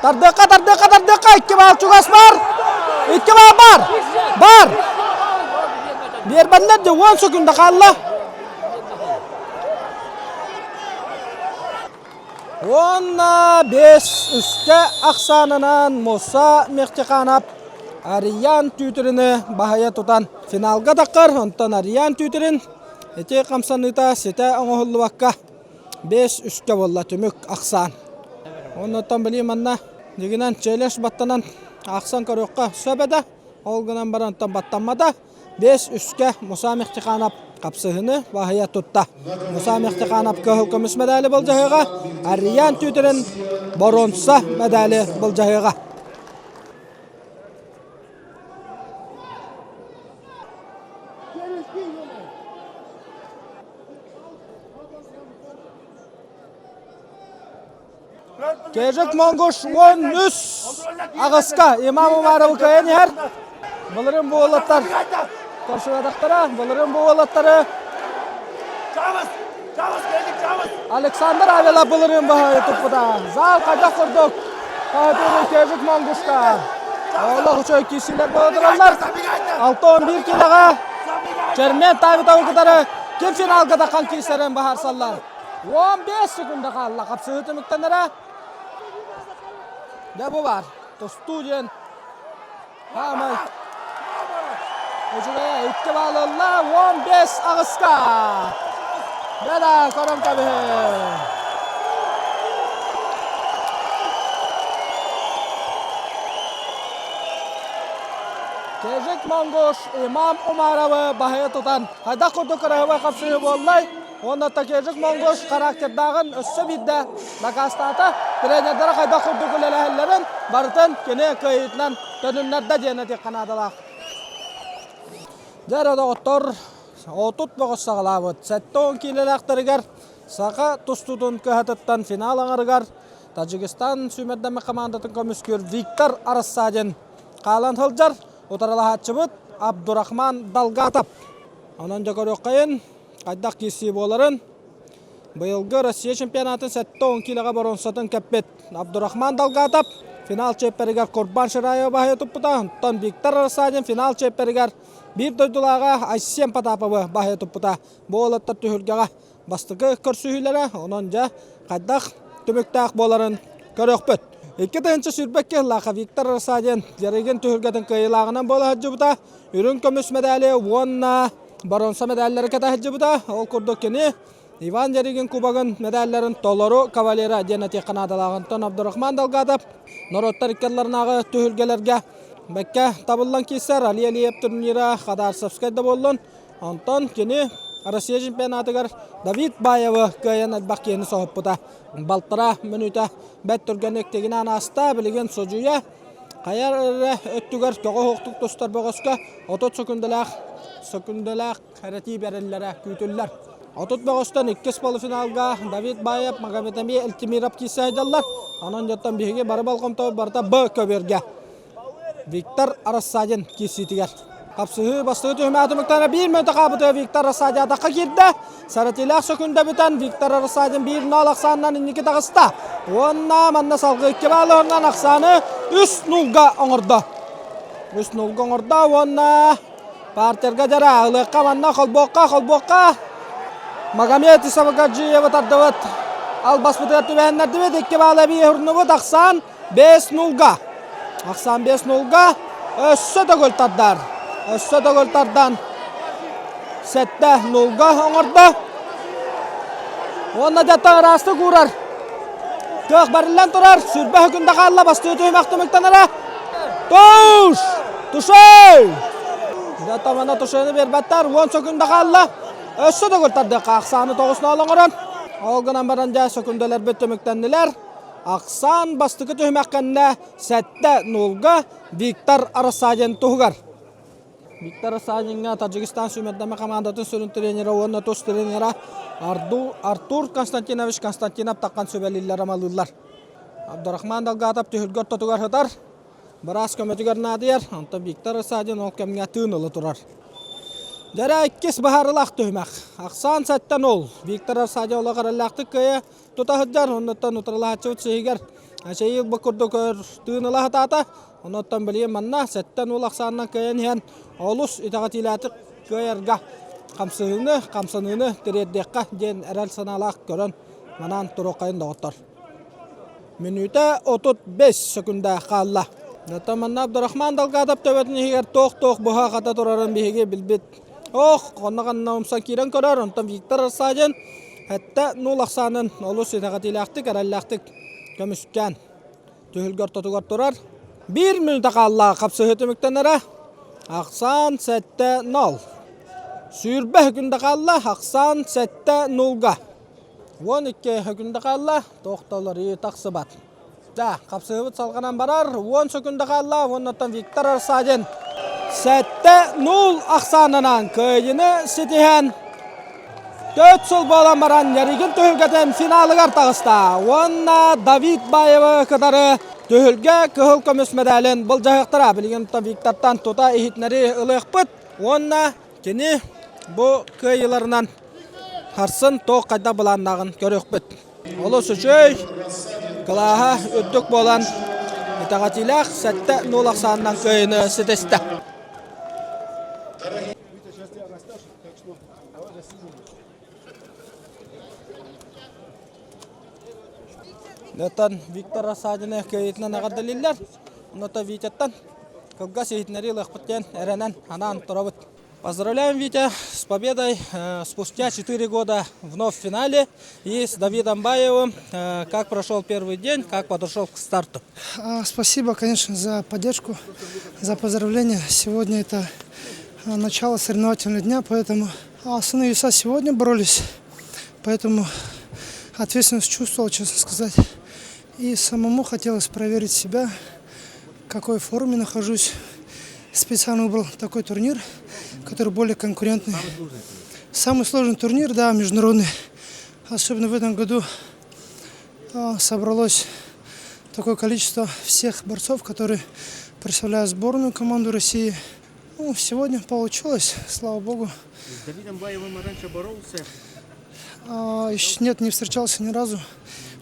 Тардыахха, тардыахха, тардыахха, икки баал чугас бар! Икки баал бар! Бар! Биэрбэннэр де 10 секунда хаалла. Уонна бес үскэ ахсаанынан Муса Мехтиханов Ариян Түүтүрүнү баһыйа тутан финалга таххар, онтон Ариян Түүтүрүн ити хамсаныыта ситэ оҥоһуллубакка бес үскэ буолла түмүк ахсаан. Оннуттан билии манна дигинэн челлендж баттанан ахсан көрүөххэ сөп этэ. Ол гынан баран онтон баттаммата. Бес үскэ Муса Мехтиханов хапсыһыны баһыйа тутта. Муса Мехтиханов кыһыл көмүс медали былдьаһыаҕа, Ариян Түүтүрүн боруонса медали былдьаһыаҕа. Кежик Монгуш 13 аҕыска Имам Умаровы кыайан иһэр. Былырын бу уолаттар көрсүбэтэхтэрэ. Былырын бу уолаттары Александр Авела былырын баһайы туппута. Зал хайдах курдук хаһытыырын Кежик Монгушка. Олох үчүгэй киирсиилэр буола тураллар. 6-11 килоҕа Чермен Тавитовы кытары ким финалга таххан киирсэрин баһарсаллар. 15 секунда хаалла хапсыһыы түмүктэнэрэ. Дьэ бу баар. Тустуу диэн хаамай. Үчүгэйэ икки баал ылла 15 аҕыска. Бэда көрөн кэбиһин. Кежик Монгуш Имам Умаровы баһыйа тутан хайдах курдук кыраһыбай хапсыһыы буоллай? Уонна Такежик Монгуш характердааҕын өссө биирдэ дакаастаата. Тренердэрэ хайдах курдук үлэлэһэллэрин барытын кини кыайыытынан төнүннэрдэ диэн этиэххэ наадалаах. Дьэ эрэ доҕоттор, 30 бөҕөс саҕалаабыт. 70 киилэлээхтэригэр саха тустуутун кыһатыттан финал аҥарыгар Таджикистан сүүмэрдэммит командатын көмүскүүр Виктор Рассадин хаалан сылдьар. Утарылаһааччыбыт Абдурахман Далгатов. Онон дьэ көрүөххэйин, хайдах киирсии буоларын быйылгы Россия чемпионатын 70 киилэҕэ боруонсатын кэппит Абдурахман Далгатов финал чиэппэригэр Курбан Шираева баһыйа туппута, онтон Виктор Рассадин финал чиэппэригэр биир дойдулааҕа Айсен Потаповы баһыйа туппута. Бу уолаттар түһүлгэҕэ бастакы көрсүһүүлэрэ, онон дьэ хайдах түмүктээх буоларын көрүөхпүт. 2022 сыллаахха Виктор Рассадин Ярыгин түһүлгэтин кыайыылааҕынан буола сылдьыбыта, үрүҥ көмүс медали уонна боруонса медаллары кэтэ сылдьыбыта. Ол курдук кини Иван Ярыгин кубогын медалларын толору кавалера диэн этиэххэ наадалааҕынтан Абдурахман Далгатов норуоттар иккиалларынааҕы түһүлгэлэргэ бэккэ табыллан киирсэр Али Алиев турнира Хадарцевскай да буоллун. Онтон кини Россия чемпионатыгар Давид Баевы кыайан элбэх киһини соһуппута. Балтара мүнүүтэ бэрт түргэнник тигинээн ааста. Билигин судьуйа Хайа эрэ өттүгэр көҕө уһуктук тустар бөҕөскө 30 сөкүндэлээх сөкүндэлээх эрэтии бэриллэрэ күүтүллэр. 30 бөҕөстөн иккис полуфиналга Давид Баев, Магомедами Эльтимиров киирсэ сылдьаллар. Онон дьоттон биһиги бары болҕомтобут барыта Б көбүөргэ. Виктор Рассадин киирсиитигэр. Хапсыһыы бастакы түһүмэҕэ түмүктэнэ биир мүнүүтэ хаалбытыгар Виктор Рассадин атахха киирдэ. Саратилаах сөкүндэ бүтэн Виктор Рассадин 1-0 ахсаанынан инники таҕыста. Уонна манна салгыы икки баалыһынан ахсааны 3-0-га оҥордо. 3-0-га оҥордо уонна партерга дьара ылыахха манна холбуохха холбуохха Магомед Исавагаджиевы тардыбыт. Албаспытыгар түбэһиннэрдибит. Икки баалы эбии урнубут. Ахсаан 5-0-га. Ахсаан 5-0-га. Өссө төгүл тардар. Өссө төгүл тардан сэттэ нулга оҥордо. Уонна дьаттан ыраастык уурар. Кыах барыллан турар. Сүрбэ хөкүндэ хаалла. Бастыы түһүмэх түмүктэнэрэ. Туш! Тушей! Дьаттан манна тушены биэрбэттэр. Уон сөкүндэ хаалла. Өссө төгүл тардыахха ахсааны тоҕус оҥорон. Ол гынан баран дьэ сөкүндэлэрбит түмүктэннилэр. Ахсаан бастакы түһүмэх кэннэ сэттэ нулга Виктор Рассадин туһугар. Виктор Рассадиҥҥа Таджикистан сүүмэрдэмэ хамаандатын сүрүн тренера уонна тус тренера Артур Константинович Константинов таххан сүбэлииллэр амалыыллар. Абдурахман Далгатов түһүлгэ ортотугар сытар. Быраас көмөтүгэр наадыйар, онтон Виктор Рассадин ол кэмҥэ тыын ыла турар. Дьэрэ иккис быһаарылаах түһүмэх. Ахсаан сэттэн ол. Виктор Рассадин олох эрэллээхтик кыайа тута сылдьар, оннуттан утарылаһааччыбыт сиһигэр Эчэйии бу курдук өр тыын ыла сатаата. Онуттан билигин манна сэттэн уол ахсаанынан кыайан иһэн олус итэҕэтиилээтик кыайарга хамсыһыыны, хамсаныыны тириэрдиэххэ диэн эрэл санаалаах көрөн манаан туруоххайын доҕоттор. Мүнүүтэ 35 сөкүндэ хаалла. Оттон манна Абдурахман Далгатов төбөтүн иһигэр туох-туох быһа-хата турарын биһиги билбит. Ох, онно-ханна умсан киирэн көрөр, онтон Виктор Арсадин сэттэ нуул ахсаанын олус итэҕэтиилээхтик, эрэллээхтик көмүскээн түһүлгэ ортотугар турар. Биир мүнүүтэ хаалла хапсыһыы түмүктэнэрэ. Ахсаан 7-0. 20 секунда хаалла, ахсаан 7-0-га. 12 секунда хаалла, тохтолору тахсыбат. Да, хапсыһыбыт салҕанан барар. 10 секунда хаалла, уоннаттан Виктор Арсадин 7-0 ахсаанынан кыайыыны ситиһэн Төрт сыл буолан баран Ярыгин түһүлгэтин финалыгар таҕыста уонна Давид Баевы кытары түһүлгэ кыһыл көмүс мэдээлин былдьаһыахтара. Билигин Виктортан тута иһитинэри ылыахпыт уонна кини бу кыайыыларынан харсын туох хайдах былааннааҕын көрүөхпүт. Олус үчүгэй, кылааһа үрдүк буолан итэҕэтиилээх 7-0 ахсаанынан кыайыыны ситистэ. Оттон Виктор Рассадины кыайыытынан эҕэрдэлииллэр. Онно Витяттан кылгас иһитиннэрии ылыахпыт диэн эрэнэн анаан турабыт. Поздравляем, Витя, с победой. Спустя 4 года вновь в финале. И с Давидом Баевым. Как прошел первый день, как подошел к старту? Спасибо, конечно, за поддержку, за поздравления. Сегодня это начало соревновательного дня, поэтому основные веса сегодня боролись, поэтому ответственность чувствовал, честно сказать. И самому хотелось проверить себя, в какой форме нахожусь. Специально выбрал такой турнир, который более конкурентный. Самый сложный турнир, да, международный. Особенно в этом году собралось такое количество всех борцов, которые представляют сборную команду России. Ну, сегодня получилось, слава богу. С Давидом Баевым раньше боролся? А, еще нет, не встречался ни разу.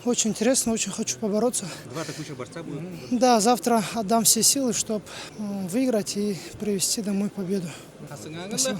Очень интересно, очень хочу побороться. Два таких борца будут? Да, завтра отдам все силы, чтобы выиграть и привести домой победу. Спасибо.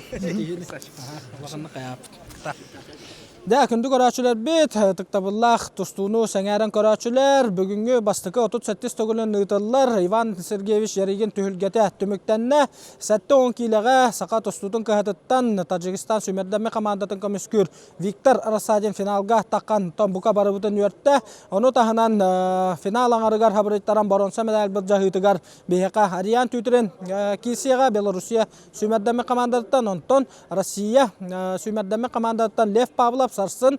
Дэ, күндү көрөөччүлэрбит, ытыктабыллаах тустууну сэҥээрэн көрөөччүлэр, бүгүҥҥү бастакы 37 төгүлүн ыытыллар Иван Сергеевич Ярыгин түһүлгэтэ түмүктэннэ. 70 киилэҕэ саха тустуутун кыһатыттан Таджикистан сүүмэрдэммит хамаандатын көмүскүүр Виктор Рассадин финалга таххан бука барыбытын үөртэ. Ону таһынан финал аҥарыгар хабырыйтаран боруонса медаль былдьаһыытыгар биһиэхэ Ариан Түтрин киирсиэҕэ Белоруссия сүүмэрдэммит хамаандатыттан, онтон Россия сүүмэрдэммит хамаандатыттан Лев Павлов сарсын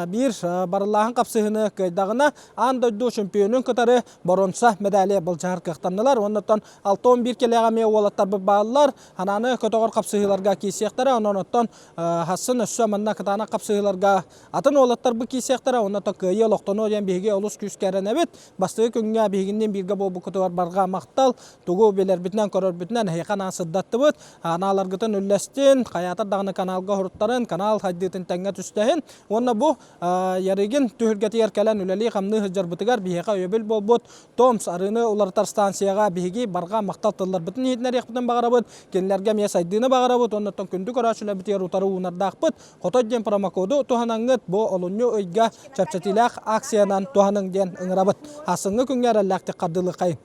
биир барыллааһын хапсыһыыны кыайдаҕына аан дойду чемпионун кытары боруонса медали былдьаһар кыахтаннылар. Оннуттан 6-11 кэлэҕэ эмиэ уолаттарбыт бааллар. Ханааны көтөҕөр хапсыһыыларга киирсиэхтэрэ. Онон оттон хассын өссө манна кытаанах хапсыһыыларга атын уолаттарбыт киирсиэхтэрэ. Онно кыайыы олохтонуо диэн биһиги олус күүскэ эрэнэбит. Бастакы күҥҥэ биһигинниин бииргэ буолбуккутугар барҕа махтал. Тугу билэрбитинэн, көрөрбүтүнэн эһиэхэ анаан сырдаттыбыт. Анааларгытын үллэстин, хайаатар даҕаны каналга уһуруттарын, канал хайдыытын тэҥҥэ түстэһин. Уонна бу Ярыгин түһүлгэтигэр кэлэн үлэлии-хамныы сылдьарбытыгар биһиэхэ өйөбүл буолбут Томс арыыны уларытар станцияҕа биһиги барҕа махтал тылларбытын иһитиннэриэхпитин баҕарабыт. Кинилэргэ эмиэ сайдыыны баҕарабыт уонна оттон күндү көрөөччүлэрбитигэр утары уунардаахпыт. Хотой диэн промокоду туһанаҥҥыт бу олунньу ыйга чэпчэтиилээх акциянан туһаныҥ диэн ыҥырабыт. Аһсыҥҥы күҥҥэ эрэллээхтик хардыылыаххайыҥ.